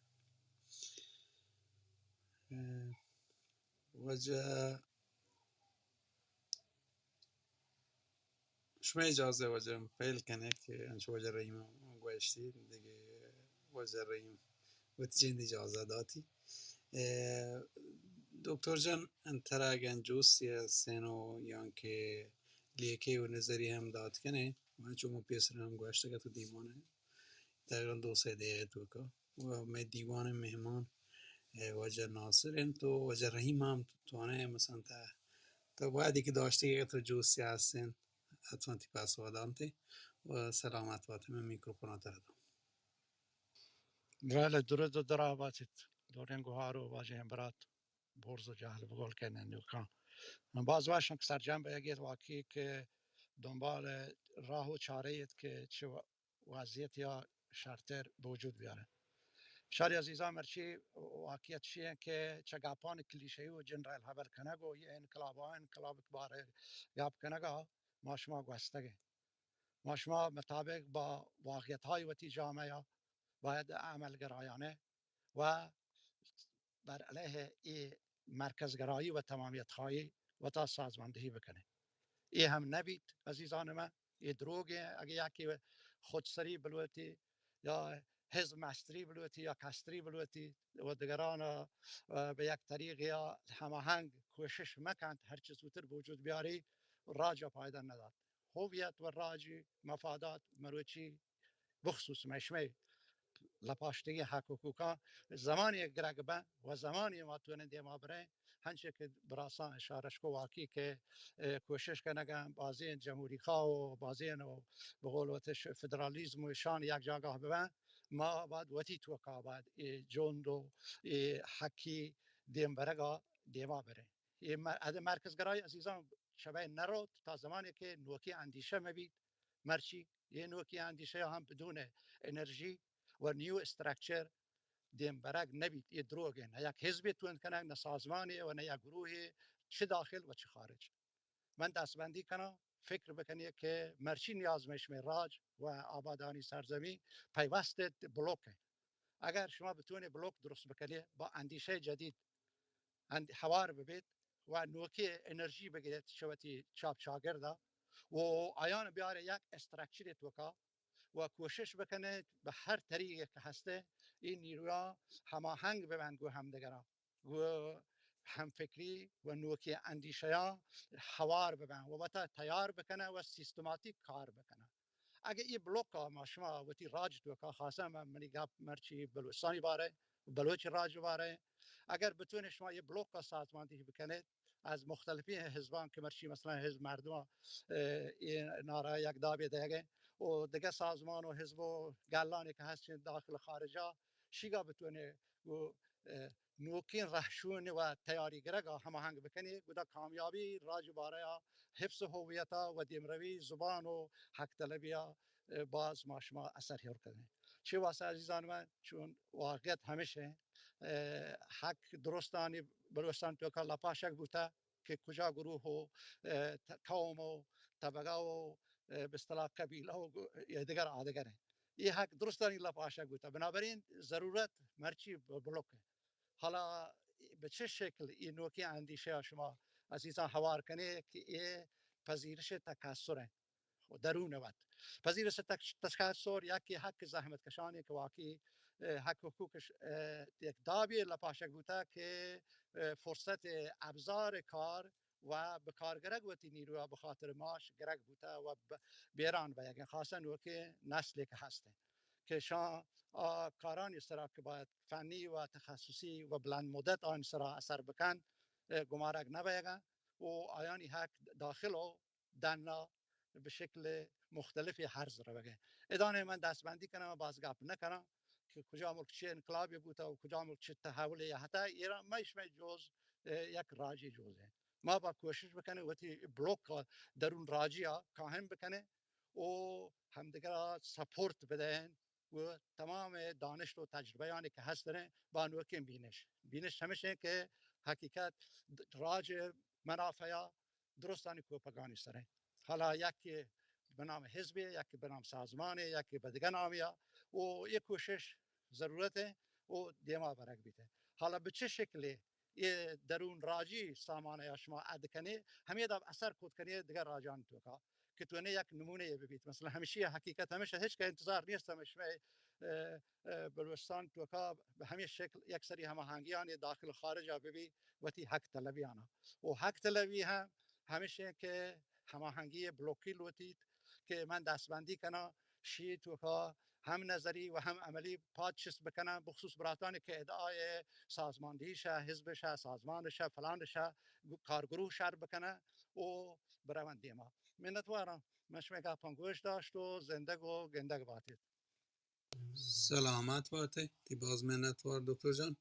اه، واجہ شمئے اجازہ واجہ پہل کنیں کہ انچو واجہ رحیم گوشتی، دگہ واجہ رحیم وتی جند اجازہ داتی. اه، دکتر جان، ترا اگن جوستی ہستین و یا کہ لیکہ و نظری ہم دات کنیں، من چو من پیسر ہم گوشتگ ات و دیوان تقریباً دو سئے دقیقہ توکا. و مئے دیوان مہمان، اه، واجہ ناصر انت و واجہ رحیم ہم توانئے مثلاً تا، تا وعدے کہ داشتگ ات و جوستی ہستین، حتماً تی پاسوا دانتے. و سلامت باتے، من میکروفون ترا دوں. بله، درود و درا باتیت. دورین گوهار و واجهین برات، برز و جهل بگل که نندوکان. من باز واشم که سرجم به یگیت واقعی که دنبال راه و چاره ایت که چه و-، وضعیت یا شرتر به وجود بیاره. شاری عزیزان، مرچی واقعیت چی انت که چه گپان کلیشه‌ای و جنرال هبل کنگ و یه انقلاب ها انقلاب باره گپ کنگ ها ما شما گوستگه. ما شما مطابق با واقعیت‌های وتی جامعه باید عملگرایانه و بر علیه ای مرکزگرایی و تمامیت‌خواهی وتا سازماندهی بکنه. ای هم نبیت عزیزان من، ای دروگه. اگه یکی خودسری بلوتی یا حزب مستری بلوتی یا کستری بلوتی و دگران، اه، به یک طریقی یا هماهنگ کوشش مکنت، هر چه زودتر به وجود بیاری، راج پایدن ندارد. هویت و راجی مفادات مروچی بخصوص مئے شمئے لپاشتگیں حق حقوقاں زمانے گرگ بنت و زمانے ما توانیں دیما بریں، ہنچے کہ براساں اشارہ شکو واقعی کہ، اه، کوشش کنگاں، بازیں جمہوری خواہ و بازیں و بقول وتش فدرالیزم و اشان یک جاگہ ببنت، ما باید وتی توکا باید اے جند و اے حقی دیم برگا دیما بریں. اے مر-، اد مرکزگرای عزیزان شبہ نروت تا زمانے کہ نوکی اندیشہ مبیت، مرچی یہ نوکی اندیشہ ہم بدون انرژی و نیو استرکچر دیم برگ نبیت. یہ دروگ انت. نہ یک حزبے تند کنگ، نہ سازمانے و نہ یک گروہے، چہ داخل و چہ خارج. من دستبندی کناں، فکر بکنی کہ مرچی نیاز مئے شمئے راج و آبادانی سرزمین پیوست بلوک انت. اگر شما بتونی بلوک درست بکنی با اندیشہ جدید، اند-، ہوار ببیت و نوکی انرژی بگیریت چہ وتی چاپ چاگردا و آیان بیارے یک استرکچری توکا و کوشش بکنیت بہ ہر طریقے کہ ہستے ای نیرویاں ہماہنگ ببنت گوں ہمدگراں، گوں ہمفکری و نوکی اندیشیاں ہوار ببنت و وتا تیار بکنت و سیستماتیک کار بکنت. اگہ ای بلوکا ما شما وتی راج توکا، خاصا من، منی گپ مرچی بلوچستانی بارے، بلوچ راج بارے، اگر بتونی شما ای بلوکا سازماندہی بکنیت از مختلفین حزبان کہ مرچی مثلاً حزب مردم، اه، ای نعرہ یک دابے دئیگے و دگہ سازمان و حزب و گلانی کہ ہستین داخل خارجا، شیگا بتونی و، اه، نوکین رہشون و تیاری گرگا ہماہنگ بکنی، گدا کامیابی راج باریا، حفظ ہویتا و دیمروی زبان و حق طلبیا، اه، باز ما شما اثر ہور کنیں. چہ واسطہ عزیزان من، چون واقعیت ہمیش ہیں، اه، حق درستانی بلوچستان توکا لپاشگ بوتا کہ کجا گروہ و، اه، ت-، قوم و طبقہ و، اه، بہ اصطلاح قبیلہ و گ-، یا دگر آدگر ہیں. یہ حق درستانی لپاشگ بوتا. بنابراین ضرورت مرچی ب-، بلوک ہے. حالا بہ چہ شکل ای نوکیں اندیشہ ءَ شما عزیزاں ہوار کنے کہ اے پذیرش تکثر انت؟ و درون وت. پذیرش تک-، تشخص سور یکی حق زحمت کشانی که واقعی، اه، حق حقوقش، اه، یک دابی لپاشک بوتا که، اه، فرصت ابزار کار و به کار گرگ وتی نیروی به خاطر معاش گرگ بوتا و ب-، بیران به یک خاصا نوکه نسلی که هسته که شان آ کارانی سرا که باید فنی و تخصصی و بلند مدت آن سرا اثر بکن، اه، گمارگ نبیگن و آیانی حق داخل و دنا به شکل مختلفی هرز روگه. ادانه من دستبندی کنم و باز گپ نکنم که کجا ملک چه انقلابی بوتا و کجا ملک چه تحولی یا حتی ایران مش مش جز، اه، یک راجی جزه. ما با کوشش بکنه وتی بلوک درون راجی ها کاهم بکنه و همدیگر را سپورت بدهن و تمام دانش و تجربه‌یانی که هست دارن با نوکین بینش. بینش همیشه که حقیقت راج منافع درستانی کوپگانی سره. حالا یکی به نام حزبی، یکی به نام سازمانی، یکی به دیگه نامیا و یه کوشش ضرورته و دیما برگ بیته. حالا به چه شکلی اے درون راجی سامان یا شما اد کنی، همی دا اثر کت کنی دیگر راجان توکا که تو نه یک نمونه ببیت. مثلا همیشه حقیقت همیشه هیچ که انتظار نیست همیشه، اه، اه، بلوچستان توکا به همین شکل یک سری هماهنگیان داخل خارج ببی وتی حق طلبیانا. و حق طلبی هم همیشه که هماهنگی بلوکی لوتیت که من دستبندی کنم شی توکا هم نظری و هم عملی پاد چست بکنن، بخصوص براتانی که ادعای سازماندهی شه، حزب شه، سازمان شه، فلان شه، گو-، کارگروه شر بکنن و بروند دیما. منتوارم. من شما گپان گوش داشت و زندگ و گندگ باتید. سلامت باتے، تی باز منتوار دکتر جان.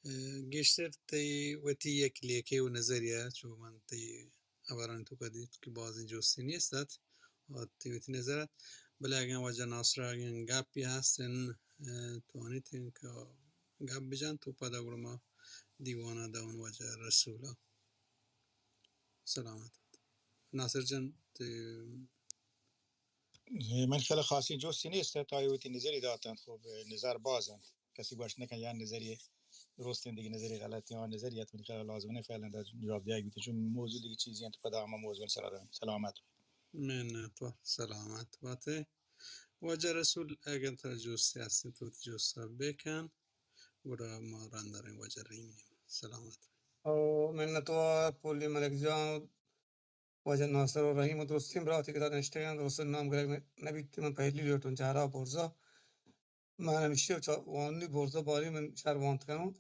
اه، گیشتر تی وتی یک لیکے و نظریہ چو من تی ہبرانی توکا دیت کہ بازیں جستے نیست ات، آ تئی وتی نظر ات، بلے اگاں واجہ ناصر ءَ اگاں گپے ہست انت، اه، توانیت انت کہ گپ بجنت و پدا گڑا ما دیوان ءَ دئون واجہ رسول ءَ. سلامت بات. ناصر جان، تئی من خیال خاصی جستے نیست، تا وتی نظری داتنت. خب، نظر باز انت. کسی گوشت نکن یا نظری درست انت، دیگه نظری غلط انت، یا نظری ات، من خیال لازم نه فعلا در جواب دیگ بیت، چون موضوع دیگه چیزی انت، پدا ہما موضوع سر دارم. سلامت. منتوار، سلامت باتے. واجہ رسول، اگر ترا جستے ہستیں تو وتی جستا بکن، گڑا ما رند داریں واجہ رحیم نیما. سلامت. او منتوار پولی ملک جان، واجہ ناصر و رحیم و درستیں براتے کہ دادا نشتگاں، درست نام گرگ نہ بیت، من پہلی لوٹوں چہرا برزا. من ہمیشی و چا-، وانی برزا باری من شر وانت کنوں.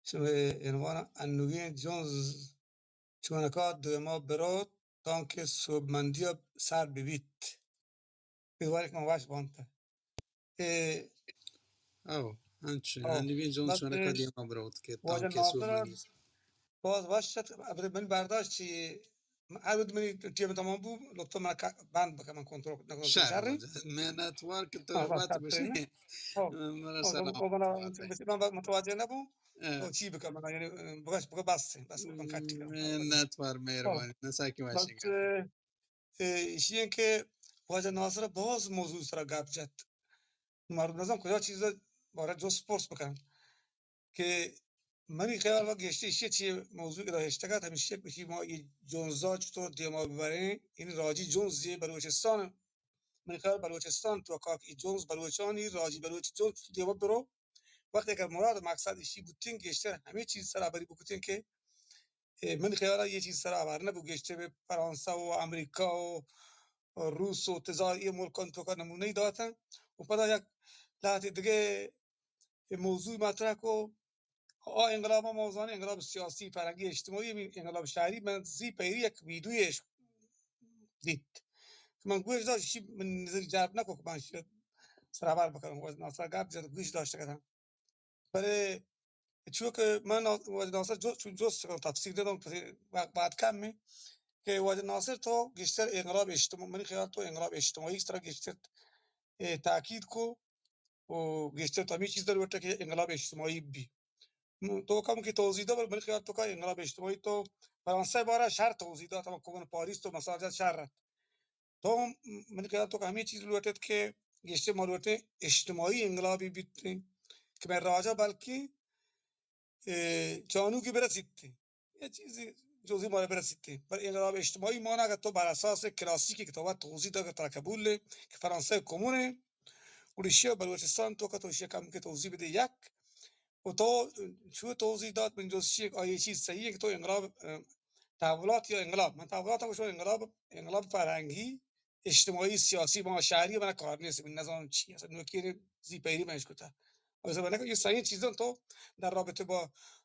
شمئے عنوان انوگیں جنز چونکا دوما برو تانکہ سوبمندی سر ببیت. بیوارک من واش بانت. اے، او، انچ، او، انیگیں جون بس، چونکا اے، دیما بروت کہ واجہ تانکہ ناصر سوبمندی. باز وش ات، ابرے من برداشت چی، ہر وقت منی ٹیم تمام بو، لطفا من کا-، بند بکن، من کنترل نہ کنترل شر شر. واجہ، منتوار کہ تو ہاں، بس، بات شر بشی. ہاں. مرا ہاں، سلام. تو منا، بس من متوجہ نہ بو. ہاں. تو چی بکن، من، یعنی، بس، بس، بس، من کٹ کن. منتوار، مہربانی، ہاں. نسا کی بس، واشنگ. اے، ایشی ہیں کہ واجہ ناصر باز موضوع سرا گپ جت. مردم نزان کجا چیز بارہ جست پرس بکن کہ منی خیال و گیشتر ایشی چی موضوع ادا ہشتگت ہمیشی کہ ما یہ جنزا چطور دیما ببریں، این راجی جنز یہ بلوچستان، منی خیال بلوچستان تو کا کہ جنز بلوچانی راجی بلوچ جنز دیما برو. وقتی کہ مراد مقصد ایشی بوتیں گیشتر ہمیں چیز سرا بری بکتیں کہ اے، منی خیال ءَ یہ چیز سرا ہبر نہ بو، گیشتر بہ فرانسہ و امریکہ و روس و تزار یہ ملکان توکا نمونہ ای داتن و پدا یک لہتے دگہ یہ موضوع مطرح کو. آ انقلاب ما زانیں، انقلاب سیاسی، فرہنگی، اجتماعی، انقلاب شہری، من زی پہری یک ویڈیویش دیت. من گوش داشت، شی من نظری جلب نکو کہ من شی سرا ہبر بکنم، واجہ ناصر گپ جت، گوش داشت کردم. بلے چونکہ من واجہ ناصر جو-، چون جست کنم، تفصیل ندم، پس وقت بعد کم می کہ واجہ ناصر تو گیشتر انقلاب اجتماع-، منی خیال تو انقلاب اجتماعی سرا گیشتر، اے، تاکید کو و گیشتر تو ہمیں چیز در وٹا کہ انقلاب اجتماعی بی. تو کم کی توضیح دے، بلے منی خیال تو کا انقلاب اجتماعی تو فرانسہ بارہ شر توضیح دات، ہم کومن پاریس تو مثال جات شر ات. تو ہم منی خیال تو کہ ہمیں چیز لوٹت کہ گیشتر ما لوٹیں اجتماعی انقلابی بیتیں کہ میں راجا بلکیں، اے، چانو کی برسیتیں. یہ چیزی جزئی مارا برسیت. بلے انقلاب اجتماعی مانا اگر تو بر اساس کلاسیک کتابا توضیح دات کہ ترا قبول اِنت کہ فرانسہ کمون اِنت، گڑا ایشی بلوچستان توکا تو ایشی کم کہ توضیح بدے یک. و تو چو توضیح دات من جست چی آئی چیز صحیح اِنت کہ تو انقلاب، اه، تحولات یا انقلاب، من تحولات گوشاں، انقلاب، انقلاب فرهنگی، اجتماعی، سیاسی، ما شهری من کار نیست، من نزانم چی اصلا نوکی زی پیری منش کتا. اصلا من یه صحیح چیزاں تو در رابطه با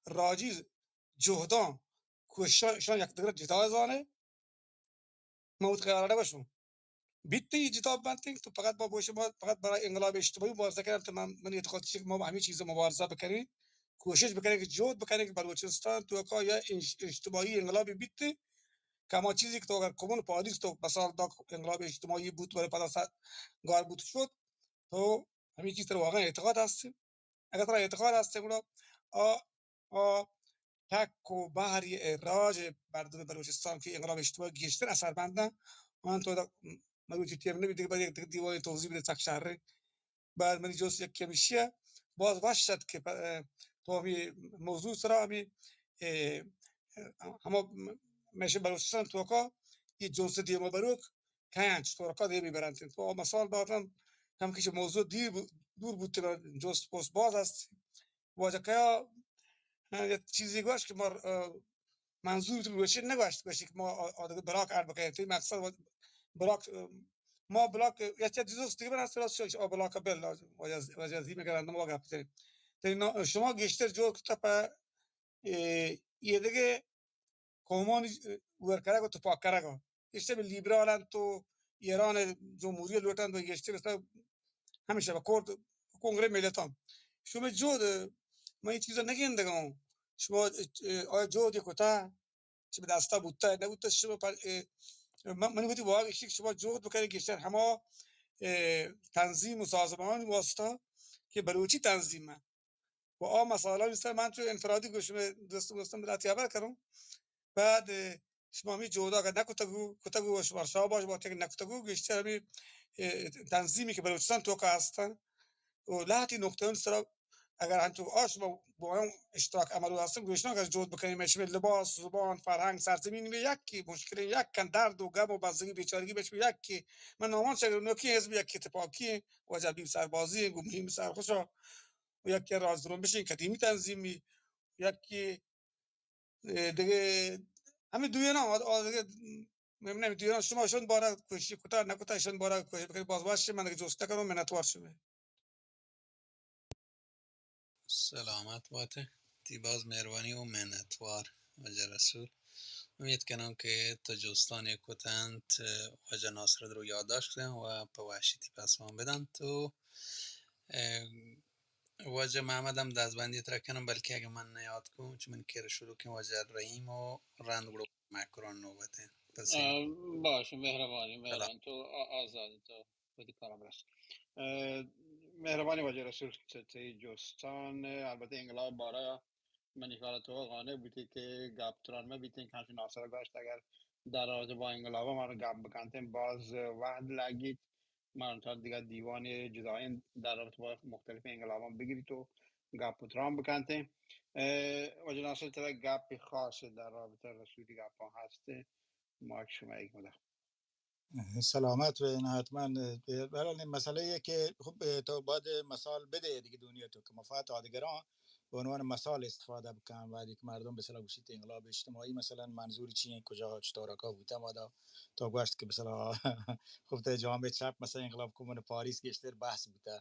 راجی جهداں کوششاں، ایشاں یک دگر جتا زانے. من وت خیال نہ گوشوں. بیت ای جتا بنت، تو فقط با گوش ما فقط برای انقلاب اجتماعی مبارزه کردن، تو من، من اعتقاد چیه که ما همه چیز مبارزه بکنیم، کوشش بکنیم که جهد بکنیم که بلوچستان توکا یا اج-، اجتماعی انقلابی بیت، که هما چیزی که تو اگر کمون پاریس تو مثال دا انقلاب اجتماعی بود، برای پدا سر گار بود شد، تو همه چیز تو واقعا اعتقاد هستی. اگر ترا اعتقاد هست گڑا آ، آ ٹک و بہر ءِ راج ءِ مردم بلوچستان کہ انقلاب اجتماعی گیشتر اثر بندن. من تو دا مروچی ٹیم نبی دگہ بعد یک دگہ دیوانی توضیح بدے سک شر. بعد منی جست یک کمیشی ءَ باز وش ات کہ پ-، تو ہمی موضوع سرا ہمی، اے، ہما میشن بلوچستان توکا یہ جست دیما بروک کیاں چطورکا دیمی برنت. تو مثال داتن کم کش موضوع دیر بو-، دور بوتگ، جست پوست باز است. واجہ کیا، اه، یک چیزی گوشت کہ مر-، اه، منظور تو روشن نگوشت، گوشت کہ ما آ-، آ دگہ بلاک اڈ بکنیں. تو مقصد واج-، بلاک، اه، ما بلاک یا چه جزوس دیگه من اصلا شو، آ بلاک بل، واجہ، واجہ زی میگرند ما گپ تین. تو نا-، شما گیشتر جور کتا پہ، اه، یہ دگہ قومانی ورکرگ و تپاک کرگ ءَ. گیشتر لیبرال انت و ایران جمہوری لوٹ انت و گیشتر مثلاً ہمیشہ بہ کرد کنگرہ ملتاں. شما جہد، من اے چیزا نگندگاں. شما آیا جہد کتا، چہ بہ دستا بوتا، نہ بوتا، شما پر، اے، من، من وتی واگ اشی کہ شما جہد بکنید گیشتر ہما، اے، تنظیم و سازمان واسطہ کہ بلوچی تنظیم ہے. و آ مسائلانی سر من چو انفرادی گوش شمئے دوست، دوستان بلاتی خبر کروں. بعد، اه، شما ہمیں جہدا اگر نکتگو، کتگو و شما شاباش بات کہ نکتگو، گیشتر ہمیں، اه، تنظیمی کہ بلوچستان توکا ہستن و لہتی نقطہ سرا اگر ہنچو آ شما با ہم اشتراک عمل ہستن، گوشنا اگر جہد بکنیم، شمئے لباس، زبان، فرہنگ، سرزمین میں یک کی مشکلیں، یک کن درد و غم و بزگی بیچارگی بچ یک کی. من نامان چہ نوکی حزب یک اتفاقی ہیں، واجہ حبیب سربازی ہیں، گو مہیم سرخوشا. و یکے راز درون بشین قدیمی تنظیمی، یکے، اے، دگہ ہمیں دوینا، آ، آ، دگہ، من نمی دوینا شما شون بارا کوشش کتا، نکتا شون بارا کوشش بکنی، باز وش من دگہ جوست کروں، منتوار شمئے. سلامت باتے. تی باز مہربانی و منتوار واجہ رسول. امید کنم کہ تو جوستانی کتنت، واجہ ناصر درو یادداشت کن و پہ وحشی تی پسمان بدن تو، اے، واجہ محمد ہم دزبندی ترا کنم، بلکہ اگہ من نیاد کن، چہ من کر شروع کن واجہ رحیم و رند گڑو مکران نوبت انت. پس اه، باش، مہربانی، سلام. مہربان، تو آ-، آزاد تو وتی کارا برس. اه، مہربانی واجہ رسول چہ تئی جستان، البتہ انقلاب بارہ منی خیال تو قانع بوتی کہ گپ تران مہ بیتیں کہ ہنچو ناصر گوشت اگر در رابطہ با انقلاب ما گپ بکنتیں باز وہد لگیت. من تا دیگہ دیوان جدائیں در رابطہ با مختلف انقلاباں بگیری تو گپ و تران بکنتیں. اه، واجہ ناصر ترا گپ خاص در رابطہ رسولی گپاں ہستیں، ما شما ایک مدہ. سلامت بئے، حتماً. بہرحال، این مسئلہ یے کہ خب تو باید مثال بدے دگہ دنیا تو کہ مفاد آدگراں بہ عنوان مثال استفادہ بکن. وہدے کہ مردم بہ اصطلاح گوشیت انقلاب اجتماعی، مثلاً منظور چی انت، کجا چطورکا بوتہ؟ مادا تو گوشت کہ بہ اصطلاح خب تو جامعہ چپ مثلاً انقلاب کمون پاریس گیشتر بحث بوتہ.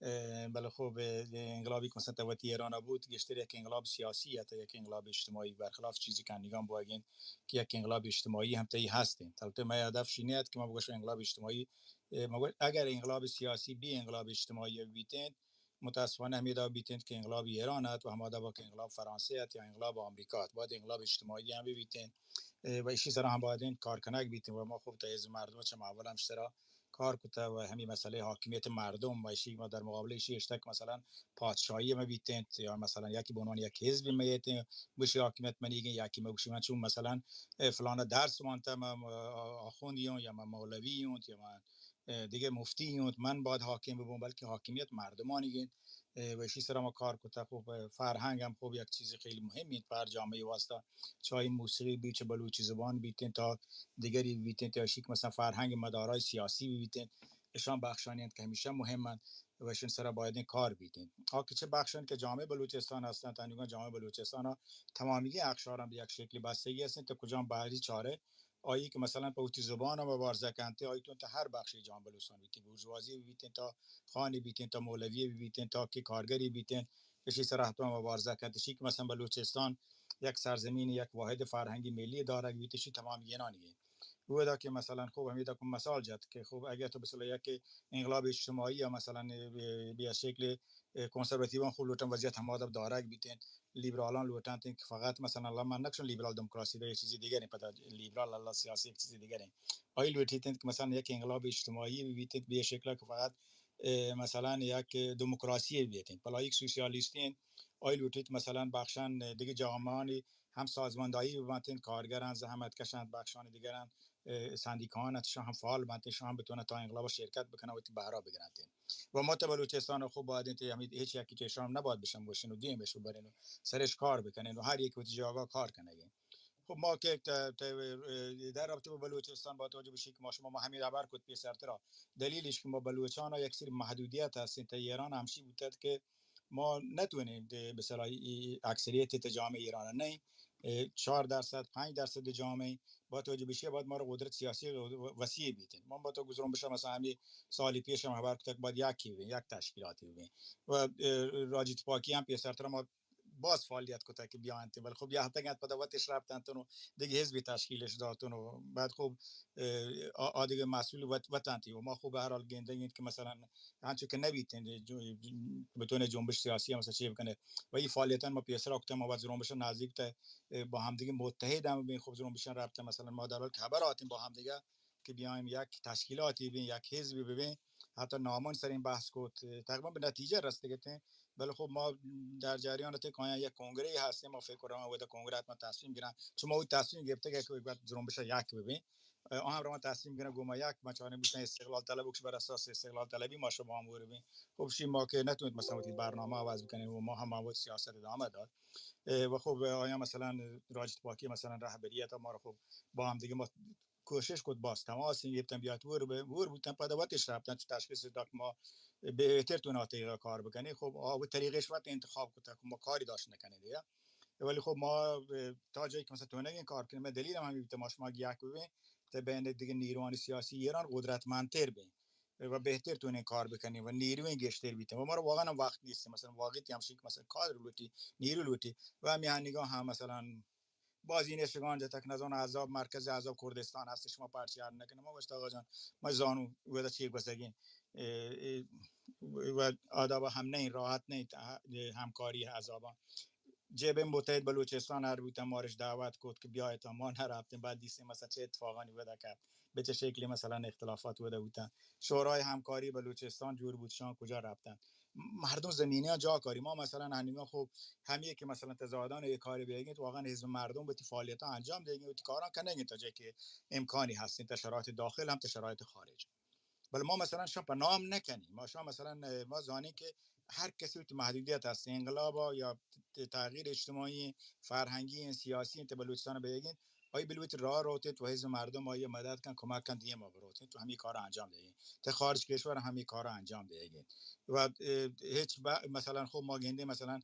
اه، بلے خب، اه، انقلابی کہ مثلاً تو وتی ایران بود، گیشتر یک انقلاب سیاسی ات، یک انقلاب اجتماعی، برخلاف چیزی کہ انیگان بوگین کہ یک انقلاب اجتماعی ہم تئی ہست انت. البتہ مئے ہدف شی نیت کہ ما بگوشیں انقلاب اجتماعی، اه، مگوش اگر انقلاب سیاسی بی انقلاب اجتماعی بیتین، متاسفانہ ہمیدا بیتین کہ انقلاب ایران ات و ہمادا با کہ انقلاب فرانسہ ات یا انقلاب آمریکا ات، باید انقلاب اجتماعی ہم بیتین، اه، و ایشی سرا ہم باید کار کنگ بیتین و ما خب تئی حزب مردم چہ اول ہم سرا کار کتہ و ہمے مسئلہ حاکمیت مردم و ایشی ما در مقابل ایشی اشتگ کہ مثلاً پادشاہی مہ بیتینت یا مثلاً یکی بہ عنوان یک حزب مہ یتیں گوشی حاکمیت منیگیں، یکی مہ گوشی من چون مثلاً، اه، فلانا درس وانتہ، من، اه، آخوندی ہوں یا من مولوی ہوں یا من، اه، دگہ مفتی اِنت، من باید حاکم ببوں، بلکہ حاکمیت مردمانی اِنت۔ اه، و ایشی سرا ما کار کتگ۔ خب، اه، فرهنگ هم خب یک چیز خیلی مهمی اِنت پر جامعه واسطه۔ چاہے موسیقی بیت، چه بلوچی زبان بیت، تا دگری بیت، یا ایشی که مثلاً فرهنگ مدارای سیاسی بیت، اشان بخشانی اِنت که همیشه مهم اِنت و اشان سرا باید کار بیت۔ آ که چه بخشانی که جامعه بلوچستان هستند، تنیگا جامعه بلوچستان ها تمامی اقشاران به یک شکلی بستگی هستند تا کجام بهری چاره آئی که مثلاً په وتی زبان ءَ مبارزه کنت، آئی تون تا هر بخشی جامعه بلوچستان بیت، بورژوازی بیت، تا خانی بیت، تا مولوی بیت، تا که کارگری بیت، اشی سرا حتما مبارزه کنت۔ اشی که مثلاً بلوچستان یک سرزمین، یک واحد فرهنگی ملی دارگ بیت، اشی تمام اینانی. اودا که مثلاً خب همیدا که مثال جت که خب اگر تو مثلاً یک انقلاب اجتماعی یا مثلاً به، به شکل کنسرواتیوان خب لوٹن وضعیت همادا دارگ بیت، لیبرالان لوٹنت که فقط مثلاً الله من نکشن لیبرال دموکراسی در یک چیزی دیگری، پدا لیبرال الله سیاسی یک چیزی دیگری. آئی لوٹیت که مثلاً یک انقلاب اجتماعی بیت به شکل که فقط، اه، مثلاً یک دموکراسی بیت. پلا یک سوسیالیستی آئی لوٹیت مثلاً بخشان دیگه جامعانی هم سازماندهی ببنت، کارگران زحمت کشند، بخشان دیگران، اه، سندیکان انت، شان هم فعال بنت، شان هم بتونه تا انقلاب شرکت بکنه و تی بهرا بگرنت. و ما تا بلوچستان خب باید انت، همین هیچ یکی که شان نباید بشن باشین و دیمش ببرین و سرش کار بکنین و هر یکی وتی جاگا کار کنگین. خب ما که ت-، ت-، در رابطه با بلوچستان با توجه بشی که ما شما ما همین خبر کت پیسرترا، دلیلش که ما بلوچان یک سری محدودیت هستین تا ایران همشی بوتد که ما نتوانین ده مثلاً ای اکثریت تا جامعه ایران نه، اه، چهار درصد، پنج درصد جامعه با توجه بشی باید ما را قدرت سیاسی و-، وسیع بیتین. ما با تو گزارم بشه مثلاً همین سالی پیش هم خبر کتک باید یکی ببین، یک تشکیلاتی ببین. و، اه، راجی تپاکی هم پیسرتر ما باز فعالیت کتگ که بیاینت، ولی خب بیاتگ انت پدا وتش رفتنت و دیگه حزبی تشکیلش داتن و بعد خب، اه، آ، آ دیگه مسئول وت-، وتنتی و ما خب به هر حال گندگین که مثلاً انچو که نبیتین جو-، بتونه جنبش سیاسی هم مثلاً چی بکنه و این فعالیتان ما پیسر کتن، ما باید جنبش نزدیک تا، اه، با هم دیگه متحد هم ببین. خب جنبشان رفتن مثلاً ما در حال که خبر آتیم با هم دیگه که بیایم یک تشکیلاتی ببین، یک حزبی ببین، حتی نامان سر این بحث کت، تقریباً به نتیجه رسیدگتیں. بلے خب ما در جریان تے کایاں یک کنگرے ہستیں، ما فکر کناں ودا کنگرے حتما تصمیم گرن، چون ما وتی تصمیم گرفتگ کہ یک وقت جنبش یک ببین، آ ہم روان تصمیم گرن گو ما یک، ما چاریں بوتن استقلال طلب، بکش بر اساس استقلال طلبی ما شما ہم ور بین. خب شی ما کہ نتونت مثلاً وتی برنامہ عوض بکنیں و ما ہم وتی سیاست ادامہ داد. اه، و خب آیا مثلاً راج تپاکی مثلاً رہبریت ما را خب با ہم دیگه ما کوشش کت، باز تماس گپتن، بیات ور ب-، ور بوتن، پدا وتش رفتن، چو تشخیص داد ما بهتر تو ناطریقه کار بکنی. خب آ و طریقش وقت انتخاب کتا که ما کاری داشت نکنه دیگه. ولی خب ما، اه، تا جایی که مثلاً تو نگین کار کنیم، من دلیل هم همی بیت ما شما یک ببین تا بین دیگه نیروان سیاسی ایران قدرتمندتر بین و بهتر تو کار بکنیم و نیروی گشتر بیتن و ما را واقعاً وقت نیست. مثلاً واقعی همشی که مثلاً کادر لوٹی، نیرو لوٹی و همی نگاه هم مثلاً بازی نشگان جتک نزان عذاب، مرکز عذاب کردستان هست، شما پرچی حل نکنه. ما گوشت آقا جان، ما زانو ودا چی گوزگین، اه، اه، و آداب هم نه، راحت نه، همکاری عذابان. جبهه متحد بلوچستان هر بوتن مارش دعوت کت که بیایت، ما نرفتیم. بعد دیستیم مثلاً چه اتفاقانی ودا کرد، به چه شکلی مثلاً اختلافات ودا بوتن. شورای همکاری بلوچستان جور بود، شان کجا رفتن؟ مردم زمینی ها جا کاری. ما مثلاً هنگام خب همیه که مثلاً تضادان یک کاری بیگین، واقعاً حزب مردم بتی فعالیت ها انجام دیگین، بتی کاران کنگین تا جایی که امکانی هستین، تا شرایط داخل هم تا شرایط خارج. بلے ما مثلاً شان په نام نکنیم. ما شان مثلاً، اه، ما زانیں که هر کسی وتی محدودیت هست. انقلاب یا ت-، تغییر اجتماعی، فرهنگی، سیاسی، ته بلوچستان بیگین، آئی بلوچ راه روتیت و حزب مردم آئی مدد کن، کمک کن، دیما بروتیت و همی کار انجام دهین. ته خارج کشور همی کار انجام دهین. و، اه، هیچ با-، مثلاً خب ما گندیم مثلاً،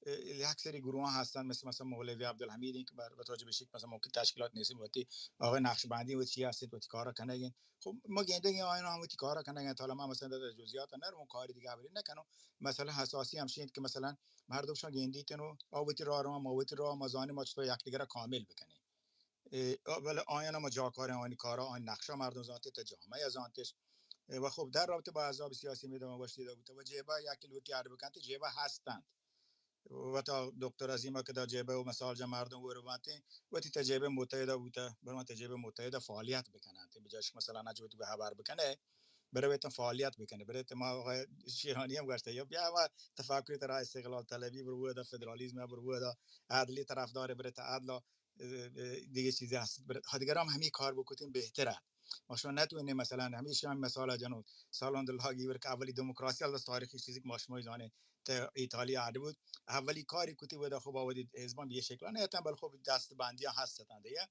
اه، یک سری گروه هستن مثل مثلاً مولوی عبدالحمید این که بر، به توجه بشی که مثلاً ممکن تشکیلات نیستین، وتی آقای نقشبندی و چی هستید، وتی کارا کنگین. خب ما گندگین آیان هم وتی کارا کنگین. حالا ما مثلاً در جزئیات نرم و کاری دیگه خبری نکنم. مثلاً اساسی همشی انت که مثلاً مردم شان گندیتن و آ وتی راه رو، ما وتی راه، ما زانیم ما چطور یکدیگر را کامل بکنیم. اه، بلے آیان ما جاکار آنی کارا، آنی نقشا مردم زانتی، تا جامعه زانتش. اه، و خب در رابطه با احزاب سیاسی می‌دونم گوشتی دا بوده و جیبا یکی لوٹی اڈ بکنتی، جیبا هستند. و تا دکتر عظیم که دا جیبه و مثال جا مردم ور بانتی، وتی تا جیبه متحده بوده، برو تا جیبه متحده فعالیت بکنند. بجاش مثلاً اج وتی به خبر بکنه، برویت فعالیت بکنه، برویت ما آقای شیرانی هم گوشته، یا بیا و تفکر ترا استقلال طلبی برو دا، فدرالیسم برو دا، عدلی طرفدار برویت عدل اه، اه، دیگه چیزی هست. بر-، ها دیگر هم همین کار بکتیم بهتره. ما شما نتونیم مثلاً همیشه هم مثال جنو سالان دلا گیور که اولی دموکراسی، الله تاریخی چیزی که ما شما زانه تا ایتالیا آده بود، اولی کاری کتی و دا خب آودی حزبان به یه شکل نه، بل خب دست بندی ها هست دیگه.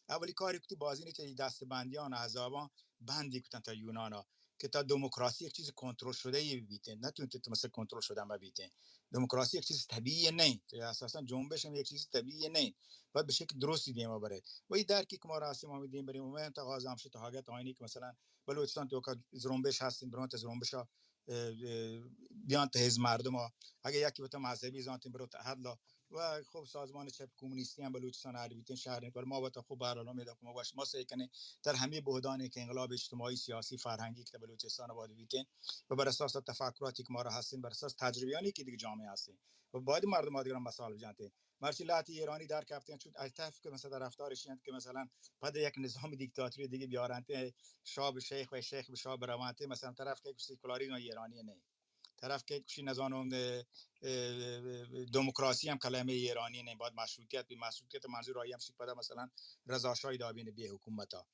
اولی کاری کتی بازی نه که دست بندی ها، احزابان بندی کتن تا یونانا که تا دموکراسی یک چیز کنترل شده ای بیته، نتونه تو مثل کنترل شده ما بیته. دموکراسی یک چیز طبیعی نه، تو اساساً جنبش هم یک چیز طبیعی نه، باید به شکل درستی دیما بره. و این درکی که ما را هستیم، ما دیم بریم و من تقاضا هم شد تا حاجت آینی که مثلاً بلوچستان تو که زرنبش هستیم، برون تا زرنبش ها، اه، اه، بیان تا حزب مردم ها، اگه یکی بتا مذهبی زانتیم برو تا حد لا، و خب سازمان چپ کمونیستی هم بلوچستان هر بیتین شهر نیت، ولی ما وتا خب به هر حال امید کنم ما باش ما سعی کنیم در همه بحدانی که انقلاب اجتماعی، سیاسی، فرهنگی که بلوچستان آباد بیتین و بر اساس تفکراتی که ما را هستین، بر اساس تجربیانی که دیگه جامعه هستین و باید مردم ها دیگران مسائل بجانتین. مرچی لهتی ایرانی در کفتین، چون از طرف که مثلاً رفتارش یعنی که مثلاً پد یک نظام دیکتاتوری دیگه بیارنت، شاه به شیخ و شیخ به شاه بروانت، مثلاً طرف که سکولاریسم ایرانی نه، طرف که کشی نزانم، اه، اه، دموکراسی هم کلمه ایرانی نه، باید مشروطیت بی. مشروطیت منظور آئی هم شی پدا مثلاً رضا شاهی دابین بی حکومتا.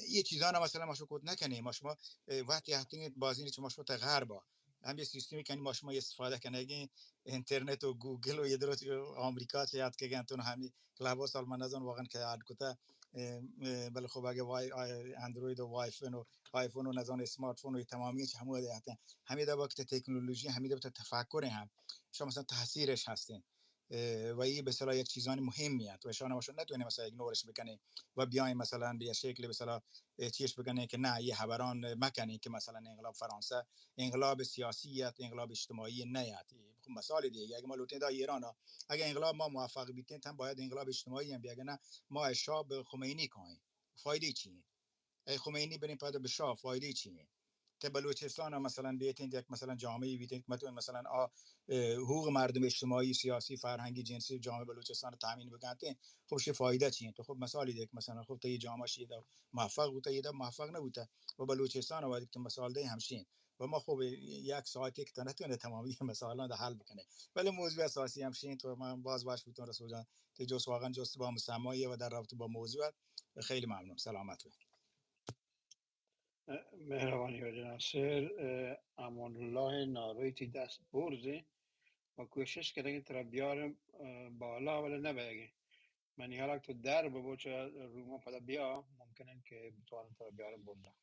یه چیزانا مثلاً ما شو کت نکنیم، ما شما، اه، وقتی هفتین بازین چه ما شما تا غربا هم یه سیستمی کنی ما شما استفاده کنگی، اینترنت و گوگل و یه درست آمریکا چه یاد که گنتون همی کلاباس حال من نزان واقعاً که اڈ کتا، اه، اه، بله خب اگه وای-، آی-، اندروید و وایفون و آیفون و نزان اسمارت فون و تمامی چه همو ده هستن. همی ده وقت تکنولوژی، همی ده وقت تفکر هم شما مثلاً تاثیرش هستین. اه، و این به اصطلاح یک چیزان مهمی است و شما شما نتونید مثلاً ایگنورش بکنید و بیاین مثلاً به یه شکل به اصطلاح، اه، چیش بکنید که نه، یه خبران مکنید که مثلاً انقلاب فرانسه انقلاب سیاسی است، انقلاب اجتماعی نه است. خب مثال دیگه، اگه ما لوٹیں دا ایران ها، اگه انقلاب ما موفق بیتیں، تم باید انقلاب اجتماعی هم بیاگه نه، ما شاه به خمینی کاین، فایده چی؟ ای خمینی برین پد به شاه، فایده چی؟ ته بلوچستان ها مثلاً بیتین یک مثلاً جامعه بیتین، متون مثلاً آ، اه، حقوق مردم اجتماعی، سیاسی، فرهنگی، جنسی جامعه بلوچستان رو تامین بکنتین، خب شی فایده چی؟ تو خب مثالی دیگه مثلاً خب ته جامعه شی دا موفق بوده، یه دا موفق نبوده و بلوچستان ها وقتی که مثال ده همشین و ما خب یک ساعتی که نتونه تمامی مسائلان ده حل بکنه، ولی موضوع اساسی همشین تو من باز باش بوتون رسول جان، تی جست واقعاً جست با مسمایه و در رابطه با موضوع. خیلی ممنون، سلامت بید. مهربانی واجه ناصر. اه، امان الله ناروی تی دست برزه و کوشش کردگی ترا بیارم، اه، بالا ولی نبیگی. من حالا تو در ببو چه روما پدا بیا، ممکنه که بتوانم ترا بیارم برزه.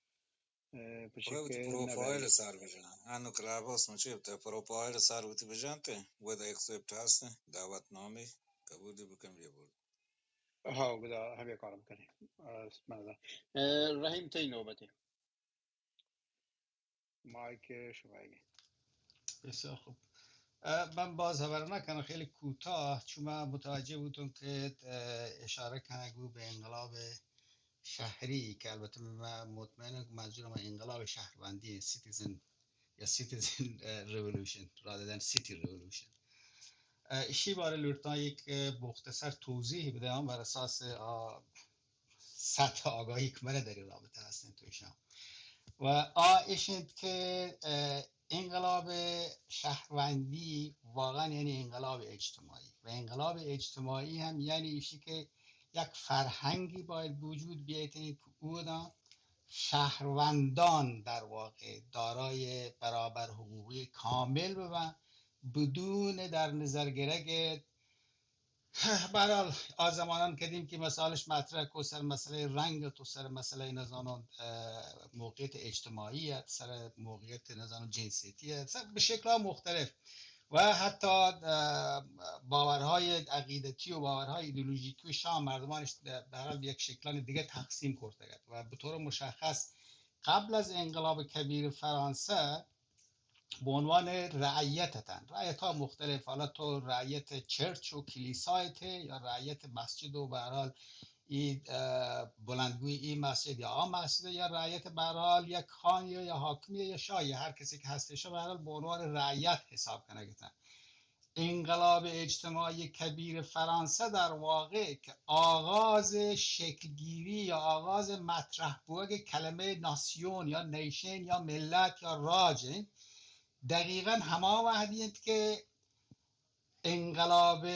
اه، پچه خدا وتی که پروفایل نبیگی. سر بجن. انو کلاب هاوس مچه بوته، پروفایل سر وتی بجنت، ودا اکسپت هست، دعوت نامه قبول بکن بیا برد. ها، گدا همه کارم کنی. اه، من اه، رحیم تی نوبتی. مایک شما اگه. بسیار خوب. اه، من باز خبر نکنم، خیلی کوتاه، چون من متوجه بودم که، اه، اشاره کنه گو به انقلاب شهری که البته من مطمئنم که منظورم انقلاب شهروندی، citizen یا citizen، اه، revolution rather than city revolution. اه، اشی باره لوٹتاں یک، اه، مختصر توضیح بدیاں بر اساس آ سطح آگاهی که مره در این رابطه هستن توشان. و آ اش انت که، اه، انقلاب شهروندی واقعاً یعنی انقلاب اجتماعی. و انقلاب اجتماعی هم یعنی ایشی که یک فرهنگی باید وجود بیایتن که اودان شهروندان در واقع دارای برابر حقوقی کامل ببن بدون در نظر گرگ. به هر حال، آ زمانان قدیم که مثالش مطرح کو، سر مسئلهٔ رنگ تو، سر مسئلهٔ نزانان، اه، موقعیت اجتماعی ات، سر موقعیت نزانان جنسیتی ات، سر به شکل‌های مختلف و حتی، اه، باورهای عقیدتی و باورهای ایدئولوژیکی و شاه مردمانش به هر حال یک شکلان دیگه تقسیم کرده ات. و به طور مشخص قبل از انقلاب کبیر فرانسه به عنوان رعیت اتن. رعیت ها مختلف، حالا تو رعیت چرچ و کلیسایته یا رعیت مسجد و به هر حال ای، اه، بلندگوی ای مسجد یا آ مسجد، یا رعیت به هر حال یک خان یا، یا حاکمی یا شاهی، هر کسی که هستش به هر حال به عنوان رعیت حساب کنگتن. انقلاب اجتماعی کبیر فرانسه در واقع که آغاز شکلگیری یا آغاز مطرح بوگ کلمهٔ ناسیون یا نیشن یا ملت یا راج انت، دقیقاً هما وهدی انت که انقلاب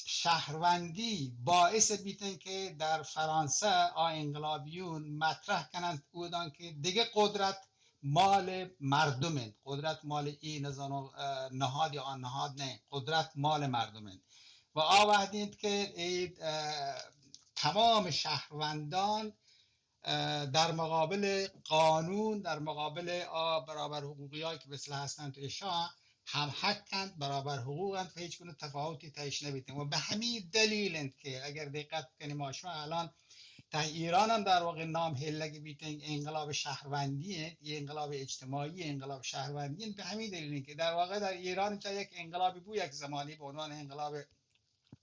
شهروندی باعث بیتن که در فرانسه آ انقلابیون مطرح کنند اودان که دیگه قدرت مال مردم انت، قدرت مال ای نزانو، اه، نهاد یا آن نهاد نه، قدرت مال مردم انت. و آ وحدی انت که ای، اه، تمام شهروندان اه، در مقابل قانون، در مقابل آ برابر حقوقی هایی که مثل هستند تو ایشان هم حق انت، برابر حقوق انت و هیچ گونه تفاوتی تهش نبیتن. و به همین دلیل انت که اگر دقت بکنیم ما شما الان تا ایران هم در واقع نام هلگی بیتن انقلاب شهروندی انت، یه انقلاب اجتماعی، انقلاب شهروندی انت. به همین دلیل انت که در واقع در ایران تا یک انقلابی بو، یک زمانی به عنوان انقلاب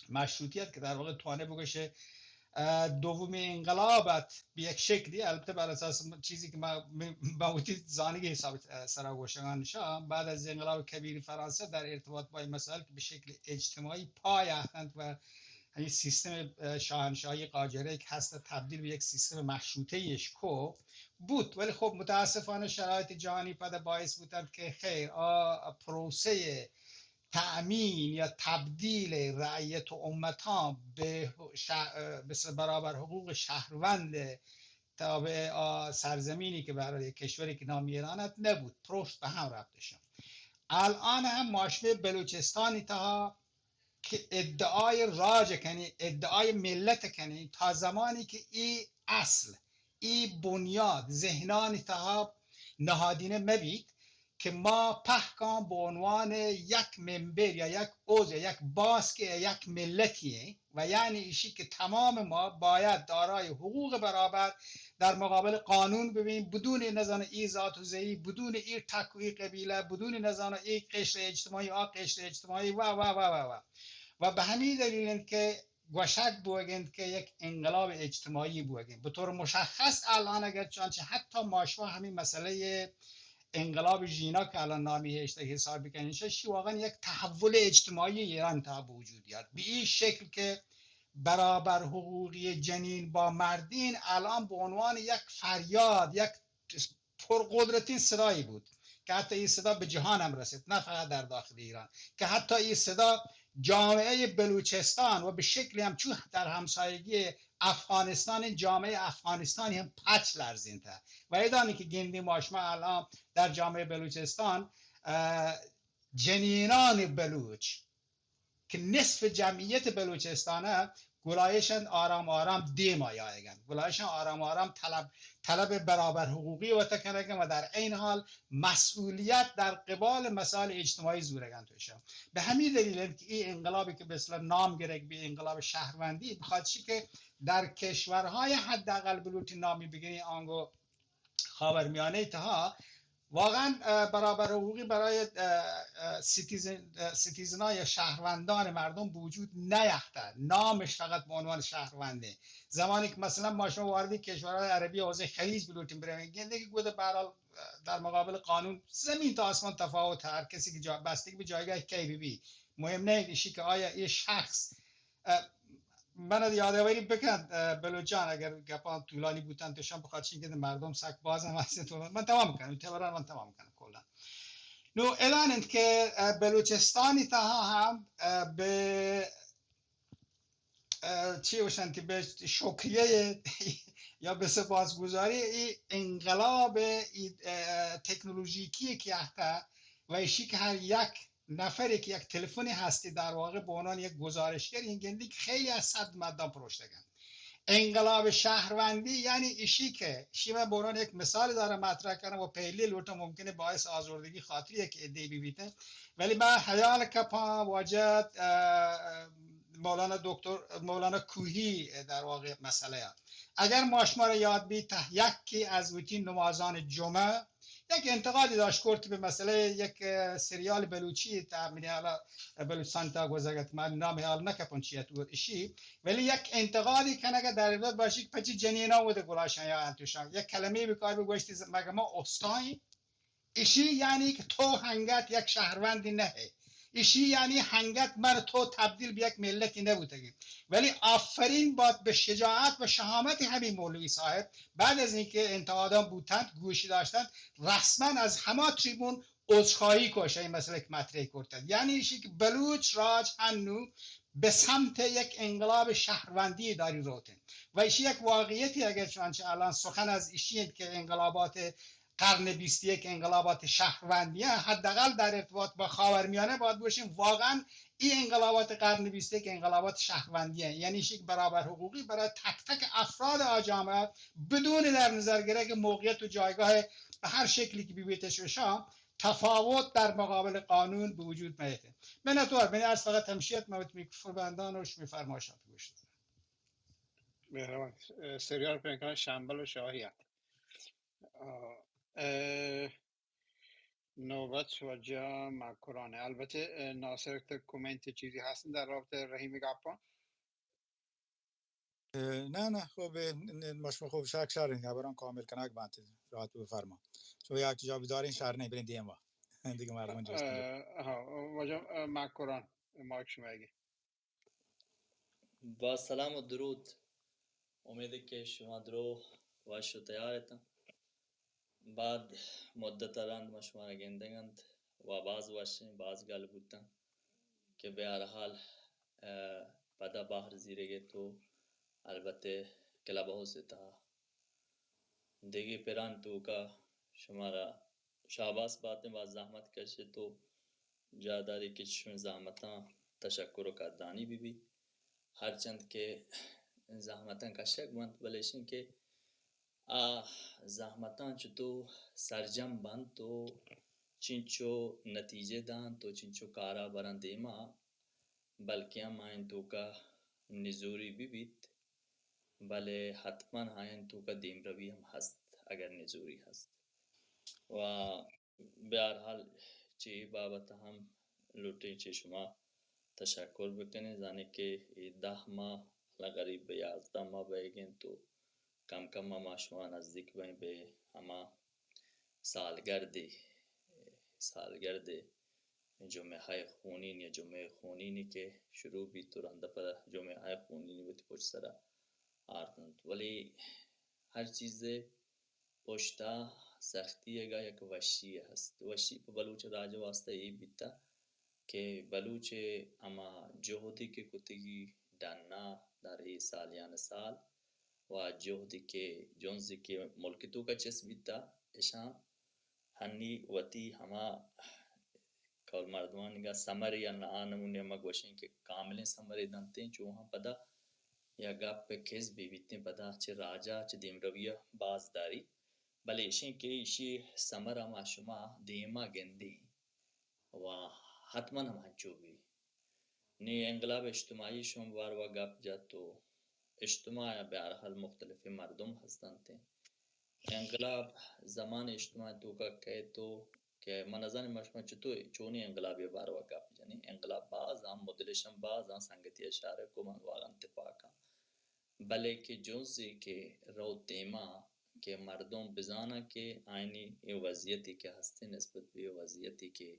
مشروطیت که در واقع توانه بگوشه، اه، دومی انقلابت به یک شکلی، البته بر اساس م-، چیزی که ما، م-، ما وتی زانگی حساب، اه، سرا گوشگان شا، بعد از انقلاب کبیر فرانسه در ارتباط با این مسائل که به شکل اجتماعی پای اخند و این سیستم، اه، شاهنشاهی قاجره که هست تبدیل به یک سیستم مشروطه ایش کو بود، ولی خب متاسفانه شرایط جهانی پد باعث بودند که خیر، آ پروسه تأمین یا تبدیل رعیت و امتان به شه-، مثل برابر حقوق شهروند تابع آ سرزمینی که برای کشوری که نام ایران است نبود، پروشت به هم رفتشون. الان هم ماشمه بلوچستانی تها که ادعای راج کنی، ادعای ملت کنی، تا زمانی که ای اصل، ای بنیاد ذهنانی تها نهادینه مبید، که ما پهکان به عنوان یک ممبر یا یک عضو یا یک باسک یا یک ملتی ایم و یعنی ایشی که تمام ما باید دارای حقوق برابر در مقابل قانون ببین، بدون نزان ای ذات و زئی، بدون ای تک و ای قبیله، بدون نزان ای قشر اجتماعی، آ قشر اجتماعی و، و، و، و، و. و به همین دلیل انت که گوشگ بوگ انت که یک انقلاب اجتماعی بوگ انت. به طور مشخص الان اگر چنانچه حتی ما شما همین مسئلهٔ انقلاب ژینا که الان نامی هشته حساب بکنین، شی واقعاً یک تحول اجتماعی ایران تا به وجود یاد. به این شکل که برابر حقوقی جنین با مردین الان به عنوان یک فریاد، یک پرقدرتین صدایی بود که حتی این صدا به جهان هم رسید، نه فقط در داخل ایران، که حتی این صدا جامعهٔ بلوچستان و به شکلی هم چون در همسایگی افغانستان، این جامعهٔ افغانستانی هم پچ لرزینته. و ایدانی که گندی ما شما الان در جامعهٔ بلوچستان، اه، جنینان بلوچ که نصف جمعیت بلوچستانه، گلایشان آرام آرام دیم آیایگن، گلایشان آرام آرام طلب، طلب برابر حقوقی وتا کنگن و در عین حال مسئولیت در قبال مسائل اجتماعی زورگن توشا. به همین دلیل انت که این انقلابی که به اصطلاح نام گرگ به انقلاب شهروندی، بخاطر چی که در کشورهای حداقل بلوچی نامی بگیری، آنگو خاورمیانه تها واقعاً، اه، برابر حقوقی برای، اه، اه، سیتیزن، اه، سیتیزنا یا شهروندان مردم به وجود نیخته. نامش فقط به عنوان شهرونده. زمانی که مثلاً ما شما وارد کشورهای عربی حوزهٔ خلیج بلوٹیم برویم، گنده که گوده به هر حال، اه، در مقابل قانون زمین تا آسمان تفاوت، هر کسی که جا-، بستگی به جایگاه کی بی بی. مهم نه ایشی که آیا یه شخص اه، من یادآوری بکن، اه، بلوچان، اگر گپان طولانی بوتن تو شان بخاطر اینکه مردم سک باز هم هستن تو من تمام کنم، تبران من تمام کنم کلا. نو اعلان انت که، اه، بلوچستانی تها هم، اه، به، اه، چی وشن که به شکریه یا به سپاسگزاری ای انقلاب ای، اه، تکنولوژیکی که اخته و ایشی که هر یک نفری که یک تلفنی هستی در واقع به عنوان یک گزارشگر این گندی که خیلی از صد مردم پروشتگن. انقلاب شهروندی یعنی ایشی که شیمه به عنوان یک مثال داره مطرح کنم و پهلی لوٹم ممکنه باعث آزردگی خاطری یک عده بیته، ولی من حیال کپان واجد، اه، مولانا دکتر، مولانا کوهی در واقع مسئله ها. اگر ما شما را یاد بی ته یکی از وتی نمازان جمعه یک انتقادی داشت کرد به مسئله یک، اه، سریال بلوچی تا منی حالا بلوچستان تا گوزگت، من نام حیال نکپن چیت بود اشی، ولی یک انتقادی کنگه در ارتباط باشی که پچی جنینا و ده گلاشان یا انتوشان یک کلمه بکار بگوشتی ز-، مگه ما استاین؟ اشی یعنی که تو هنگت یک شهروندی نهه. ایشی یعنی هنگت من تو تبدیل به یک ملتی نبوتگیم. ولی آفرین باد به شجاعت و شهامت همین مولوی صاحب، بعد از اینکه انتقادان بوتند، گوشی داشتند، رسما از هما تریبون عذرخواهی کو شہ مسئلہ کہ مطرح کرتگ. یعنی ایشی کہ بلوچ راج ہنو به سمت یک انقلاب شهروندی داری روتن و ایشی یک واقعیتی اگر چنانچه الان سخن از ایشی انت که انقلابات قرن بیست و یک انقلابات شهروندی هست، حداقل در ارتباط با خاورمیانه باید باشیم. واقعا این انقلابات قرن بیست و یک انقلابات شهروندی هست، یعنی ایشی یک برابر حقوقی برای تک تک افراد آ جامعه بدون در نظر گرفت که موقعیت و جایگاه به هر شکلی که ببیتش و شام تفاوت در مقابل قانون به وجود میته. منتوار، من عرض فقط همشیت، من وت میکروفون بندان و شمی فرمایشات گوش دارم. مهربان. اه، سریال پینکان شامبل و شاهیت. اه، اه، نوبت واجہ مکران. البته، اه، ناصر، تو کامنت چیزی هستن در رابطه رحیم گپان؟ اه، نه، نه، خب، اه، ن-، ن-، مشما خب شک شر این خبران کامل کنگ بنت، راحت بفرما. شما یک جا بدارین شر نہیں، برین دیما. دیگه مردم جست می‌کنن. اه، ها، واجہ، اه، مکران، مایک شما گی. با سلام و درود. امید کہ شما درو وش و تیار اتن. بعد مدت رند ما شما را گندگ انت و باز وشیں، باز گل بوتن کہ بہ ہر حال، اه، پدا بہر زیرگے تو البتہ کلب ہاؤس تہا دگہ پران توکا شمارا شاباس باتیں، باز زحمت کشت و جاداری کہ چشمیں زحمتاں تشکر و قدردانی بہ بیت۔ ہرچند کہ زحمتاں کشگ بنت، بلے اشیں کہ آ زحمتاں چتو سرجم بنت و چنچو نتیجہ دنت و چنچو کارا برنت دیما، بلکیں ہم آیانی توکا نزوری بہ بیت، بلے حتماً آیانی توکا دیمروی ہم ہست، اگر نزوری ہست۔ و بہ ہر حال چہ اے بابت ہم لوٹیں چہ شما تشکر بکنیں، زانیں کہ اے دہ ماہ، الان قریب بہ یازدہ ماہ بئیگ انت و کم کم ما شما نزدیک بئیں بہ ہما سالگردے، سالگردے جمعہ ھائے خونین یا جمعہ خونینی کہ شروع بیت و رندا پدا جمعہ ھائے خونینی وتی پشت سرا آرت انت۔ ولی ھر چیزے پشتا سختی ئیگا یک وشی ھست۔ وشی پہ بلوچ راج واسطہ اے بیتا کہ بلوچ ھما جھدی کہ کتگی ڈنا در اے سالیان سال و جھدی کہ جنزی کہ ملک توکا چست بیتا، اشاں ھنی وتی ھما کول مردمانیگا ثمرے یا نہ، آ نمونے ما گوشیں کہ کاملیں ثمرے دنتیں، چو ھم پدا یا گپ کز بہ بیتیں، پدا چہ راجا چہ دیمرویا باز داری، بلے اشیں کہ ایشی ثمرا ما شما دیما گندیں و حتماً ھم ھنچو بی۔ نی انقلاب اجتماعی شما باروا گپ جت و اجتماع بہ ھر حال مختلفیں مردم ھستنت۔ انقلاب زمان اجتماع توکا کئیت و کہ من نزانیں ما شما چطور چونیں انقلابی باروا گپ جنیں۔ انقلاب باز ھم مدلش ھم باز ھم سنگتی اشارہ کو من واقعاً تپاکاں۔ بلے کہ جنزے کہ روت دیما کہ مردم بزاناں کہ آیانی اے وضعیتی کہ ھستیں نسبت بہ اے وضعیتی کہ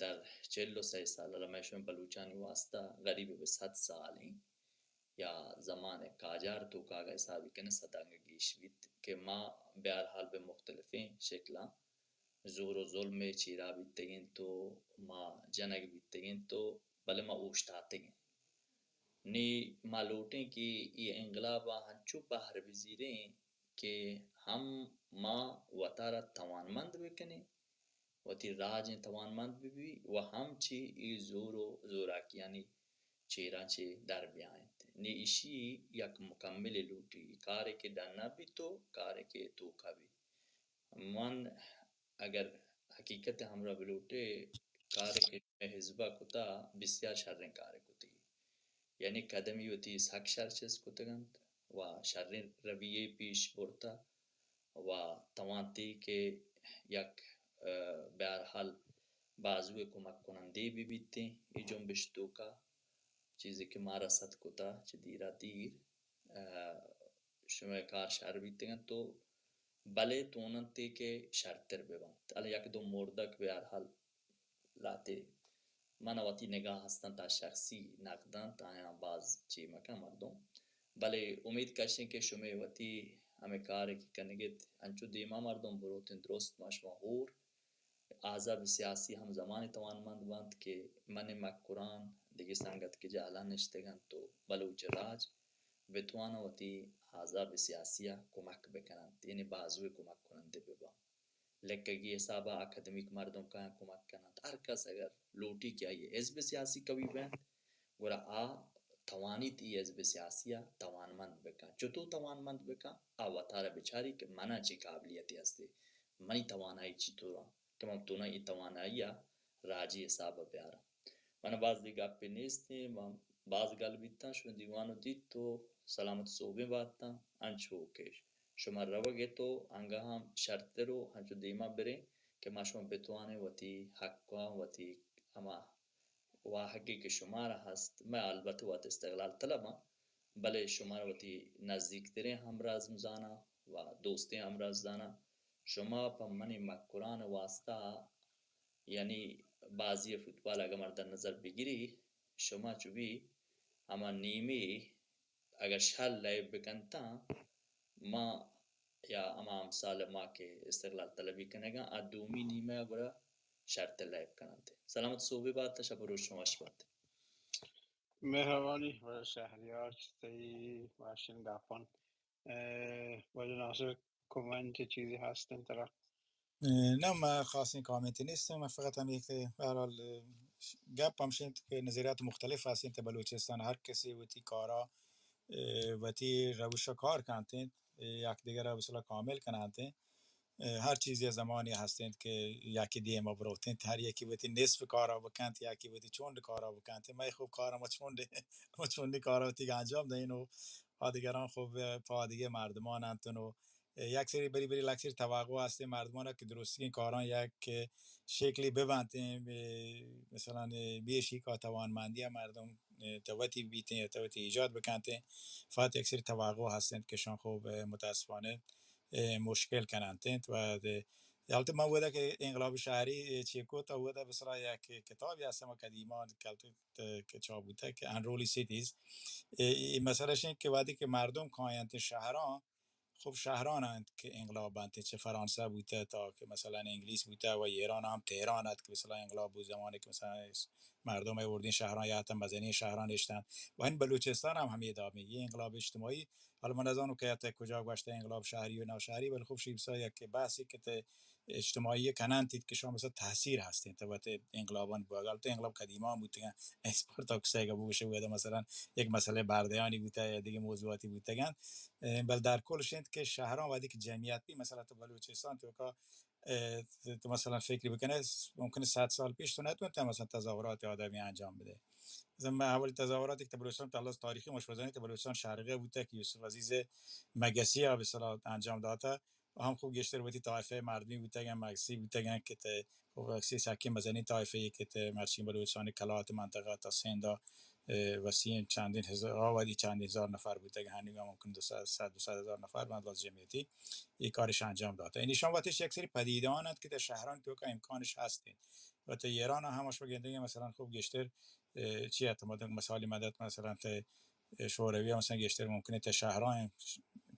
در چل و سئے سال، الان مئے شمئے بلوچانی واسطہ قریب بہ صد سال ایں یا زمان قاجار توکا اگہ حسابی کنیں صد انگہ گیش بیت کہ ما بہ ھر حال بہ مختلفیں شکلاں زور و ظلم چیرا بیتگیں تو ما جنگ بیتگیں تو بلے ما اوشتاتگیں۔ نی ما لوٹیں کہ اے انقلابا ھنچو بہر بزیریں کہ ھم ما وتارا توانمند بکنیں، وتی راجیں توانمند بہ بی و ھم چہ اے زور و زوراکیانی چیراں چہ در بیاینت۔ نی ایشی یک مکملے لوٹی، کارے کہ ڈنا بیت و کارے کہ توکا بیت۔ من اگر حقیقت ھمراہ بلوٹے، کارے کہ مئے حزبا کتا، بسیار شریں کارے کتگی۔ یعنی قدمی وتی سک شر چست کتگ انت و شریں رویے پیش برتا و توانتی کہ یک، اه، بہ ھر حال بازوے کمک کنندے بہ بیتیں اے جنبش توکا، چیزے کہ ما رسد کتا چہ دیرا دیر، اه، شمئے کار شر بیتگ انت و بلے توننت کہ شرتر بہ بنت۔ الان یک دو مردک بہ ھر حال لھتے من وتی نگاہ ھستن تا شخصی نقد انت، آیاں باز چی مکن مردم، بلے امید کشیں کہ شمے وتی ھمے کارے کہ کنگت انچو دیما مردم بروتیں۔ درست ما شما ھور احزاب سیاسی ہم زمانے توانمند بنت کہ من مکران دگہ سنگت کہ جہلان نشتگ انت و بلوچ راج بتوانن وتی احزاب سیاسی ء کمک بکننت، یعنی بازوے کمک کنندے ببنت۔ لکگی حساب ء اکادمیک مردم کایاں کمک کننت۔ ہر کس اگر لوٹی کہ آئی حزب سیاسی قوی بنت، گڑا آ توانیت ای حزب سیاسی ء توانمند بکن۔ چطور توانمند بکن؟ آ وتارا بچاری کہ منا چی قابلیتی ہستی، منی توانائی چی طور انت کہ من تونا ای توانائی ء راجی حساب ء بیاراں۔ من باز دی گپے نیست، من باز گل بیتاں، شما دیوان و دیت تو سلامت صحبیں باتاں۔ انچو کہ شما روگ ء تو انگا ہم شرتر و انچو دیما بریں کہ ما شما بتوانیں وتی حقاں، وتی ہما واہگے کہ شمارا ہست، مئے البتہ وت استقلال طلب آں، بلے شمارا وتی نزدیکتریں ہمراز زاناں و دوستیں ہمراز زاناں۔ شما پہ منی مکران واسطہ، یعنی بازی فوتبال اگہ مردم نظر بگیری، شما چو بی ہما نیمی اگر شر لیب بکنتاں، ما یا ہما امثال ما کہ استقلال طلبی کنگاں، آ دومی نیمہ ء گڑا شرط لیب کننت۔ سلامت صحبے بات، شپ و روچ شما وش بات۔ مہربانی، واجہ شہریار، تئی واشیں گپاں۔ اے، واجہ ناصر، کمنٹ چیزے ہست انت ترا؟ اے، نہ، من خاصیں کامنٹے نیست، من فقط ہم یک، بہرحال، اے، گپ ہمش انت کہ نظریات مختلف ہست انت، بلوچستان ہر کسی وتی کارا، اے، وتی روشا کار کنت انت، اے، یک دگرا مثلا کامل کننت انت۔ اے، ہر چیزے زمانے ہست انت کہ یکی دیما بروت انت، ہر یکی وتی نصف کارا بکنت، یکی وتی چنڈ کارا بکنت۔ مئے خوب کار ما چنڈ، ما چنڈی کارا وتی انجام دئین و آ دگران خوب پہ آ دگہ مردمان انت و یک سری بری بری لک سری توقع ہستیں مردمان کہ درستگیں کاراں یک شکلی ببنتیں، مثلا بیشی کا توانمندی مردم تو وتی بیتیں یا تو وتی ایجاد بکنتیں، فقط یک سری توقع ہستیں کہ شان خوب متاسفانہ مشکل کننت و البتہ من ودا کہ انقلاب شہری چی کت، ودا مثلا یک کتابی ہست، ما قدیما کلت کہ چاپ بوتگ کہ انرولڈ سٹیز۔ اے، اے مسئلہ اش انت کہ وہدے کہ مردم کاینت شہراں، خب شہران انت کہ انقلاب بنت، چہ فرانسہ بوتہ تا کہ مثلا انگلیس بوتہ و ایران ہم تہران ات کہ مثلا انقلاب بوت زمانے کہ مثلا مردم ء اردین شہران یا حتی مزنین شہران اشتن و ہن بلوچستان ہم ہمے دابیں یہ انقلاب اجتماعی۔ حالا من نزانوں کہ حتی کجا گوشتہ انقلاب شہری و ناشہری، بلے خب شیبسا یک بحثی کہ اجتماعی کننت کہ شما مثلا تاثیر ہستیں تو وت انقلابان بوگ، البتہ انقلاب قدیما بوتگن، اسپارتاکس ء گوش بودا مثلا یک مسئلہ بردیانی بوتا یا دیگه موضوعاتی بوتگن۔ بل در کل شنت کہ شہران وہدی کہ جمعیت بی، مثلا تو بلوچستان تو کا، تو مثلا فکر بکنے، ممکن صد سال پیش تو نتونتا مثلا تظاہرات آدمی انجام بده۔ مثلا من اولی تظاہراتی کہ بلوچستان تا لحاظ تاریخی مش بزنی تو بلوچستان شرقی بوتا کہ یوسف عزیز مگسی ء مثلا انجام داتا۔ و ہم خوب گیشتر وتی طائفہ مردمی بوتگن، مگسی بوتگن کہ تے خوب مگسی سکیں مزنیں طائفہ ای کہ تے مرچی بلوچستان کلات منطقہ تا سندا، اے، وسیع چندین ہزار، آ وہدی چندین ہزار نفر بوتگن، ہنوگا ممکن دو سد، صد، دو سد ہزار نفر بند باز جمعیتی ای کارش انجام داتا۔ یعنی شان وتش یک سری پدیدان انت کہ تے شہران توکا امکانش ہست انت۔ و تے ایران ہم اش بگندگی مثلا خوب گیشتر، اے، چی اعتماد مثالی مدد مثلا تے شوروی ء مثلا گیشتر ممکن انت شہران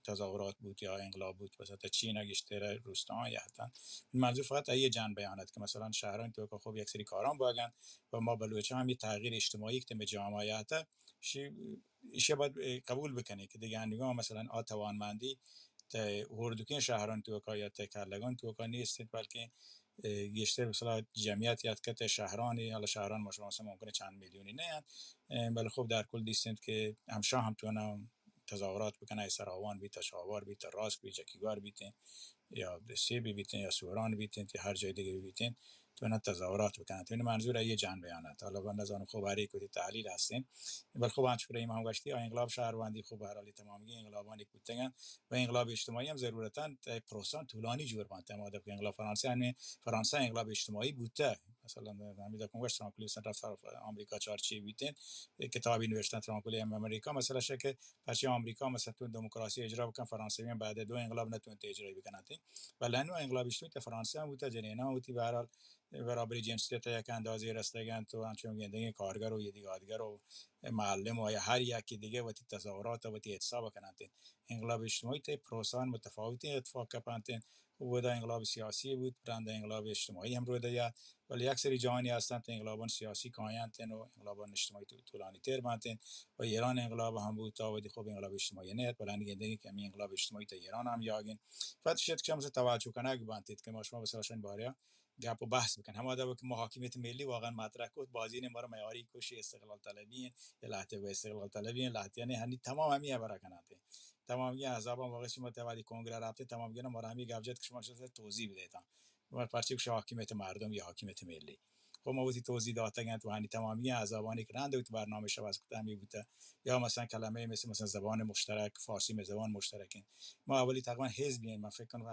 تظاہرات بوت یا انقلاب بوت، مثلا چین ء گیشتر روستان یا حتی منظور فقط ای جان بیان ات کہ مثلا شہران تو کہ خوب یک سری کاران باگن و ما بلوچان ہم یہ تغییر اجتماعی کہ تم جامعہ یا حتی شی، ایشی باید قبول بکنی کہ دیگه انگا مثلا آ توانمندی تے ہردوکیں شہران توکا یا تے کلگان توکا نیست انت، بلکہ، اے، گیشتر مثلا جمعیت یاد کتے شہرانی، حالا شہران ما شما مثلا ممکنہ چند میلیونی نہ انت، اے، بلے خوب در کل دیست انت کہ ہمشان ہم تونا تظاہرات بکنن، سراوان بیت، شاوار بیت، راسک بیت، جکیگار بیت، یا سیبی بیت، یا سوران بیت، یا ہر جای دیگه بیت، تونا تظاہرات بکنن۔ تو منظور ہے یہ جان بیانات۔ حالا من نزانم خوب ہر یک وتی تحلیل ہستیں، بلے خوب انچو کہ رحیم ہم گوشتی، آ انقلاب شہروندی خوب بہرحال تمامی انقلابانی بوتگن و انقلاب اجتماعی ہم ضرورتاً تہ پروسان طولانی جور بنت۔ ہما دپ کہ انقلاب فرانسہ، ہنی فرانسہ انقلاب اجتماعی بوتہ۔ مثلاً ہمیں دپ گوشت ترانکولی مثلاً رفت آمریکا چارچی بیتین، کتابی نوشتن ترانکولی ہم امریکا مثلاً شہ کہ پرچی آمریکا مثلاً تو دموکراسی اجرا بکن، فرانسوی ہم بعد دو انقلاب نتونت اجرا بکنن۔ بلے ہنو انقلاب اجتماعی تہ فرانسہ ہم بوتہ، جنیناں ہوتی بہرحال برابری جنسیت یک اندازے رستگن تو انچو گندگی کارگر و یہ دیگه آدگر و معلم و یا ہر یکی دیگه وتی تظاہرات و وتی احتساب کننت۔ انقلاب اجتماعی تہ پروسان متفاوتیں اتفاق کپنت۔ اودا انقلاب سیاسی بوت، رند انقلاب اجتماعی ہم روی دات، ولی یک سری جاہانی ہستنت انقلابان سیاسی کاینت و انقلابان اجتماعی تو-، طولانی تر بنت و ایران انقلاب ہم بوت، تا وہدی خوب انقلاب اجتماعی نیت، بلانی گندگی کہ ہمیں انقلاب اجتماعی تا ایران ہم یاگین. فقط شد کہ مثلاً توجہ کنگ بنت کہ ما شما مثلاً شن باریا گپ و بحث بکن. ہما دابا کہ ما حاکمیت ملی واقعاً مطرح کت، بازی نے مارا میاری کشی استقلال طلبی ہیں، یا لہتے و استقلال طلبی ہیں، لہتے یعنی ہنی تمام ہمی ہبرا کناتے. تمام یہ احزابان واقعی شما توادی کنگرہ رابطے، تمام یہ مارا ہمی گپ جت کہ شما شما توضیح بدیتا. ما پرچے کہ شما حاکمیت مردم یا حاکمیت ملی. خب ما وتی توضیح داتگ انت و ہنی تمامی احزابانی کہ رند وتی برنامہ شباز کتا ہمی بوتا. یا مثلاً کلمہ مثل مثلاً زبان مشترک، فارسی میں زبان مشترک ہیں. ما اولی تقریباً حزبی ہیں، من فکر کنم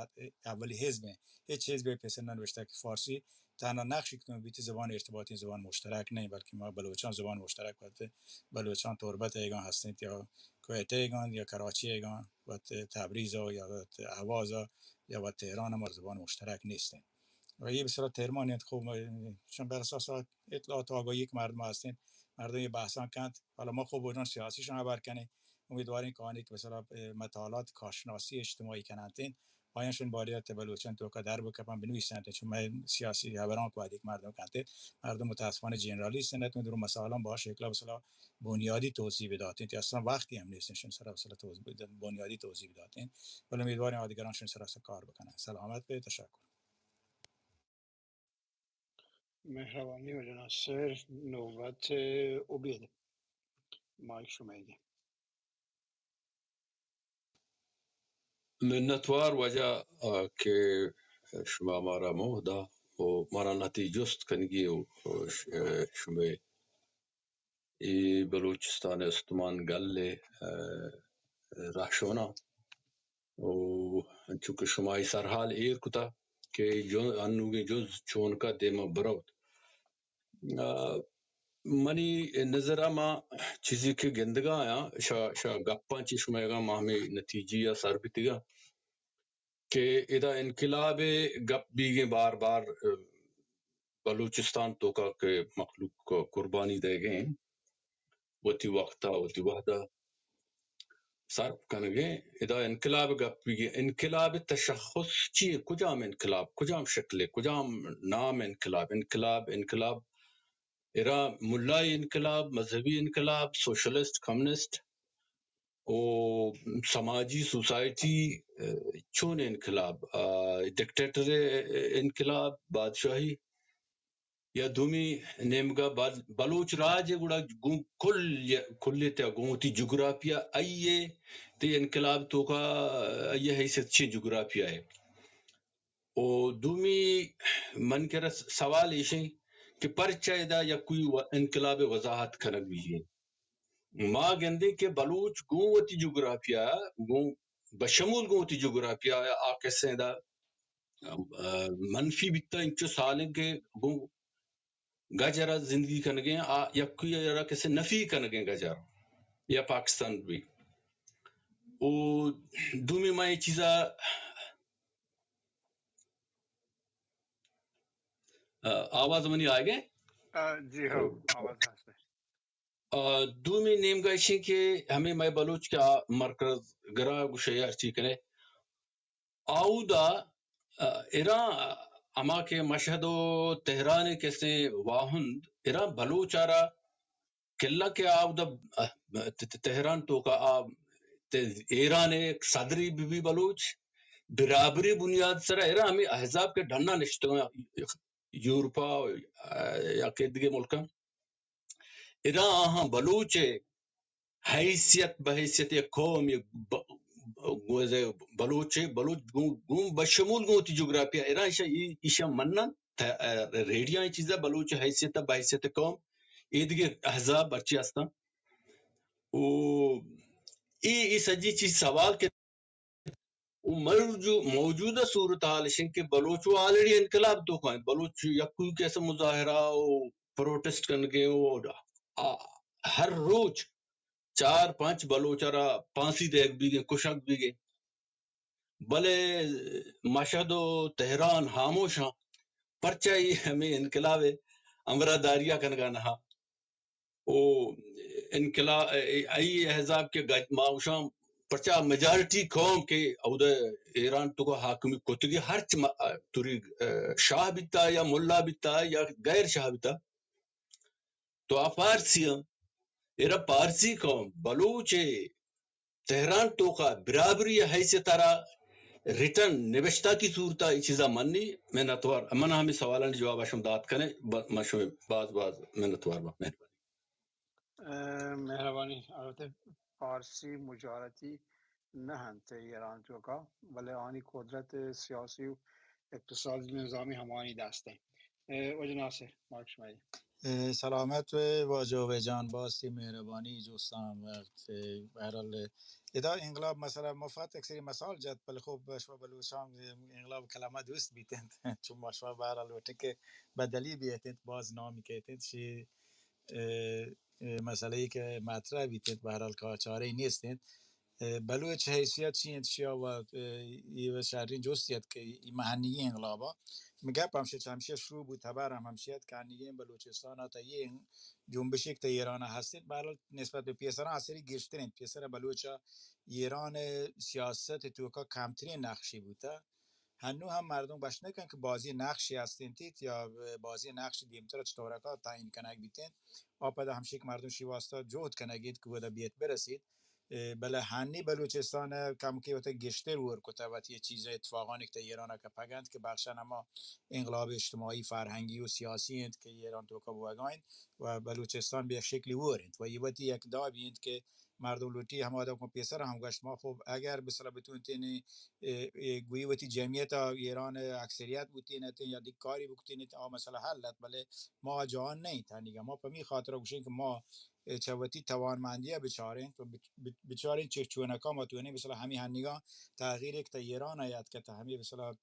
اولی حزب ہیں. هیچ حزبی پیسر ننوشته که فارسی تنها نقشی که بیتی زبان ارتباطی، زبان مشترک نہیں، بلکہ ما بلوچان زبان مشترک وت بلوچان تربت ایگان هستین یا کویت ایگان یا کراچی ایگان وت تبریز یا وت اهواز یا وت تهران ما زبان مشترک نیستین. و یہ بسیار ترمان انت. خب چون بر اساس اطلاعات و آگاهی که مردم هستین، مردم یہ بحثان کنت، حالا ما خب بودن سیاسی شان خبر کنیم. امیدوارین که آنی که مثلاً مطالعات کارشناسی اجتماعی کننتین، آیانشون باید ات بلوچان توکا در بکپن بنویسنت، چون من سیاسی خبران که وادی که مردم کنت، مردم متاسفانه جنرالیست انت، من درو مسائلان با شکل مثلاً بنیادی توضیح بداتین، که اصلاً وقتی هم نیستن شون سر مثلاً توضیح بدن، بنیادی توضیح بداتین. ولی امیدوارین آدگران شون سر اصلاً کار بکنن. سلامت به، تشکر. مہربانی واجہ ناصر، نوبت عبید، مائک شمئیگ. منتوار واجہ، آ، کہ شما مارا موہ دا و مارا لہتی جست کنگی و، و ش-، شمئے اے بلوچستان استمان گل ء، آ، رہشوناں و انچو کہ شما اے سرحال ایر کتا کہ جو-، انوگیں جز چونکا دیما بروت. آ، منی نظر ء ما چیزے کہ گندگا آیاں، شا، شا گپاں چی شمئیگاں ما ہمے نتیجی ء سر بیتگاں کہ ادا انقلاب ء گپ بیگیں بار بار، آ، بلوچستان توکا کہ مخلوق قربانی دئیگیں، وتی وقت ء وتی وہد ء صرف کنگیں، ادا انقلاب گپ بیگیں. انقلاب تشخص چی؟ کجام انقلاب؟ کجام شکل؟ کجام نام انقلاب؟ انقلاب، انقلاب ارا ملائی انقلاب، مذہبی انقلاب، سوشلسٹ، کمیونسٹ، او سماجی سوسائٹی، ء، چون انقلاب، آ، ڈکٹیٹر انقلاب، بادشاہی، یا دومی نیمگا بل-، بلوچ راج ء گڑا گوں کل ء، کل ء تیا گوں وتی جغرافیہ آئی ء تئی انقلاب توکا آئی ء حیثیت چی جغرافیہ ء؟ او دومی من کرا س-، سوال ایشیں کہ پرچا ادا یکوئی و-، انقلاب ء وضاحت کنگ بیجیں؟ ما گندیں کہ بلوچ گوں وتی جغرافیہ ء گوں بشمول گوں وتی جغرافیہ ء آ کسیں دا، ء، منفی بیتا، انچو سالیں کہ گوں گجر ء زندگی کنگیں، آ یکوئی ء را کسے نفی کنگیں گجر یا پاکستان بھی. او دومی ما یہ چیزا، ء، آواز منی آئے گئے؟ آ، جی ہاں، آواز ہست ہے. آ، دومی نیمگا ایشیں کہ ہمیں مئے بلوچ کہ آ مرکز گرا گوشے ہرچی کنے، آودا، آ، اراں ہما کہ مشہد و تہران کسیں واہند، اراں بلوچ آرا کلا کہ آودا، آ، ت-، ت-، تہران توکا آ، ت-، ایران صدری بی بی بلوچ، برابری بنیاد سرا اراں ہمیں احزاب کے ڈنا نشتگاں یورپا، آ، یا کہ دگہ ملکاں. ادا آہاں بلوچ ء حیثیت، بحیثیت یک قوم، یک ب-، گوزے بلوچ ء، بلوچ گوں، گوں بشمول گوں وتی جغرافیہ، ادا ایشاں، ای-، ایشاں منن ت-، ریڈیاں چیزا بلوچ حیثیت، بحیثیت قوم، ایدگہ احزاب ہرچی ہستاں. او ای، ای سجی چیز سوال کہ و مرجو-، موجودہ صورتحال اش انت کہ بلوچ و آلریڈی انقلاب توکا انت. بلوچ یکوئی کیسے مظاہرہ و پروٹسٹ کنگے و آ-، ہر روچ چار پنچ بلوچ را پھانسی دیگ بیگے، کشگ بیگے. بلے مشہد و تہران ہاموش ہاں. پرچہ ای ہمیں انقلاب ہمراہ داریا کنگا نہ ہاں. و انقلاب، ای احزاب کہ گج-، ما گوشاں پرچا میجارٹی قوم کہ اود ایران تو کو حاکمی کتگی، ہرچ م-، توری، اه، شاہ بیتا یا ملا بیتا یا غیر شاہ بیتا، تو آ پارسی ہم، ایرا پارسی قوم، بلوچ تہران توکا برابری حیثیت را ریٹن نوشتہ کی صورتا ای چیزا منی۔ منتوار، من ہمیں سوالانی جواب شم دات کنے، ب-، من شمے باز باز منتوار با۔ مہربانی۔ اه، مہربانی۔ البتہ پارسی مجارتی نہ انت ایران توکا، بلے آنی قدرت سیاسی و اقتصادی نظامی ہمانی دست انت۔ اه، وجہ ناصر، مارک شماری۔ اه، سلامت بے واجہ بے جان، باستی مہربانی جوستان وقت، اه، بہرحال، ادا انقلاب مسئلہ مفت اکثری مثال جت، بلے خب شما بلوچان انقلاب کلمہ دوست بیتنت، چون ما شما بہرحال وٹے کہ بدلی بیتنت، باز نامی کہتنت، شی اه، اه، مسئلہ ای کہ مطرح بیتنت، بہرحال کار چارہ ای نیستنت۔ اه، بلوچ حیثیت چی انت شیا و، اه، ای و شرین جستی ات کہ ای مہنگی انقلابا۔ من گپ ہمشی، ہمشی شروع بود، خبر ہم ہمشی ات کہ ہنگی بلوچستان تا یہ جنبشی کہ تا ایران ہستنت، بہرحال نسبت بہ پیسران اثری گیشترین، پیسر بلوچا ایران سیاست توکا کمترین نقشی بوتا۔ ہنو ہم مردم گوشت نہ کن کہ بازی نقشی ہستینتیت یا بازی نقشی دیمترا چطورکا تعیین کنگ بیتینت۔ آ پدا ہمشی کہ مردم شی واسطہ جہد کنگیت کہ ودا بیت برسیت۔ اه، بلے ہنی بلوچستان کمکی وتا گیشتر ور کتا وتی چیز اتفاقانی کہ تا ایران کپگنت کہ بخشن ہما انقلاب اجتماعی، فرہنگی و سیاسی انت کہ ایران توکا بوگا انت و بلوچستان بہ یک شکلی ور انت و یہ وتی یک دابی انت کہ مردم لوٹی۔ ہما داکو پیسر ہم گوشت ما خب اگر بسلا بتونتین، اه، اه، گوئی وتی جمعیت ایران اکثریت بوتین اتین یا دیگ کاری بکتین اتین، آ مسئلہ حل ات، بلے ما جوان نہیں تھا نگا۔ ما پمی خاطر گوشیں کہ ما، اه، چہ وتی توانمندی بچاریں تو بچ-، بچ-، بچاریں چہ چونکا ما تونیں مثلا ہمی ہنگا تغییر ایک تا ایران یاد کتا، ہمی مثلا، اه،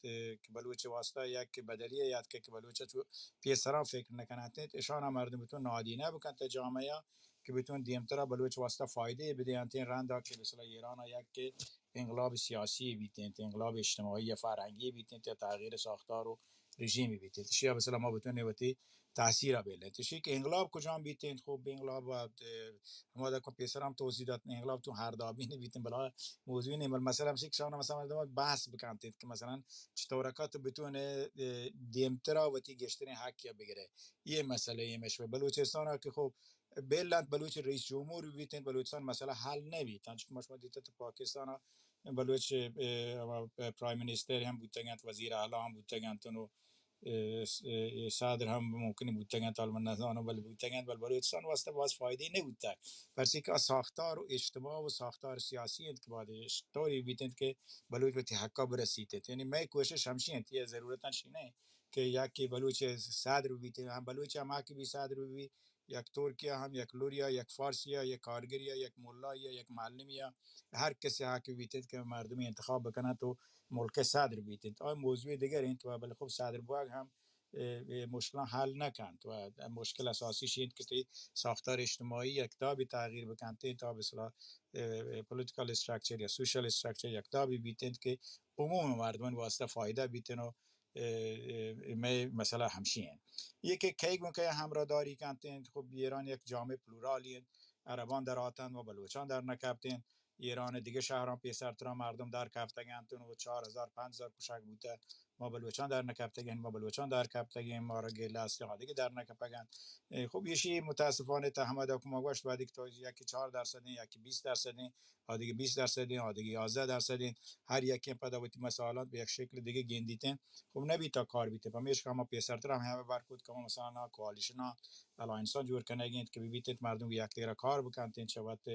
کہ بلوچ واسطہ یک بدلی یاد کہ، کہ بلوچ چو پیسرا فکر نکنات، اشانا مردم بتون نادینہ بکنت جامعہ کہ بتون دیمترا بلوچ واسطہ فائدہ بدینت۔ رندا کہ مثلا ایران یک انقلاب سیاسی بیتینت، انقلاب اجتماعی یا فرہنگی بیتینت یا تغییر ساختار و رژیمی بیتینت، شیا مثلا ما بتون وتی تاثیر بیلینت۔ شی کہ انقلاب کجام بیتینت، خب انقلاب، اه، ہما دکو پیسر ہم توضیح دات، انقلاب تو ہر دابی نہ بیتینت، بلا موضوع نہیں، بل مثلا ہمشی کہ شانا مثلا مردم بحث بکنت کہ مثلا چطورکا تو بتون، اه، دیمترا وتی گیشترین حق یا بگرے۔ یہ مسئلہ یہ مشوے بلوچستان کہ خب بیل انت بلوچ رئیس جمہور بیت انت، بلوچستان مسئلہ حل نہ بیت۔ انچو کہ ما شما دیتہ تو پاکستان ء بلوچ، اه، ہما پرائم منسٹر ہم بوتگ انت، وزیر اعلی ہم بوتگ انت، نو، اه، س-، اه، صدر ہم ممکن بوتگ انت، حال من نزانو، بل بوتگ انت، بل بلوچستان واسطہ باز فائدہ نہ بوتگ۔ پرچے کہ آ ساختار و اجتماع و ساختار سیاسی انت کہ باید طوری بیت انت کہ بلوچ وتی حقا برسیت انت۔ یعنی مئے کوشش ہمشی انت، یہ ضرورت انت شی نہ کہ یکی بلوچ صدر بیت، ہم بلوچ ہم حق بی صدر بی، یک ترکیا ہم، یک لوریا، یک فارسیا، یک کارگریا، یک ملاییا، یک معلمیا، ہر کسی حق بیتیت کہ مردمی انتخاب بکنت و ملک صدر بیتیت۔ آ موضوع دیگر انت و بلے خب صدر بوگ ہم، اه، اه، مشکلان حل نکنت و مشکل اساسی شی انت کہ تی ساختار اجتماعی یک دابی تغییر بکنت تا بسلا، اه، اه، پولیٹیکل اسٹرکچر یا سوشل اسٹرکچر یک دابی بیتیت کہ عموم مردمان واسطہ فائدہ بیتن و اه، اه، مئے مسئلہ ہمشی انت۔ یہ کہ کئی گوں کئی ہمراہ داری کنت انت، خب ایران یک جامعہ پلورالی انت، عربان در آتنت و بلوچان در نکپت انت۔ ایران دگہ شہران پیسرتران مردم در کپتگ انت و چار ہزار، پنچ ہزار کشگ بوتہ، ما بلوچان در نکپتگ انت، ما بلوچان در کپتگ انت، ما را گلہ است، آ دگہ در نکپگ انت۔ اه، خب ایشی متاسفانہ تا ہمدا کہ ما گوشت، وہدے کہ تو یکی چار درصد انت، یکی بیست درصد انت، آ دگہ بیست درصد انت، آ دگہ یازدہ درصد انت۔ ہر یکیں پدا وتی مسائلات بہ یک شکل دگہ گندیت انت۔ خب نبیت تا کار بیت۔ پمیشکا ما پیسرتر ہم ہمہ بر کت کہ ما مثلا کوالشن، الائنس جوڑ کنگ انت کہ ببیت انت مردم یک دیگرا کار بکنت انت، چہ وت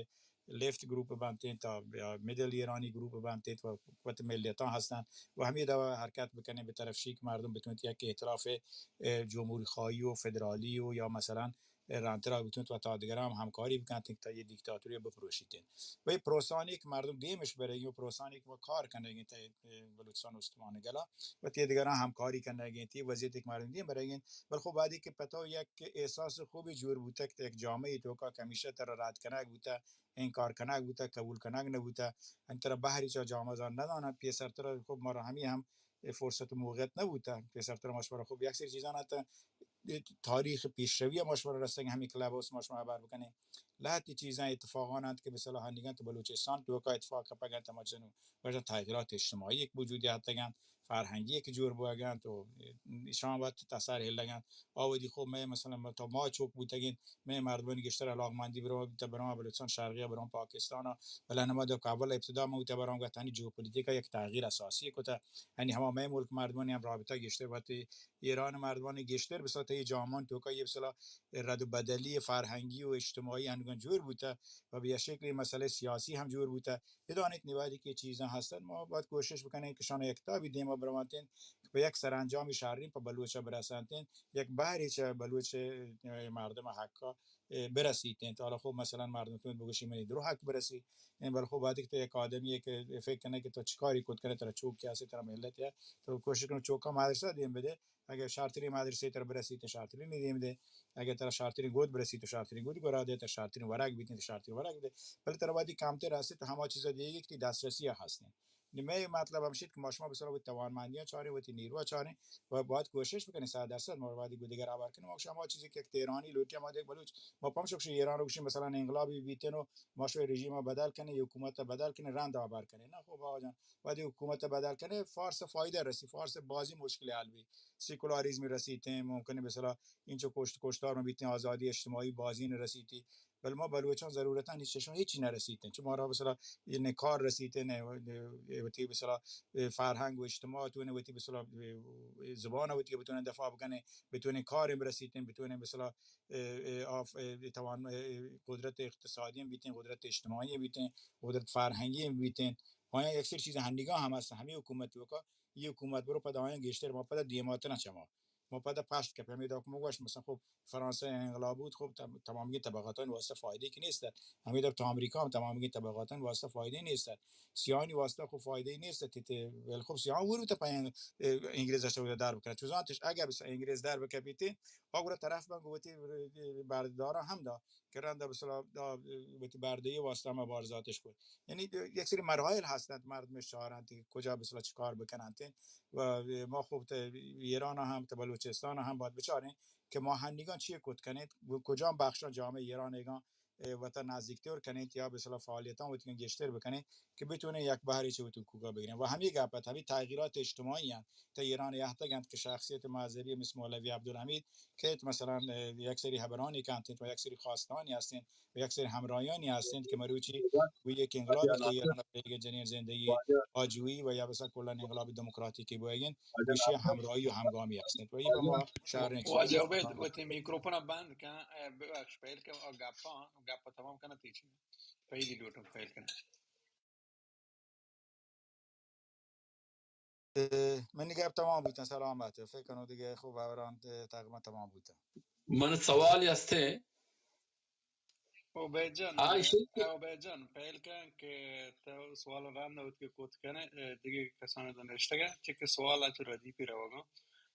لیفٹ گروپ بنت انت تا یا مڈل ایرانی گروپ بنت انت و وت ملیتاں ہستن و ہمے دوا حرکت بکنیں بہ طرف شی کہ مردم بتونت یک ائتلاف، اه، جمہوری خواہی و فدرالی و یا مثلا رندترا بتونت و تا دگران ہم ہمکاری بکنت تا یہ دیکتاتوری بپروشیت انت۔ و یہ پروسانی کہ مردم دیمش برگی و پروسانی کہ کار کنگی تا، اه، بلوچستان استمان گلا و تی دگران ہمکاری کنگی تی وضعیت کہ مردم دیم برگی۔ بل خب بعدی کہ پتو یک احساس خوبی جور بوتگ کہ یک جامعہ توکا کمیشہ ترا رد کنگ بوتہ، انکار کنگ بوتہ، قبول کنگ نہ بوتہ۔ انترا بحری چا جامعہ زان ندانہ پیسرترا خب مارا ہمی ہم اے فرصت و موقعیت نہ بوتہ۔ پیسرتر ما شمارا خوب یک سری چیزان ات، اے تاریخ پیشروی ما شمارا رستگ، ہمیں کلب ہاؤس ما شما خبر بکنیں۔ لہتی چیزاں، اتفاقان انت کہ مثلا ہنیگن تو بلوچستان توکا اتفاق کپگ انت، ہما چنو گوشن تغییرات اجتماعی یک وجودی آتگ انت، فرہنگی یک جوڑ بوگ انت و ایشان وت تسر ہلگ انت۔ آ وہدی خب مئے مثلا ما، تا ما چوک بوتگین، مئے مردمانی گیشتر علاقمندی برو، تا برو بلوچستان شرقی، برو پاکستان، بلے نما دو کابل ابتدا ما بوتا برو گتانی جیوپولیتیکا یک تغییر اساسی کتا۔ یعنی ہما مئے ملک مردمانی ہم رابطہ گیشتر وت ایران مردمانی گیشتر بسا تا یہ جامان توکا یہ بسلا رد و بدلی فرہنگی و اجتماعی انگن جوڑ بوتا و بہ یہ شکلی مسئلہ سیاسی ہم جوڑ بوتا۔ بدانیت نی وہدی کہ چیزاں ہستن، ما باید کوشش بکنیں کہ شان یکتا بہ دیما بروانتیں کہ پہ یک سرانجامی شریں پہ بلوچا برسانتیں، یک بہرے چہ بلوچ، اے، مردم حقا، اے، برسیتیں۔ حالا خب مثلا مردم تو بگوشی منی درو حق برسی، اے، بل خب وہدی کہ تو یک آدمی کہ فکر کنے کہ تو چکاری کت کنے، ترا چوک کیا سے، ترا ملت یا، تو کوشش کنے چوکا مدرسہ دیم بدے، اگہ شرتریں مدرسے ترا برسیت، شرتریں دیم دے۔ اگہ ترا شرتریں گود برسیت، تو شرتریں گود گورا دے، ترا شرتریں ورگ بیت، تو شرتریں ورگ دے۔ بلے ترا وہدی کمتر رسیت، تو ہما چیزا دیگی کہ تی دسترسی ہستیں۔ نی مئے مطلب ہمشیت کہ ما شما بسرا وتی توانمندیاں چاریں، وتی نیروا چاریں و باید کوشش بکنیں صد درصد ما وہدی گو دیگر آبار کنیں۔ ما شما چیزی کہ یک تہرانی لوٹی، ہما دیکھ بلوچ، ما پمشک شو ایران رو گوشیں مثلا انقلابی بیتیں و ما شو رژیم بدل کنیں، حکومت بدل کنیں، رند آبار کنیں۔ نہ خب آقا جان، وہدی حکومت بدل کنے، فارس فائدہ رسی، فارس بازی مشکل حل بی، سیکولاریزم رسیتیں، ممکن مثلا اینچو کشت کشتار بیتیں، آزادی اجتماعی بازی رسیتی، بل ما بلوچان ضرورتاً ہیچ چشان ہیچی نرسیتیں، چون مارا مثلا یہ نہ کار رسیتیں، نہ وتی مثلا فرہنگ و اجتماع تو، نہ وتی مثلا زبان وتی بتونے دفاع بکنے، بتونے کار برسیتیں، بتونے مثلا آف توان، قدرت اقتصادی بیتیں، قدرت اجتماعی بیتیں، قدرت فرہنگی بیتیں، آیاں یک سری چیز ہنیگا ہم ہست، ہمیں حکومت وکا، یہ حکومت برو پدا آیاں گیشتر ما پدا دیماتنا چما، ما پدا پشت کپیں۔ ہمیں داک مگوش مثلا خب فرانسہ انقلاب بود، خب تم-، تمامی طبقاتان واسطہ فائدہ کہ نیست۔ ہمیں دب تو امریکا ہم تمامی طبقاتان واسطہ فائدہ نیست۔ سیاہانی واسطہ خب فائدہ نیست۔ تے، تے، ولی خب سیاہان ورو تا پایان، اه، انگریز اشتا در بکنن۔ چوزانتش اگر بس انگریز در بکپیتے، آگرا طرف من گوتی بردارا ہم دا۔ کہ رند بسلا دا وتی بردهی واسطه ما بارزاتش کت۔ یعنی یک سری مراحل هستند مردم چارنت که کجا بسلا چه کار بکننت و ما خوب ته ایران هم ته بلوچستان هم باید بچاریں که ما هنیگان چی کت کنید و کجام بخشان جامعه ایران ایگان وطن نزدیکتر کنید یا بسلا فعالیتان وتگن گیشتر بکنید که بتونه یک بهری چه وتی حقوقا بگیرن و همین گپت همین تغییرات اجتماعی هم تا ایران یهتگند که شخصیت مذهبی مثل مولوی عبدالحمید که مثلا یک سری هبرانی کنتید و یک سری خواستانی هستین و یک سری همراهیانی هستند که مروچی و یک انقلاب که ایران پیگ جنین زندگی آجویی و یا بسا کلا انقلاب دموکراتیکی بوگین، گوشی همراهی و همگامی هستند و این ما شهر واجه عبید، وتی میکروفون بند کن، اه، ببخش، پهل کن، آ، گپان، گپ تمام کنه تیچی. پهلی لوٹم پهل کن. اه، منی گپ تمام بوتن، سلامت. فکر کنو دیگه خوب، هبران، اه، تقریبا تمام بوتن. من سوالی هسته. عبید جان، آی شد که عبید جان، پهل کن که تو سوال رند بود که کت کنه، اه، دیگه کسانی دنشتگه، چه که سوال اچ ردیفی روگا.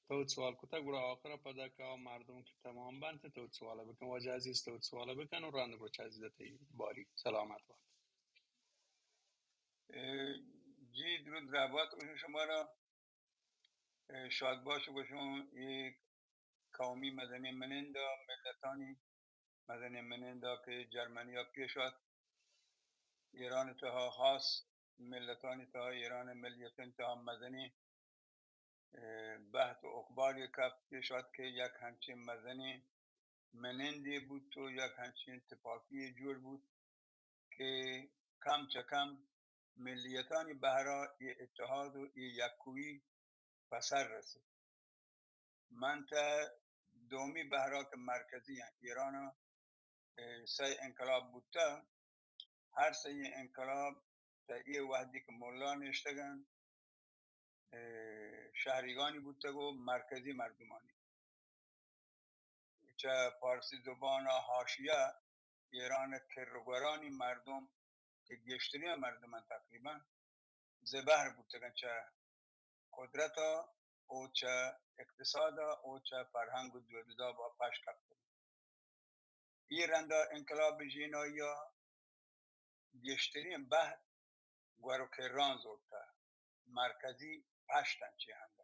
تو سوال کتا، گڑا آخر پدا که مردم که تمام بنت، تو سوال بکن، واجه عزیز تو سوال بکن و رند گڑا چه عزیز تی باری سلامت باد. اه، جی، درود رحمت گوشم شما را. اه، شاد باش گوشم، یک قومی مزنی منندا، ملتانی مزنی منندا که جرمنیا پیش آت، ایران تها خاص، ملتانی تها، ایران ملیتانی تها مزنی، اه، بحث و اقبالی کپ پیش آت که یک همچین مزنی منندی بود و یک همچین اتفاقی جوڑ بود که کم چه کم ملیتانی بهرا ای اتحاد و ای یکویی پسر رسید. من تا دومی بهرا که مرکزی ایران، اه، سه انقلاب بوته، هر سه انقلاب تا ای وحدی که ملا نشتگن، اه، شهریگانی بوتگ و مرکزی مردمانی. چه پارسی زبان حاشیه ایران کرگورانی مردم که گیشتری مردم تقریبا زبهر بوتگن چه قدرت و چه اقتصاد و چه فرهنگ و دوددا با پش کپتن. ای رندا انقلاب ژینایی گیشترین بهر گور و کران زورته، مرکزی پشتن چی هنده.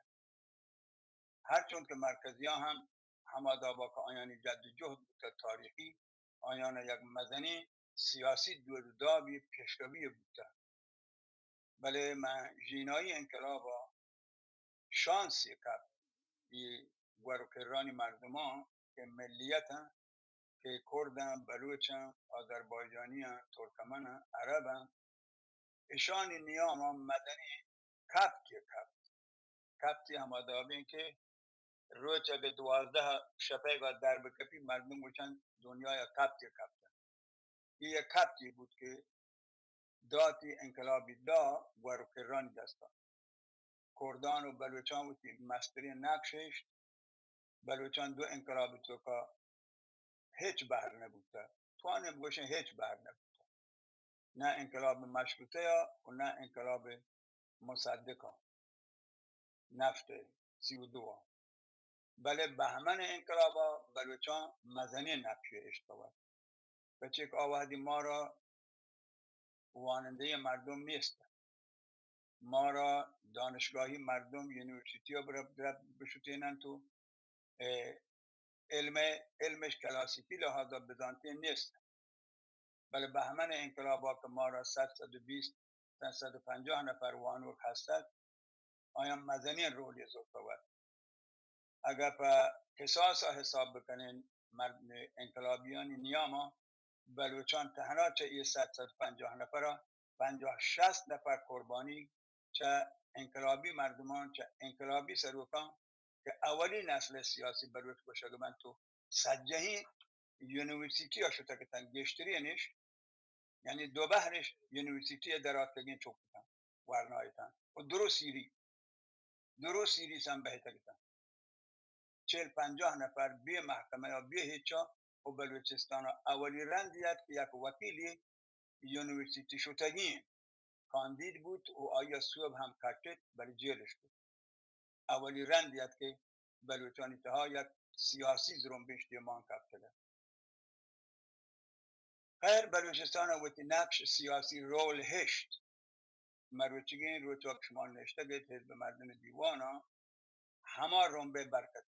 هرچون که مرکزی ها هم هما دابا که آیانی جد و جهد بوته تاریخی، آیان یک مزنیں سیاسی دود و دابی پیشروی بوتہ. بلے من ژینائی انقلاب ء شانسی کپت اے گور و کرانی مردمان کہ ملیت انت، کہ کرد انت، بلوچ انت، آذربائیجانی انت، ترکمن انت، عرب انت، اشانی نیاما مزنیں کپتے کپت. کپتے ہما دابیں کہ روچ اگہ دوازدہ شپیگا در بکپی، مردم گوشنت دنیایا کپتے کپت. اے یک کپتے بوت کہ داتی انقلابی دا گور و کرانی دستا. کردان و بلوچان وتی مستریں نقش اشت. بلوچان دو انقلاب توکا ہچ بہر نہ بوتہ. توانیں بگوشیں ہچ بہر نہ بوتہ. نہ انقلاب مشروطہ یا و نہ انقلاب مصدقا، نفت سی و دو. بلے بہمن انقلابا بلوچان مزنیں نقشے اشتہ. پچے کہ آ وہدی مارا وانندہی مردم نیست. مارا دانشگاہی مردم یونیورسٹی ء بر-، بر-، بشتیننت و، اه، علم، علمش کلاسیکی لحاظا بزانتین نیست. بلے بہمن انقلابا کہ مارا صد، صد و بیست، صد، صد و پنجاہ نفر وانوک ہستت، آیان مزنیں رولے زرتہ وت. اگہ پہ قصاصا حساب بکنین، مرد انقلابیانی نیاما بلوچان تہنا چہ اے صد، صد و پنجاہ نفرا پنجاہ شست نفر قربانی چہ انقلابی مردمان، چہ انقلابی سروکان کہ اولی نسل سیاسی بلوچ گوشگ بنت و سجہیں یونیورسٹیا شتگ اتنت، گیشترینش یعنی دو بہرش یونیورسٹی ء در آتکگیں چک اتاں، ورنا اتاں و درو سیری، درو سیری سم بہتگ اتاں. چل پنجاہ نفر بے محکمہ یا بے ہچا و بلوچستان ء اولی رندی ات کہ یک وکیلی یونیورسٹی شتگی انت، کاندید بوت و آئی ء سوب ہم کٹت، بلے جیلش کت. اولی رندی ات کہ بلوچانی تہا یک سیاسی زرمبشتے مان کپتگ ات. خیر، بلوچستان ء وتی نقش سیاسی رول ہشت. مروچیگیں روچ وقت شما نشتگ ات حزب مردم دیوان ء ہما رمبے برکت.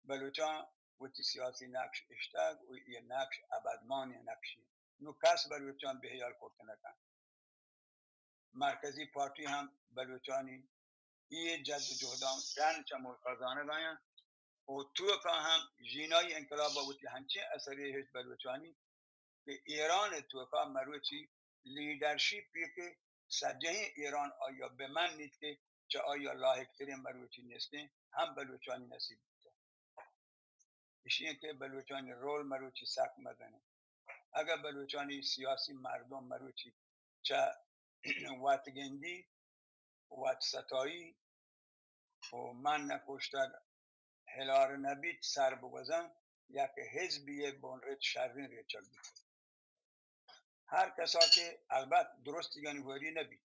بلوچاں وتی سیاسی نقش اشتگ و یہ نقش ابدمانی نقشی. نو کس بلوچاں بے حیال کرت نہ کنت. مرکزی پارٹی ہم بلوچانی اے جد و جہداں ڈن چہ ملکا زانگ آیاں و توکا ہم ژینائی انقلاب ء وتی ہنچیں اثرے ہشت بلوچانی کہ ایران ء توکا مروچی لیڈرشپ یہ کہ سجہیں ایران آیا بہ منیت کہ چہ آیا لائق تریں مروچی نیستیں، ہم بلوچانی نصیب بوتہ. اشی انت کہ بلوچانی رول مروچی سک مزن انت. اگہ بلوچانی سیاسی مردم مروچی چہ وت گندی، وت ستائی و من نکشتگ ہلار نبیت سر بگوزن، یک حزبی بنرت شرین ریچگ بیت. ہر کسا کہ البت درستیگانی ہوری نبیت،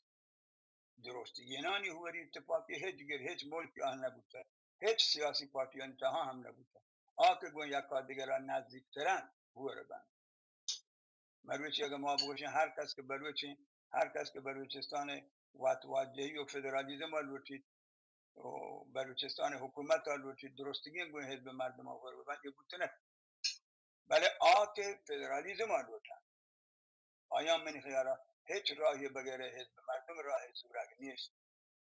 درستیگینانی ہوری اتفاقی ہچ گر ہچ ملک آن نبوتہ، ہچ سیاسی پارٹیانی تہا ہم نبوتہ. آ کہ گوں یکا دگرا نزدیک ترن ہور بند. مروچی اگہ ما بگوشیں ہر کس کہ بلوچیں، ہر کس کہ بلوچستان وت واجہی و فدرالیزم لوٹیت و بلوچستان حکومت لوٹیت، درستگیں گوں حزب مردم ہور بند، یہ بوت نہ. بلے آ کہ فدرالیزم لوٹن، آیاں منی خیالا ہچ راہے بغیر حزب مردم راہ زورگ نیست.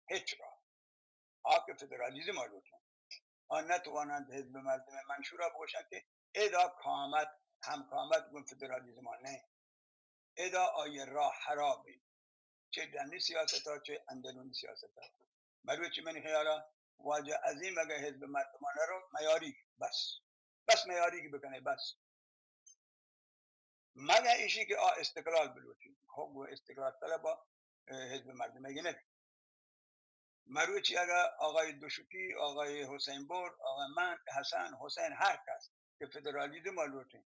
ہچ راہ. آ کہ فدرالیزم لوٹن، آ نتوانند حزب مردم منشورا بگوشن کہ ادا کامت، ہم کامت گوں فدرالیزم نہ. ادا آئی راہ حراب انت، چہ ڈنی سیاست ء چہ اندرونی سیاست ء. مروچی منی خیال ء واجہ عظیم اگہ حزب مردمان رو میاری بس، بس میاری کی بکنے بس. مگہ ایشی کہ آ استقلال بلوٹی، ہو گو استقلال طلب ء حزب مردم گنے. مروچی اگہ آقای دوشکی، آقای حسین بر، آقای من، حسن، حسین، ہر کس کہ فدرالیزم لوٹیں،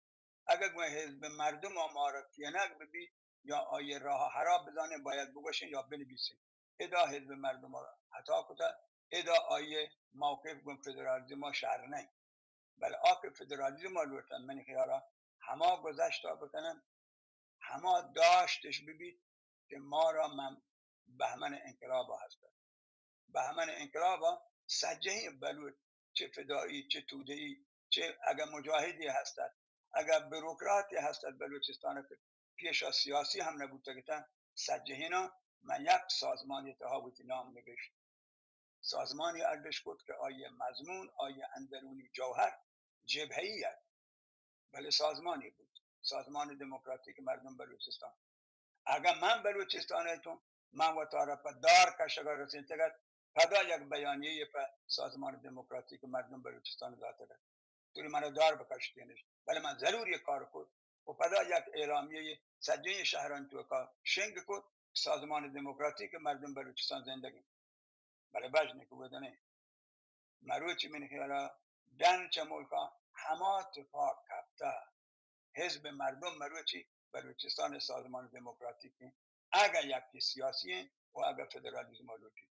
اگہ گوں حزب مردم مارا کینگ ببیت یا آئی راہ حراب بزانیں، باید بگوشیں یا بنویسیں. ادا حزب مردم خطا کتہ، ادا آئی موقف گوں فدرالیزم شر نہ. بلے آ کہ فدرالیزم لوٹن، منی خیالا ہما گذشت بکنن، ہما داشتش ببیت کہ مارا من بہمن انقلاب ہست. بہمن انقلاب سجہیں بلوچ، چہ فدائی، چہ تودئی، چہ اگہ مجاہدی ہست ات، اگر بروکراتی هستد بلوچستان که پیشا سیاسی هم نبوتگتن، سجهینا من یک سازمانی تها وتی نام نوشت. سازمانی اڈش کت که آئی مضمون، آئی اندرونی جوهر جبهه‌ای ات، بله سازمانی بود، سازمان دموکراتیک مردم بلوچستان. اگر من بلوچستان ایتون، من وتارا په دار کشگا رسینتگت، پدا یک بیانیه‌ای په سازمان دموکراتیک مردم بلوچستان داتگت. توری من دار بکشتینش، بله من ضرور یک کار کت و پدا یک اعلامیه‌ای سجهی شهران توکا شنگ کت، سازمان دموکراتیک مردم بلوچستان زندگی. بله بژن که ودنه. مروچی من خیالا ڈن چه ملکا هما تپاک کپتا. حزب مردم مروچی بلوچستان سازمان دموکراتیک انت. اگه یکی سیاسی انت و اگه فدرالیزم لوٹی.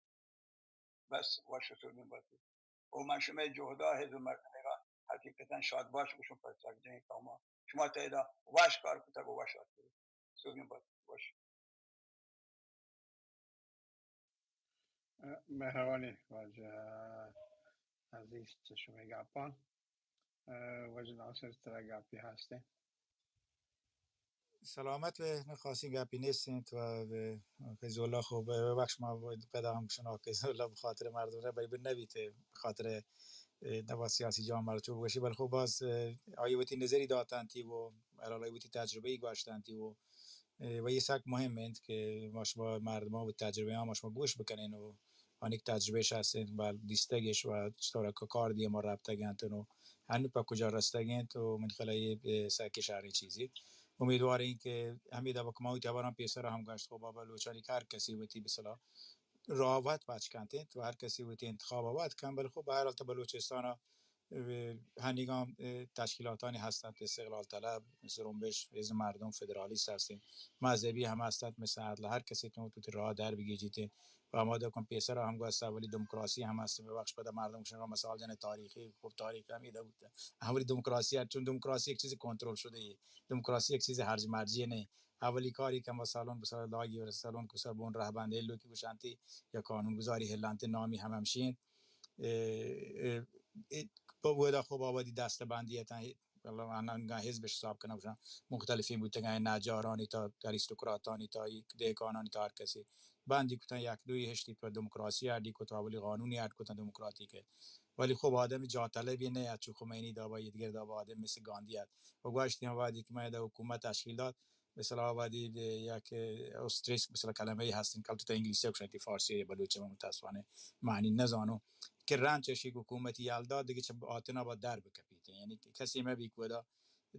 بس وش و سوگین باتین. و من شمئے جهدا حزب مردم را حقیقتاً شاد باش گوشم پر سجهی قوما. شما تیدا وش کار کتگ و وش آتکگ. سوگین باتین. وش. مهربانی واجه عزیز چه شمئے گپان. واجه ناصر ترا گپی هسته؟ سلامت بے، نہ خاصی گپی نیست انت و فیض اللہ خب بخش ما پدا هم گوشن آقای فیض اللہ بخاطر مردم را بری بر نبیت، بخاطر نوا سیاسی جامعه را چو بگوشی، بل خب باز آئی وتی نظری داتنتی و هر حال آئی وتی تجربه‌ای گوشتنتی و و یہ سک مهم انت کہ ما شما مردمان و تجربه ها ما شما گوش بکنین و آنی که تجربهش هستین و دیستگش و چطور که کار دیه ما ربطگ انت و هنو پا کجا رستگ انت و من خیال یہ سک شهرین چیزی. امیدوار این که همین دفعه که ما وتی خبران پیسر هم گشت، خب بابا لوچانی که هر کسی وتی بسلا راوت پچ کنت انت و هر کسی وتی انتخاب وت کن، بل خب به هر حال تا بلوچستان هنیگام تشکیلاتانی هستند، استقلال طلب، زرمبش، حزب مردم، فدرالیست هستند، مذهبی هم هستند، مثل عدل، هر کسی تو تو راه در بگیجیت و آماده کن. پیسر هم گوست، ولی دموکراسی هم هست، ببخش، پدا مردم شما مثال جن تاریخی، خب تاریخ هم ایده بوده. اولی دموکراسی هست، چون دموکراسی یک چیز کنترل شده ایه، دموکراسی یک چیز هرج مرجیه نه. اولی کاری که ما سالون به سال لاگی و سالون که سر بون رهبند هلو که گوشانتی یا قانون گذاری هلانتی نامی هم همشین. اه، اه، اه، پہ وھدا خب آ وھدی دست بندی اتاں، انگا حزبش حساب کناں، گوشاں مختلفیں بوتگاں، نجارانی تا اریستوکراتانی تا دہکانانی تا ہر کسی بندی کتاں، یک دوئی ہشتی پہ دموکراسی اڈی کت، اولی قانونی اڈ کتاں دموکراتیک ء۔ ولی خب آدم جاہ طلبی نہ ات، چو خمینی دابا ایدگر دابا آدم مثل گاندھی ات و گوشتی ہم وھدی کہ من ادا حکومت تشکیل دات، مثلا وھدی یک اوستریسک مثلا کلمہ ای ہستن، کلتو تا انگلیسی گوشن، تی فارسی یا بلوچی من متاسفانہ معنی نزانو، کہ رند چشی حکومتی یل داد، دگہ چہ آتنا با در بکپیت، یعنی کہ کسی مہ بی کہ ودا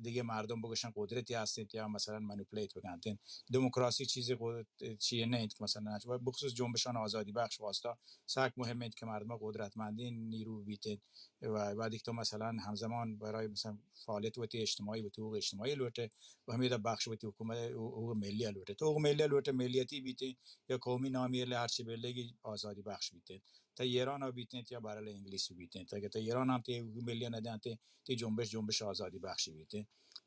دگہ مردم بگوشن قدرتی ہستن یا مثلا منوپلیت بکنتن۔ دموکراسی چیزی قد-، چیئے نہ انت کہ مثلا بخصوص جنبشان آزادی بخش واسطہ سک مهم انت کہ مردم قدرتمندین نیرو بیتن و وھدی کہ تو مثلا ہمزمان برای مثلا فعالیت وتی اجتماعی، وتی حقوق اجتماعی لوٹے و ہمیدا بخش وتی حکومت حقوق ملی لوٹے۔ تو حقوق ملی لوٹے، ملیتی بیتے یا قومی نامی لے ہرچی بلگی آزادی بخش بیتے۔ تا ایران بیتے یا برال انگلیس بیتے۔ تا کہ تا ایران ہم تے حقوق ملی ندانتے، تے جنبش جنبش آزادی بخش بیتے۔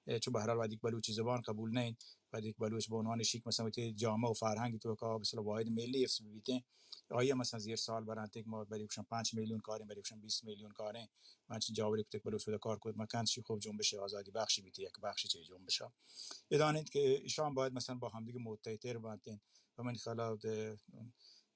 اے چو بہرحال وھدی کہ بلوچی زبان قبول نہ انت، وھدی کہ بلوچ بہ عنوان شیک مثلا وتی جامعہ و فرہنگ تو کا مثلا واحد ملی حفظ بیتے۔ آیا مثلا زیر سال برانتے کہ ما بری گوشن پانچ میلیون کاریں، بری گوشن بیست میلیون کاریں، انچ جاوری کتگ بلوچ ودا کار کت مکن، شی خوب جنبش آزادی بخشی بیتی، یک بخشی چہ جنبشا۔ ادان انت کہ ایشان باید مثلا با ہمدیگہ متحدتر بنتین و من خیالا، اه،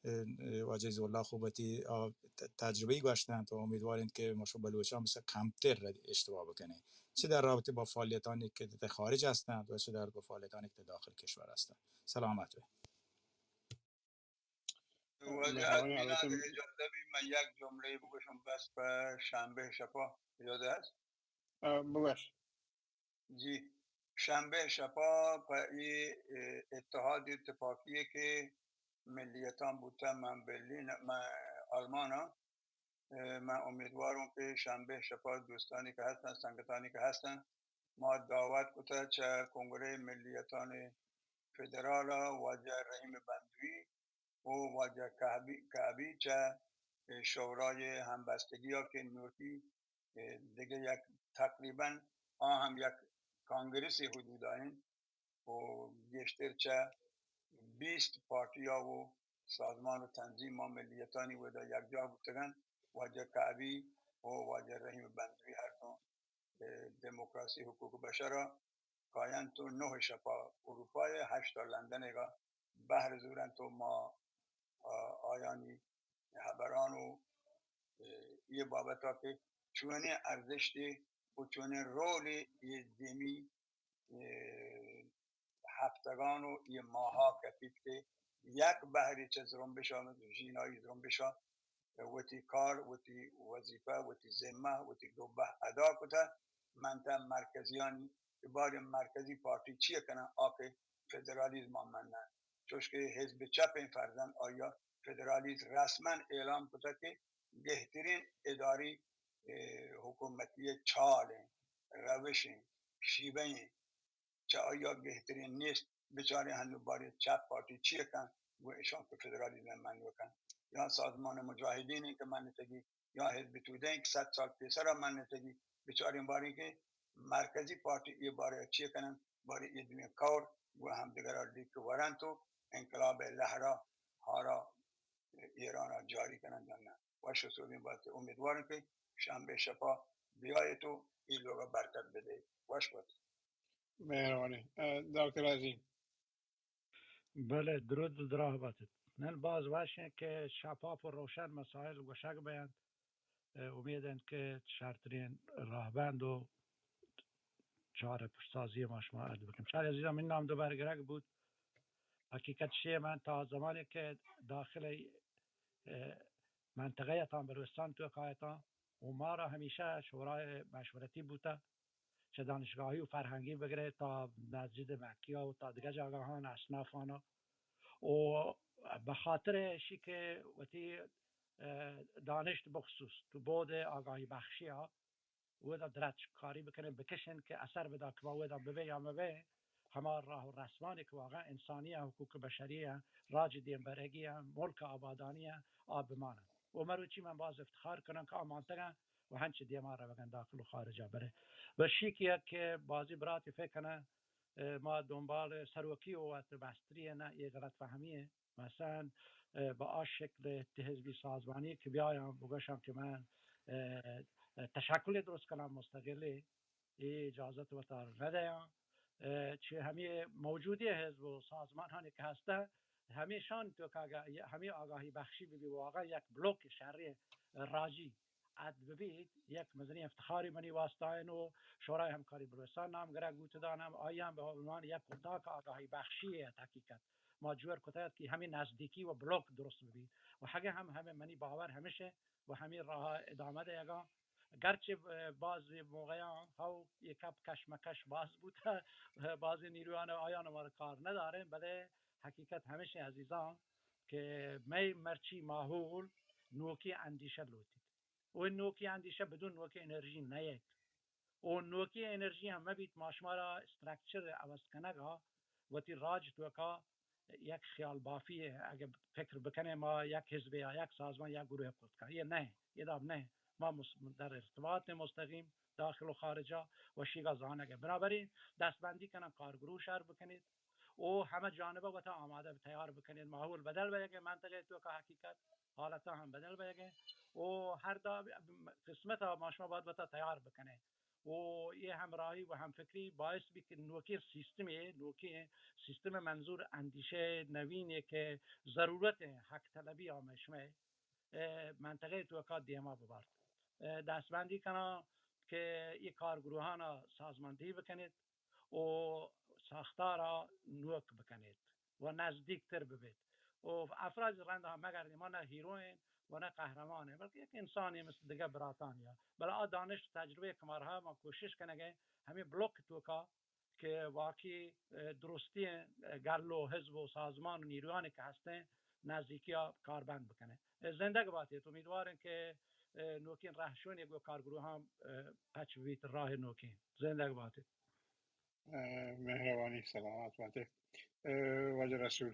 اه، واجہ زولا خوبتی، آ، ت-، تجربی گوشتن تو امیدوار انت کہ ما شو بلوچان مثلا کمتر اشتباہ بکنیں۔ چہ در رابطہ با فعالیتانی کہ در خارج ہستند و چہ در با فعالیتانی کہ در داخل کشور ہستند۔ سلامت بے۔ واجہ مہربانی، ادمین البته اگر اجازه بی من یک جمله بگوشم بس په شنبه شپا اجازه هست؟ اه، بگوش. جی، شنبه شپا په ای، اه، اتحاد اتفاقی که ملیتان بوته من برلین، من آلمانا، اه، من امیدوارم که شنبه شپا دوستانی که هستن، سنگتانی که هستن، ما دعوت کته چه کنگره ملیتان فدرالا واجه رحیم بندوی و واجه کعبی، کعبی چه شورای همبستگی ها که نوکی، اه، دیگه یک تقریباً آ هم یک کانگرسی حدودا انت و گیشتر چه بیست پارٹی ها و سازمان و تنظیم ما ملیتانی ودا یکجاہ بوتگن، واجه کعبی و واجه رحیم بندوی هر دو، اه، دموکراسی، حقوق بشر ءَ کاینت و نہ شپ ءَ اروپا ءَ، ہشت ءَ لندن ءَ بہر زورنت و ما، آ، آیانی ہبران و، اے، اے بابت ءَ کہ چونیں ارزشتے و چونیں رولے اے دیمی، اے، ہپتگان و اے ماہا کپیت کہ یک بہرے چہ زرمبش ءَ، ژینائی زرمبش ءَ وتی کار، وتی وظیفہ، وتی ذمہ، وتی ڈبہ ادا کتہ، منتہ مرکزیانی کہ باریں مرکزی پارٹی چی کنن، آ کہ فدرالیزم ءَ منن۔ چوش کہ حزب چپیں فرزند آیا فدرالیزم رسما اعلان کتہ کہ گہترین اداری، اے، حکومتی چال ہیں، روش ہیں، شیوہ ہیں، چہ آیا گہترین نیست، بچاریں ہنو باریں چپ پارٹی چی کن، گو اشان کہ فدرالیزم من کن، یا سازمان مجاہدین کہ منتگی، یا حزب توده کہ صد سال پیسرا منتگی، بچاریں باریں کہ مرکزی پارٹی یہ بارے چی کنن، بارے یہ دویں کور گو ہم دیگر لیک ورنت و انقلاب لہرا ہارا ایران جاری کنن یا نہ۔ وش و سوبین بات، امیدوارم کہ شنبه شپا بیایت و این لوگا برکت بدهید۔ وش بات۔ مہربانی۔ اه، ڈاکٹر عظیم۔ بلے، درود و دراہ باتت۔ نن باز وش انت کہ شفاف و روشن مسائل گوشگ بینت۔ اه، امید انت کہ شرترین راہبند و چارہ پشتسازی ما شما اد بکنم۔ شاید عزیزان، من نام دوبر گرگ بود۔ حقیقت شی من تا زمانی کہ داخل، اه، منطقه اتان، بلوچستان توکا اتان و مارا ہمیشہ شورای مشورتی بوتہ۔ چہ دانشگاہی و فرہنگی بگرے تا مسجد مکیہ و تا دگہ جاگاہان، اصنافانا۔ و بہ خاطر اشی کہ وتی، اه، دانشت بخصوص تو بود آگاہی بخشی ءَ اودا درچک کاری بکنن، بکشن کہ اثر بدا کہ ما اودا ببے یا مبے، ہما راہ و رسمانی کہ واقعا انسانی ءَ، حقوق بشری ءَ، راج دیم برگی ءَ، ملک آبادانی ءَ، آ بمانن۔ و مروچی من باز افتخار کنن کہ آ مانتگن و ہنچ دیما روگن داخل و خارجا برے۔ و شی کہ یک کہ بازی براتی فکر کنن، اه، ما دنبال سروکی و وت مستری نہ، یہ غلط فہمی ہے۔ مثلاً، اه، با آ شکل اتحزبی سازمانی کہ بیایاں بگوشاں کہ من، اه، اه، تشکل درست کناں مستقل، اے اجازت وتا ندیاں۔ اه، چہ ہمے موجودی حزب و سازمانانی کہ ہستن، ہمیشان توکا اگہ ہمے آگاہی بخشی ببی، واقعاً یک بلوک شہری راجی اد ببیت، یک مزنیں افتخاری منی واسطہ انت و شورای ہمکاری بلوچستان نام گرگ بوت دانم، آئی ہم بہ عنوان یک اتاق آگاہی بخشی ات۔ حقیقت ما جوئر کتگ ات کہ ہمے نزدیکی و بلوک درست ببیت و اگہ ہم ہمے منی باور ہمیش انت و ہمے راہ ادامہ دئیگاں، گرچہ باز موقعاں ہو یہ کپ کشمکش باز بوتہ، بازی نیروان آیان مارا کار نداریں، بلے حقیقت ہمیش انت عزیزان کہ مئے مرچی ماحول نوکی اندیشہ لوٹیت۔ و نوکیں اندیشہ بدون نوکیں انرژی نیت۔ و نوکیں انرژی ہم مبیت، ما شمارا اسٹرکچر عوض کنگا وتی راج توکا یک خیال بافی ہے۔ اگہ فکر بکنے ما یک حزب یا یک سازمان، یک گروہ کت کن، یہ نہ، یہ داب نہ۔ ما مس-، در ارتباط مستقیم داخل و خارجا و شیگا زانگ ہے۔ بنابراین دستبندی کنن، کارگروہ شر بکنید۔ و ہمہ جانبہ وتا آمادہ تیار بکنید۔ ماحول بدل بیگے، منطقہ توکا حقیقت حالتاں ہم بدل بیگے۔ و ہر دا قسمت ما شما باید وتا تیار بکنے۔ و یہ ہمراہی و ہم فکری باعث بی کہ نوکیں سیستم، نوکیں سیستم منظور اندیشہ نوین کہ ضرورت ہے، حق طلبی آ مئے شمئے، اے، منطقہ توکا دیما ببارت۔ اے، دستبندی کناں کہ یہ کارگروہانا سازماندہی بکنید۔ و ساختارا نوک بکنیت و نزدیکتر ببیت و افراد رند ها مگردیم۔ ما نه هیروئین و نه قهرمانئین، بلکه یک انسانی مثل دیگه براتانی ها۔ بلے آ دانش و تجربه که ما رها، ما کوشش کنگئین همین بلوک توکا که واقعی، اه، درستی، اه، گل و حزب و سازمان و نیرویانی که هستین نزدیکی ها کاربند بکنین۔ اه، زندگ باتیت۔ امیدوارین که، اه، نوکین رهشونی گو کارگروهان، اه، پچ ببیت، راه نوکین۔ زندگ باتیت۔ اه، مہربانی، سلامت باتے۔ اه، واجہ رسول۔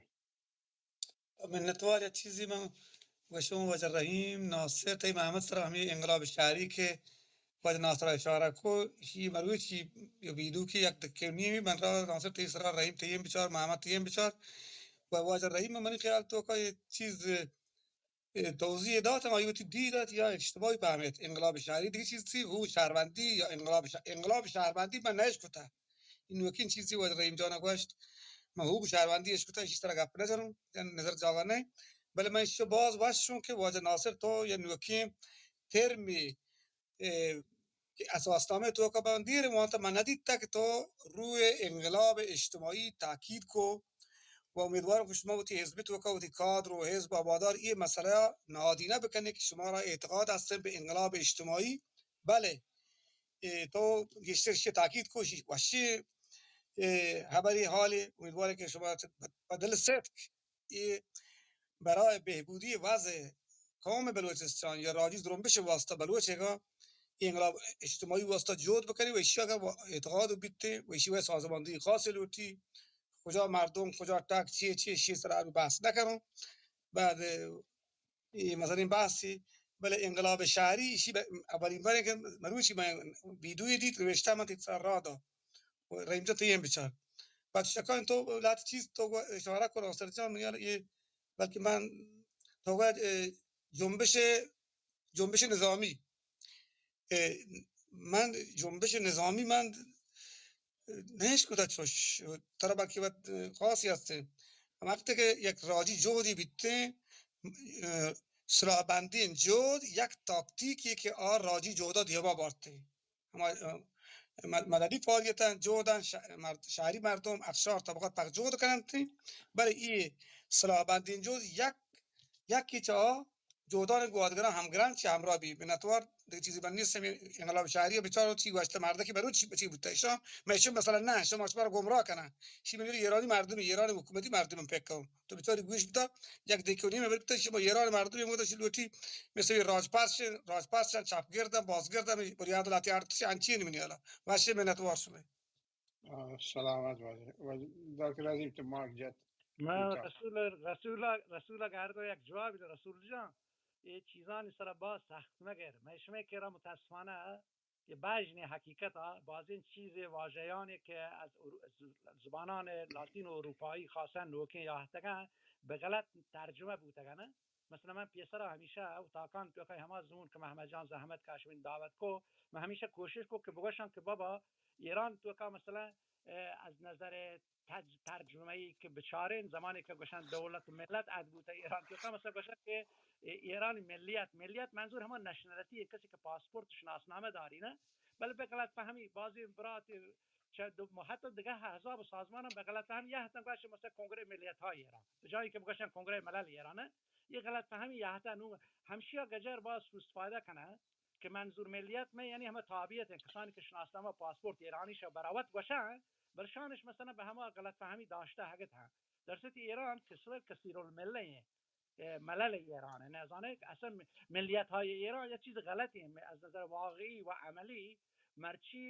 منتوار۔ یک چیزی من گوشوں، واجہ رحیم ناصر تئی محمد سرا ہمے انقلاب شہری کہ واجہ ناصر اشارہ کو، شی مروچی یہ ویڈیو کی یک دکے نیمی من را ناصر تئی سرا، رحیم تئی بچار، محمد تئی بچار و واجہ رحیم، منی خیال توکا یہ چیز اه، توضیح دات، آئی وتی دید ات یا اجتماعی فهمیت. انقلاب شهری دیگه چیز تی، حقوق شهروندی یا انقلاب ش-، انقلاب شهروندی من نهش کتا. این نوکین چیزی وقت رحیم جان گوشت، من حقوق شهروندی اش کتا، ایشی سر گپ نجنم، یعنی نظر جاگا نه. بله من ایشی باز وش شون که واجه ناصر تو یا نوکین ترمی اه، که اساسنامه توکا من دیر وانتا، من ندیتا که تو روی انقلاب اجتماعی تاکید کو و امیدوارم که شما وتی حزب توکا وتی کادر و حزب و هوادار یہ مسئله نهادینه بکنه که شما را اعتقاد هستن به انقلاب اجتماعی. بله، اه، تو گیشتر شی تاکید کو، شی وشی، اه، خبری حالی، امیدوارم که شما به دل صدق اے برای بہبودی وضع قوم بلوچستان یا راجی زرمبش واسطہ بلوچ ءَ اے انقلاب اجتماعی واسطہ جہد بکنی و ایشی اگر اعتقاد بیتے و ایشی واسطہ سازماندہی خاص لوٹی، کجا مردم، کجا ٹک، چیے چیے، ایشی سرا بحث نہ کروں. بعد اے مثلاً بحثی، بلے انقلاب شہری ایشی ب-، اولین بار کہ مروچی من ویڈیوی دیت، نوشتہ من تیت سر را دا. و رحیم جان تو ہم بچار. بعد شکان تو لات چیز تو گو اشارہ کو ناصر جان، من یار یہ، بلکہ من تو گو، اے، جنبش، جنبش نظامی، اے، من جنبش نظامی من نہش کتا چوش، ترا باقی وقت خاصی ہستے. ہم وقت کہ یک راجی جہدی بیتے، اے، سلاح بندی جہد یک تاکتیکی کہ آ راجی جہدا دیما بارتے. ہما، اه، م-، مددی فعالیتاں، جہداں، ش-، مرد-، شہری مردم، اقشار، طبقات پک جہد کننت، بلے اے سلاح بندیں جہد یک، یکی چہ آ جہدان گوادگراں ہمگرنچ چہ ہمراہ بی. منتوار دگہ چیزی بند نیست. ہمیں انقلاب شہری بچار چی گوشت، مردکی بروچ چی، چی بوتا. ایشاں، میں ایشاں مسئلہ نہ، شما شما گمراہ کنن. شی من ایرانی مردم، ایرانی حکومتی مردم پک کن. تو بچاری گوش بدا، یک دکی و نیم بر بتا، شما ایران مردم مگودا شی لوٹی، مثل راجپاس، راجپاس چند چپگردن، بازگردن، بنیاد لاتی ارتش انچین منی حالا. واشی منتوار شما. آه، سلامت باشی. و دکتر عظیم تو ماک جت. من کوتاه. رسول، رسول، رسول گردو یک جوابی دے رسول جان. اے چیزانی سر باز سخت مگر. من شما کرا متاسفانہ کہ بژنیں حقیقت ءَ بازیں چیزے واژہانی کہ از ارو-، از زبانان لاتین و اروپایی خاصاً نوکیں یاہتگاں بہ غلط ترجمہ بوتگاں. مثلاً من پیسرا ہمیشہ اتاکان توکا ہما زون کہ محمد جان زحمت کش من دعوت کو، من ہمیشہ کوشش کو کہ بگوشاں کہ بابا ایران توکا مثلاً، اه، از نظر تج-، ترجمہ ای کہ بچاریں زمانے کہ گوشن دولت و ملت اد بوتا ایران توکا، مثلاً گوشن کہ ای-، ایرانی ملیت، ملیت منظور ہما نشنلٹی ہے، کسی کہ پاسپورٹ شناسنامہ داری نا، بلے بہ غلط فہمی بازی برات چہ دو، حتی دگہ احزاب و سازمان ہم بہ غلط فہمی یہ ہتن گوشن مثلاً کنگرہ ملیت های ایران، بہ جایی کہ بگوشن کنگرہ ملل ایران، یہ غلط فہمی یہ ہتن. نو ہمشیا گجر باز سوء استفادہ کنن کہ منظور ملیت میں یعنی ہما تابعیت ہیں، کسانی کہ شناسنامہ پاسپورٹ ایرانی شہ براوت گوشن، بل شانش مثلاً بہ ہما غلط فہمی داشتہ ہگت ہاں. در صورت ایران کسر کثیر الملہ ہیں، اے، ملل ایران ہے، نزانے کہ اصلاً ملیت های ایران یک چیز غلطی ہیں، از نظر واقعی و عملی. مرچی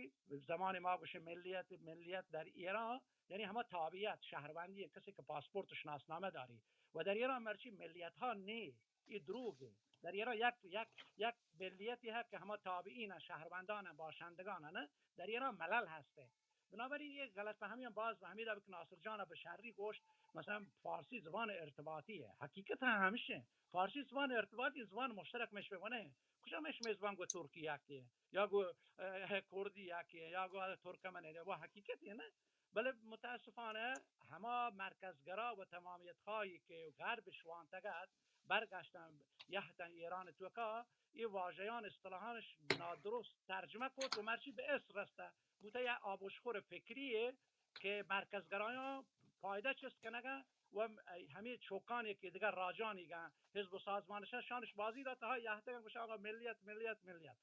زمان ما گوشے ملیت، ملیت در ایران یعنی ہما تابعیت، شہروندی ہیں، کسی کہ پاسپورٹ و شناسنامہ داری و در ایران مرچی ملیت ها نی، یہ دروگ ہے. در ایران یک، یک، یک ملیتی ہے کہ ہما تابعین ہیں، شہروندان ہیں، باشندگان ہیں، در ایران ملل ہستے. بنابراین یہ غلط فہمی ہم باز و ہمیں دبک ناصر جان بہ شری گوشت، مثلاً فارسی زبان ارتباطی ہے. حقیقت ہے ہمش ہے. فارسی زبان ارتباطی زبان مشترک مش بہ ونے. کجا مش میں زبان گو ترکی یکی ہے یا گو، اه، کردی یکی ہے یا گو ترکمن ہے، وہ حقیقت ہے نا. بلے متاسفانہ ہما مرکزگرا و تمامیت هایی که غرب شوانتگ ات، برگشتن یهتن ایران توکا، ای واژهان اصطلاحانش نادرست ترجمه کت و مرچی به اسر رسته. بوته یه آبشخور فکریه که مرکزگرایان پایده چست کنگن و همی چوکانی که دیگر راجانی گن، حزب و سازمانش شانش بازی داته ها یهتگن گوشه آقا ملیت، ملیت، ملیت.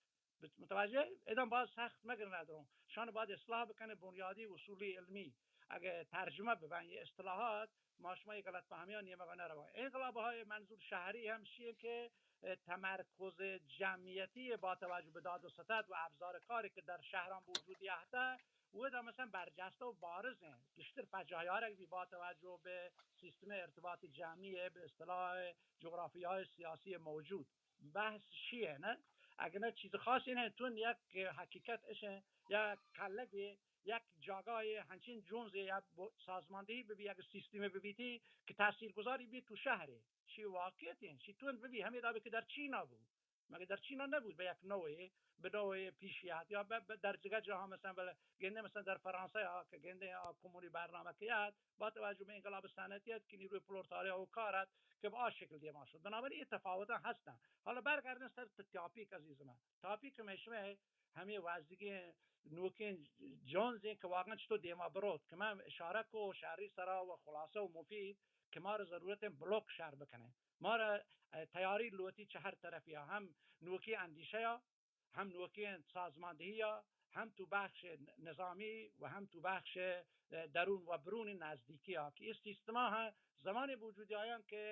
متوجه؟ ادان باز سخت مگر ندارم. شان باید اصلاح بکنه، بنیادی اصولی علمی. اگه ترجمه ببن یه اصطلاحات، ما شما یه غلط فهمی ها نیمه نروان. انقلاب های منظور شهری هم چیه که، اه، تمرکز جمعیتی با توجه به داد و ستد و ابزار کاری که در شهران به وجود یهته، و دا مثلاً برجسته و بارز ہیں. گیشتر پجایارک بی با توجه به سیستم ارتباط جمعی، به اصطلاح جغرافیای سیاسی موجود. بحث چیه نه؟ اگه نه چیز خاصی نه، تون یک حقیقت اشه، یک کلگی، یک جاگای هنچین جونزی یا ب-، سازماندهی ببی، یک سیستمی ببیتی که تاثیرگذاری بی تو شهری. واقعیت ایں، شی تند ببی، ہمے دابے کہ در چینا بو، مگہ در چینا نبود، بہ یک نوعے، بہ نوعے پیشی ات، یا بہ، بہ در دگہ جاہاں، مثلاً، بلے گندے، مثلاً، در فرانسہ یا کہ گندے آ کمونی برنامہ کہ ات، با توجہ بہ انقلاب صنعتی ات کہ نیروی پرولتاریا و کار ات کہ بہ آ شکل دیما شد. بنابراین اے تفاوتاں ہستن. حالا برگردن سر ت-، تاپیک عزیز من. تاپیک مئے شمئے ہمے وزدگیں نوکیں جنزیں کہ واقعاً چطور دیما بروت کہ من اشارہ کو شری سرا و خلاصہ و مفید کہ ما را ضرورت ایں بلوک شر بکنیں. ما را، اه، تیاری لوٹی چہ ہر طرفیا، ہم نوکیں اندیشہ یا، ہم نوکیں سازماندہی یا، ہم تو بخش نظامی و ہم تو بخش، اه، درون و برون نزدیکی یا کہ اے سیستما ہم زمانے بوجود آیاں کہ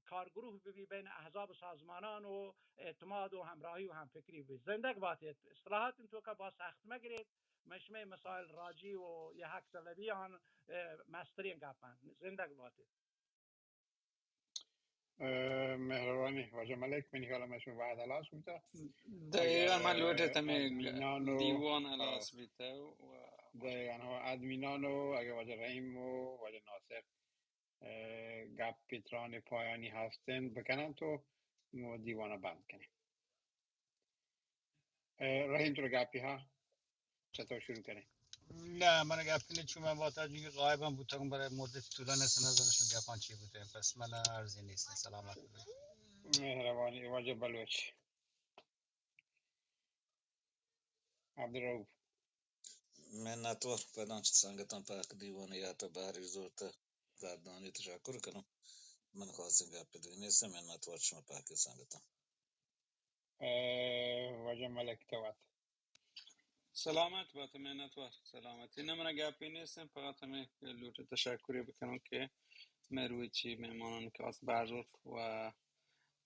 کارگروہ ببی بین احزاب و سازمانان و اعتماد و ہمراہی و ہمفکری ببی. زندگ باتیت. اصطلاحات انتو کا با سخت مگریت. من شمئے مسائل راجی و یہک طلبی آن، اه، مسترین گپن. زندگ باتیت. اه، مہربانی واجہ ملک، منی خیال ءَ شما وہد ہلاس بوتا. دقیقاً، من لوٹے تمہیں دیوان ہلاس بیتا و دقیقاً، ہو، ادمینان و اگہ واجہ رحیم و واجہ ناصر، اه، گپ پیتران پایانی ہستن بکنن تو مو دیوان بند کنیں. اه، رحیم، تو گپی ہا؟ چطور شروع کنیں؟ نه، من گپی نیست، چون من با توجه که غایبم بودم، برای مدت طولانی است، نزانستم گپان چی بوده. پس من عرضی نیست. سلامت باشید. مہربانی، واجہ بلوچ. عبدالرؤف. منتوار پداں چہ سنگتاں پاک دیوان ءِ یات ءَ بہر زورت ءَ گردانی تشکر کناں. من خاصیں گپے دیگ نیست، منتوار شما پاکیں سنگتاں. اے، واجہ ملک تو وت. سلامت بات، منتوار، سلامتی. نہ، من گپے نیست، فقط ہمے لوٹ تشکری بکناں کہ مروچی مہمانان کہ است بہر زورت و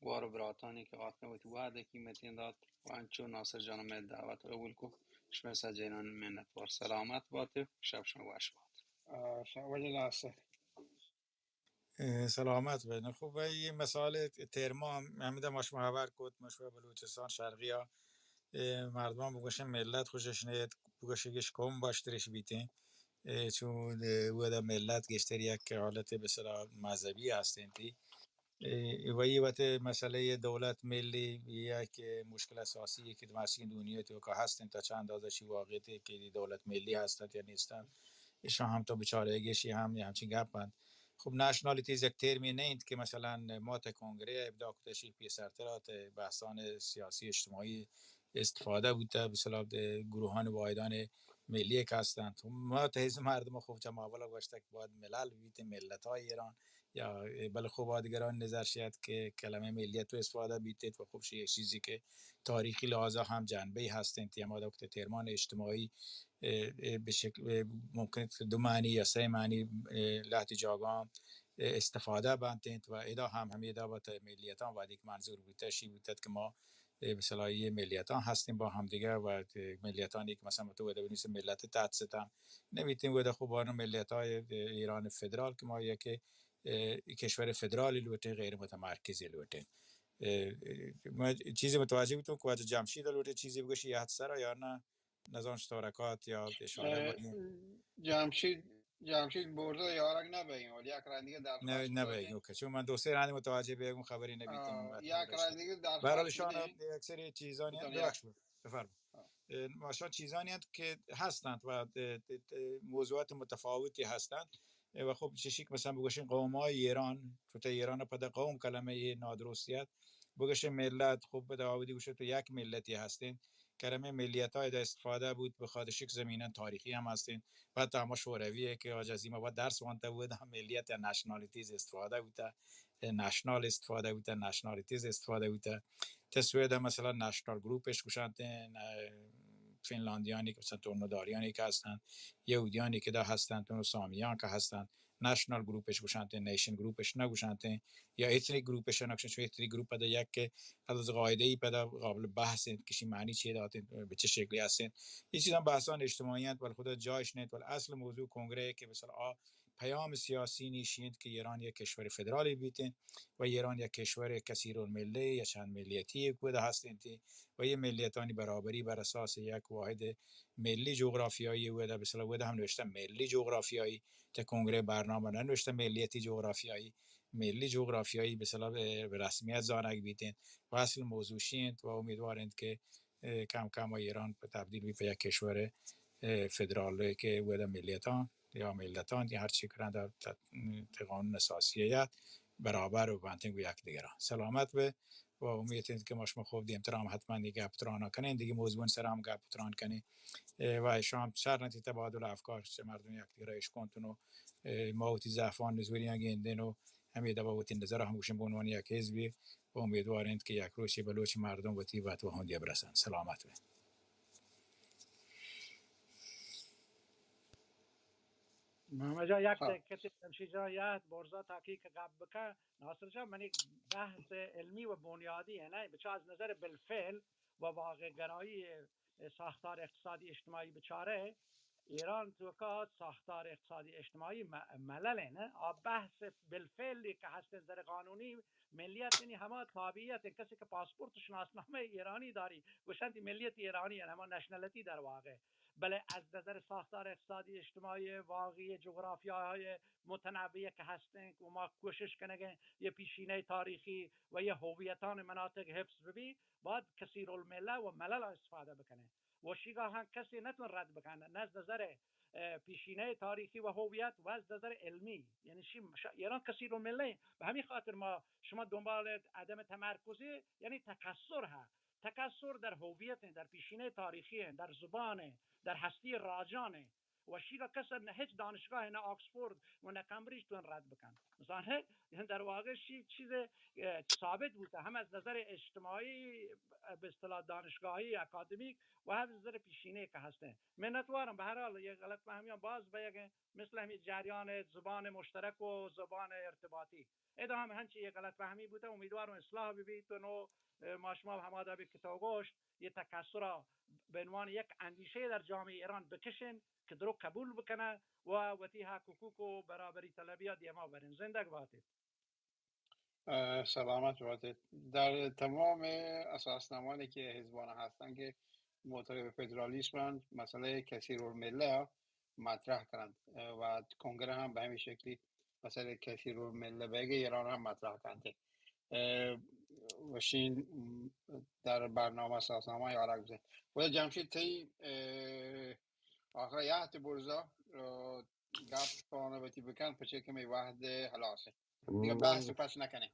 گوار و براتانی کہ آتکن وتی وہد ءِ قیمتیں دات و انچو ناصر جان مئے دعوت قبول کو. شمئے سجینان منتوار. سلامت بات، شپ شما وش بات. آ، شما وجہ ناصر. اے، سلامت بات. خب، اے مسائل تیرما ہم، ہمدا ما شما خبر کت، ما شما بلوچستان شرقی ءَ، اے، مردمان بگوشن ملت خوشش نیت، بگوشگش قوم باشترش بیتیں. اے، چون، اے، ودا ملت گیشتر یک حالت بہ اصطلاح مذہبی ہستیں تی. اے، وہی وت مسئلہ یہ دولت ملی یک مشکل اساسی ہے کہ ماشین دنیا تو کا ہستیں تا چند اندازہ چی واقعیت ہے کہ دولت ملی ہستت یا نیستن. ایشان ہم تو بچارے گشی ہم یہ ہمچین گپ انت. خب، نشنالیتیز یک ترمی نہ انت کہ مثلاً ما تا کنگرے ابدا کتشی پیسرتر آت بحثان سیاسی اجتماعی استفادہ بوتہ، بہ اصطلاح گروہان واحدان ملی کہ ہستنت. ما تہ حزب مردم خوب چہ ماولا گوشتگ کہ باید ملل بیت، ملت‌های ایران، یا بلے خوب آ دگران نظر شیت کہ کلمہ ملیت و استفادہ بیت و خوب شی یک چیزی کہ تاریخی لحاظا ہم جنبہ ہستنت، یا ما وقت ترمان اجتماعی، اے، اے، بہ شکل، اے، ممکن کہ دو معنی یا سہ معنی، اے، لہتی جاگہاں، اے، استفادہ بنت انت و ادا ہم ہمے ادا بات ملیتاں وہدی کہ منظور بوتہ، شی بوتت کہ ما، اے، بہ اصطلاح یہ ملیتاں ہستیں با ہمدیگہ و ملیتانی کہ مثلاً تو ودا بنویسے ملت تحت ستم نبیتیں، ودا خوب آنو ملیت‌های ایران فدرال کہ ما یک، اے، کشور فدرالی لوٹیں، غیر متمرکزی لوٹیں. اے، اے، ما چیزی متوجہ بوتوں کہ واجہ جمشید لوٹے چیزی بگوشی یہت سرا یا نہ؟ نزان چطور کات یا اشارہ اه، بکنی. جمشید، جمشید برزا یارگ نبین، ولی یک رندی درخواست نہ، نبین، اوکے. چون من دو سه رندی متوجہ بیگم خبری نبیتم. آه، یک رندی درخواست بہرحال شان بدین. اکثر چیزانی بتانیا. ببخش، بفرما. آه. اے، ماشاءاللہ چیزانی انت کہ ہستند و، اے، اے، اے، موضوعات متفاوتی ہستند. اے، و خب چشی کہ مثلاً بگوشین قوم‌های ایران، چون تا ایران پدا قوم کلمہ یہ نادرستیت. بگوشین ملت، خب پدا آودی گوشت تو یک ملتی ہستین. کلمہ ملیت‌های دا استفادہ بوت، بہ خاطر شک زمیناً تاریخی ہم ہستین. بعد تا ہما شوروی ہے کہ آج عظیم آباد درس وانتا بود، ہم ملیت یا نشنالیتیز استفادہ بوتا، نشنال استفادہ بوتا، نشنالیتیز استفادہ بوتا. تا سوئد مثلاً نشنال گروپش گوشنت، فنلاندیانی که مثلاً تورنوداریانی که هستند، یهودیانی که دا هستند، اون سامیان که هستند، نشنال گروپش گوشنت، نیشن گروپش نگوشنت، یا اتنیک گروپش نگوشنت، چون اتنیک گروپ پدا یک از قاعده‌ای پدا قابل بحث انت که شی معنی چی داتن، به چه شکلی هستن. این چیزا بحثان اجتماعی انت، ولی خدا جایش نیت، ولی اصل موضوع کنگره که مثلاً آ پیام سیاسی نیشی انت که ایران یک کشور فدرالی بیتن و ایران یک کشور کثیرالمله‌ای یا چند ملیتی یک بوده هستن تی و یه ملیتانی برابری بر اساس یک واحد ملی جغرافیایی بوده، مثلاً بوده هم نوشته ملی جغرافیایی، تا کنگره برنامه ننوشته ملیتی جغرافیایی. ملی جغرافیایی به اصطلاح به، به رسمیت زانگ بیتین و اصل موضوع شی انت و امیدوار انت که، اه، کم کم ایران په تبدیل بی په یک کشور، اه، فدرال که ودا ملیتان یا ملتان یا هر چی کرن در ت-، ت-، قانون اساسی یاد برابر و بنتن و یک دیگران. سلامت به و امید انت که ما شما خوب دیمتر هم حتما دیگه گپ تران کنین، دیگه موضوع سر هم گپ تران کنین. اه، و شام شر نتی تبادل افکار چه مردم یک دیگه اشکنتون و، اه، ما وتی ضعفان نزوریان گندین و همین دبا وتی نظر هم گوشن به عنوان یک حزبی و امیدوار انت که یک روزی بلوچ مردم وتی وت و هندی برسن. سلامت بین. محمد جان، یک ها. دقیقه جمشید جان، یک برزا تاکی که گپ بکن. ناصر جان، من یک بحث علمی و بنیادی ہے نا، بچا از نظر بالفعل و واقع گرایی ساختار اقتصادی اجتماعی بچارے، ایران توکا ساختار اقتصادی اجتماعی م-، ملل ہے نا، آ بحث بالفعل که هست نظر قانونی ملیت یعنی هما تابعیت، کسی که پاسپورت و شناسنامه ایرانی داری، گوشنتی ملیت ایرانی، یعنی هما نشنالتی در واقع. بلے از نظر ساختار اقتصادی اجتماعی واقعی جغرافیاهای متنوع که هستن و ما کوشش کنگیں یه پیشینهٔ تاریخی و یه هویتان مناطق حفظ ببی، باید کثیر الملل و ملل استفاده بکنه. و شیگا هم کسی نتون رد بکنه، نه از نظر، اه، پیشینهٔ تاریخی و هویت و از نظر علمی. یعنی شی ش-، ایران کثیر الملل، به همین خاطر ما شما دنبال عدم تمرکزی، یعنی تکثر ها. تکثر در هویت، در پیشینهٔ تاریخی، در زبان، در هستی راجان. و شیگا کس نه هیچ دانشگاه، نه آکسفورد و نه کمبریج تون رد بکن. مثلاً، یعنی در واقع شی چیز، اه، ثابت بوده، هم از نظر اجتماعی، به اصطلاح دانشگاهی، اکادمیک و هم از نظر پیشینه که هستن. منتوارم، به هر حال، یه غلط فهمیان باز به یک مثل همین جریان زبان مشترک و زبان ارتباطی. ادا هم هنچی یه غلط فهمی بوده، امیدوارم اصلاح ببی. تو نو، اه، ما شما همادا بی که تو گوشت، یه تکثر را به عنوان یک اندیشه در جامعهٔ ایران بکشن که درو قبول بکنه و وتی حق حقوق و برابری طلبی ها دیما برن. زندگ باتید. اه، سلامت باتید. در تمام اساسنامه‌هایی که حزبان هستن که معتقد به فدرالیسم هستند، مسئلهٔ کثیر الملل مطرح کنند، اه، و کنگره هم به همین شکلی مسئلهٔ کثیر الملل بگه ایران هم مطرح کنند. اه، وشین در برنامه اساسنامه یارا گوزه. و جمشید تی، اه، آخر یه برزا، اه، گپ پانه بتی بکن، پچه که می وحد حلاسه. دیگه من بحث پس نکنه.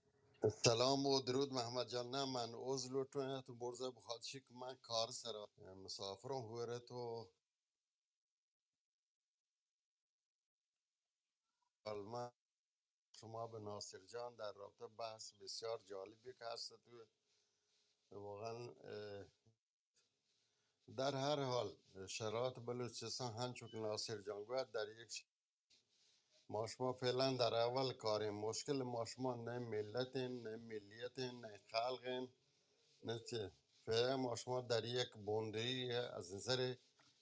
سلام و درود محمد جان. نه، من عذر لوٹوں، تو برزا بخاطر شی که من کار سرا مسافروں ہوئے تو حال من شما به ناصر جان در رابطه بحث بسیار جالبی که هست تو واقعاً، اه، در هر حال شرایط بلوچستان هنچو که ناصر جان گوشت در یک ش-، ما شما فعلاً در اول کاریں. مشکل ما شما نه ملتیں، نه ملیتیں، نه خلقیں، نه چه. فعلاً ما شما در یک بندری از نظر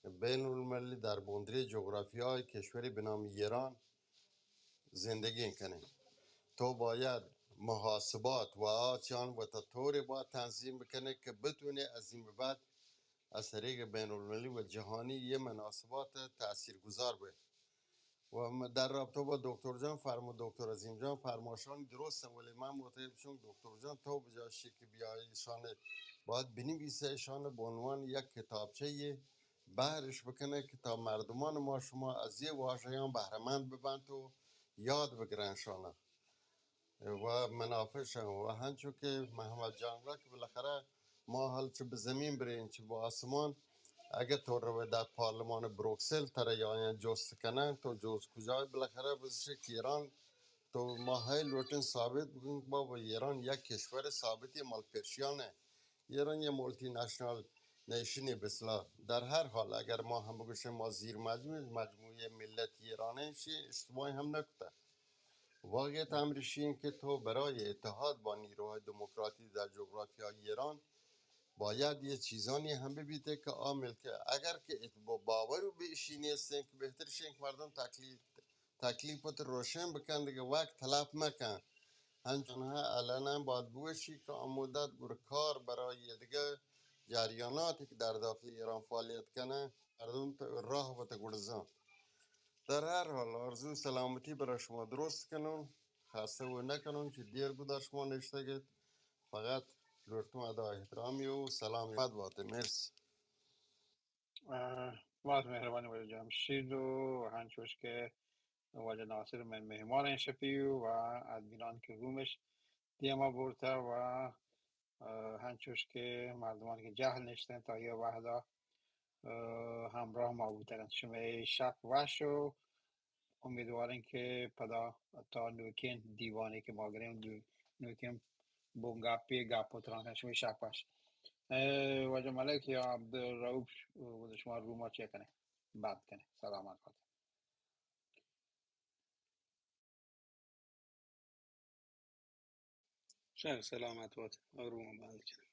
بین المللی در بندری جغرافیای کشوری به نام ایران زندگی کنیں. تو باید محاسبات و آچان و تا طوری باید تنظیم بکنه که بتونه از این به بعد از طریق بین المللی و جهانی یه مناسبات تاثیرگذار به. و م-، در رابطه با دکتر جان فرما، دکتر عظیم جان فرماشان درست، ولی من معتقد چون دکتر جان تو بجاشی که بیای ایشان باید بنویسه، ایشان به عنوان یک کتابچه بهرش بکنه که تا مردمان ما شما از یه واژه‌یان بهره‌مند ببند و یاد بگرن شانه و منافع شان. و هنچو که محمد جان را که بالاخره ما حال چه به زمین برین چه به آسمان، اگه تو رو در پارلمان بروکسل ترا یا جست کنن، تو جز کجای؟ بالاخره بزش که ایران تو ما هی لوٹن ثابت بکن که بابا ایران یک کشور ثابتی مال پرشیانه. ایران یه مولتی نشنال نیشنی بسلا. در هر حال اگر ما هم بگوشیم ما زیر مجموعه، مجموعهٔ ملت ایرانه، شی اشتباهی هم نکته. واقعیت امر ایشی که تو برای اتحاد با نیروهای دموکراتی در جغرافیای ایران باید یه چیزانی هم ببیته که عامل که اگر که ات-، با باور و به ایشی نیستن که بهتر شین که مردم تکلیف تکلیفت روشن بکن، دگه وقت تلف مکن. هنچنها علنا باید بوشی که آ مدت گور کار برای دگه جریاناتی که در داخل ایران فعالیت کنه، مردم ت-، راه بته گرزان. در هر حال آرزو سلامتی برای شما درست کنم. خسته و نکنم چی دیر گذشت شما نشتگید. فقط لوٹتم ادا احترامی و سلام یاد باته. مرسی. اه، باز مهربانی واجه جمشید و هنچوش که واجه ناصر من مهمان این شپی و ادمینان که رومش دیما برته و، اه، هنچوش که مردمان که جهل نشتن تا یه وحدا، اه، همراه ما بوتگن. شما شپ وش و امیدوارین که پدا تا نوکین دیوانی که ما گریم، دو-، نوکین بنگاپی گپ و تران شما شپ وش. اه، واجه ملک یا عبدالرؤف، اه، شما روما چه کنه؟ بند کنه. سلامت بات. شر سلامت بات. روما بند کنه.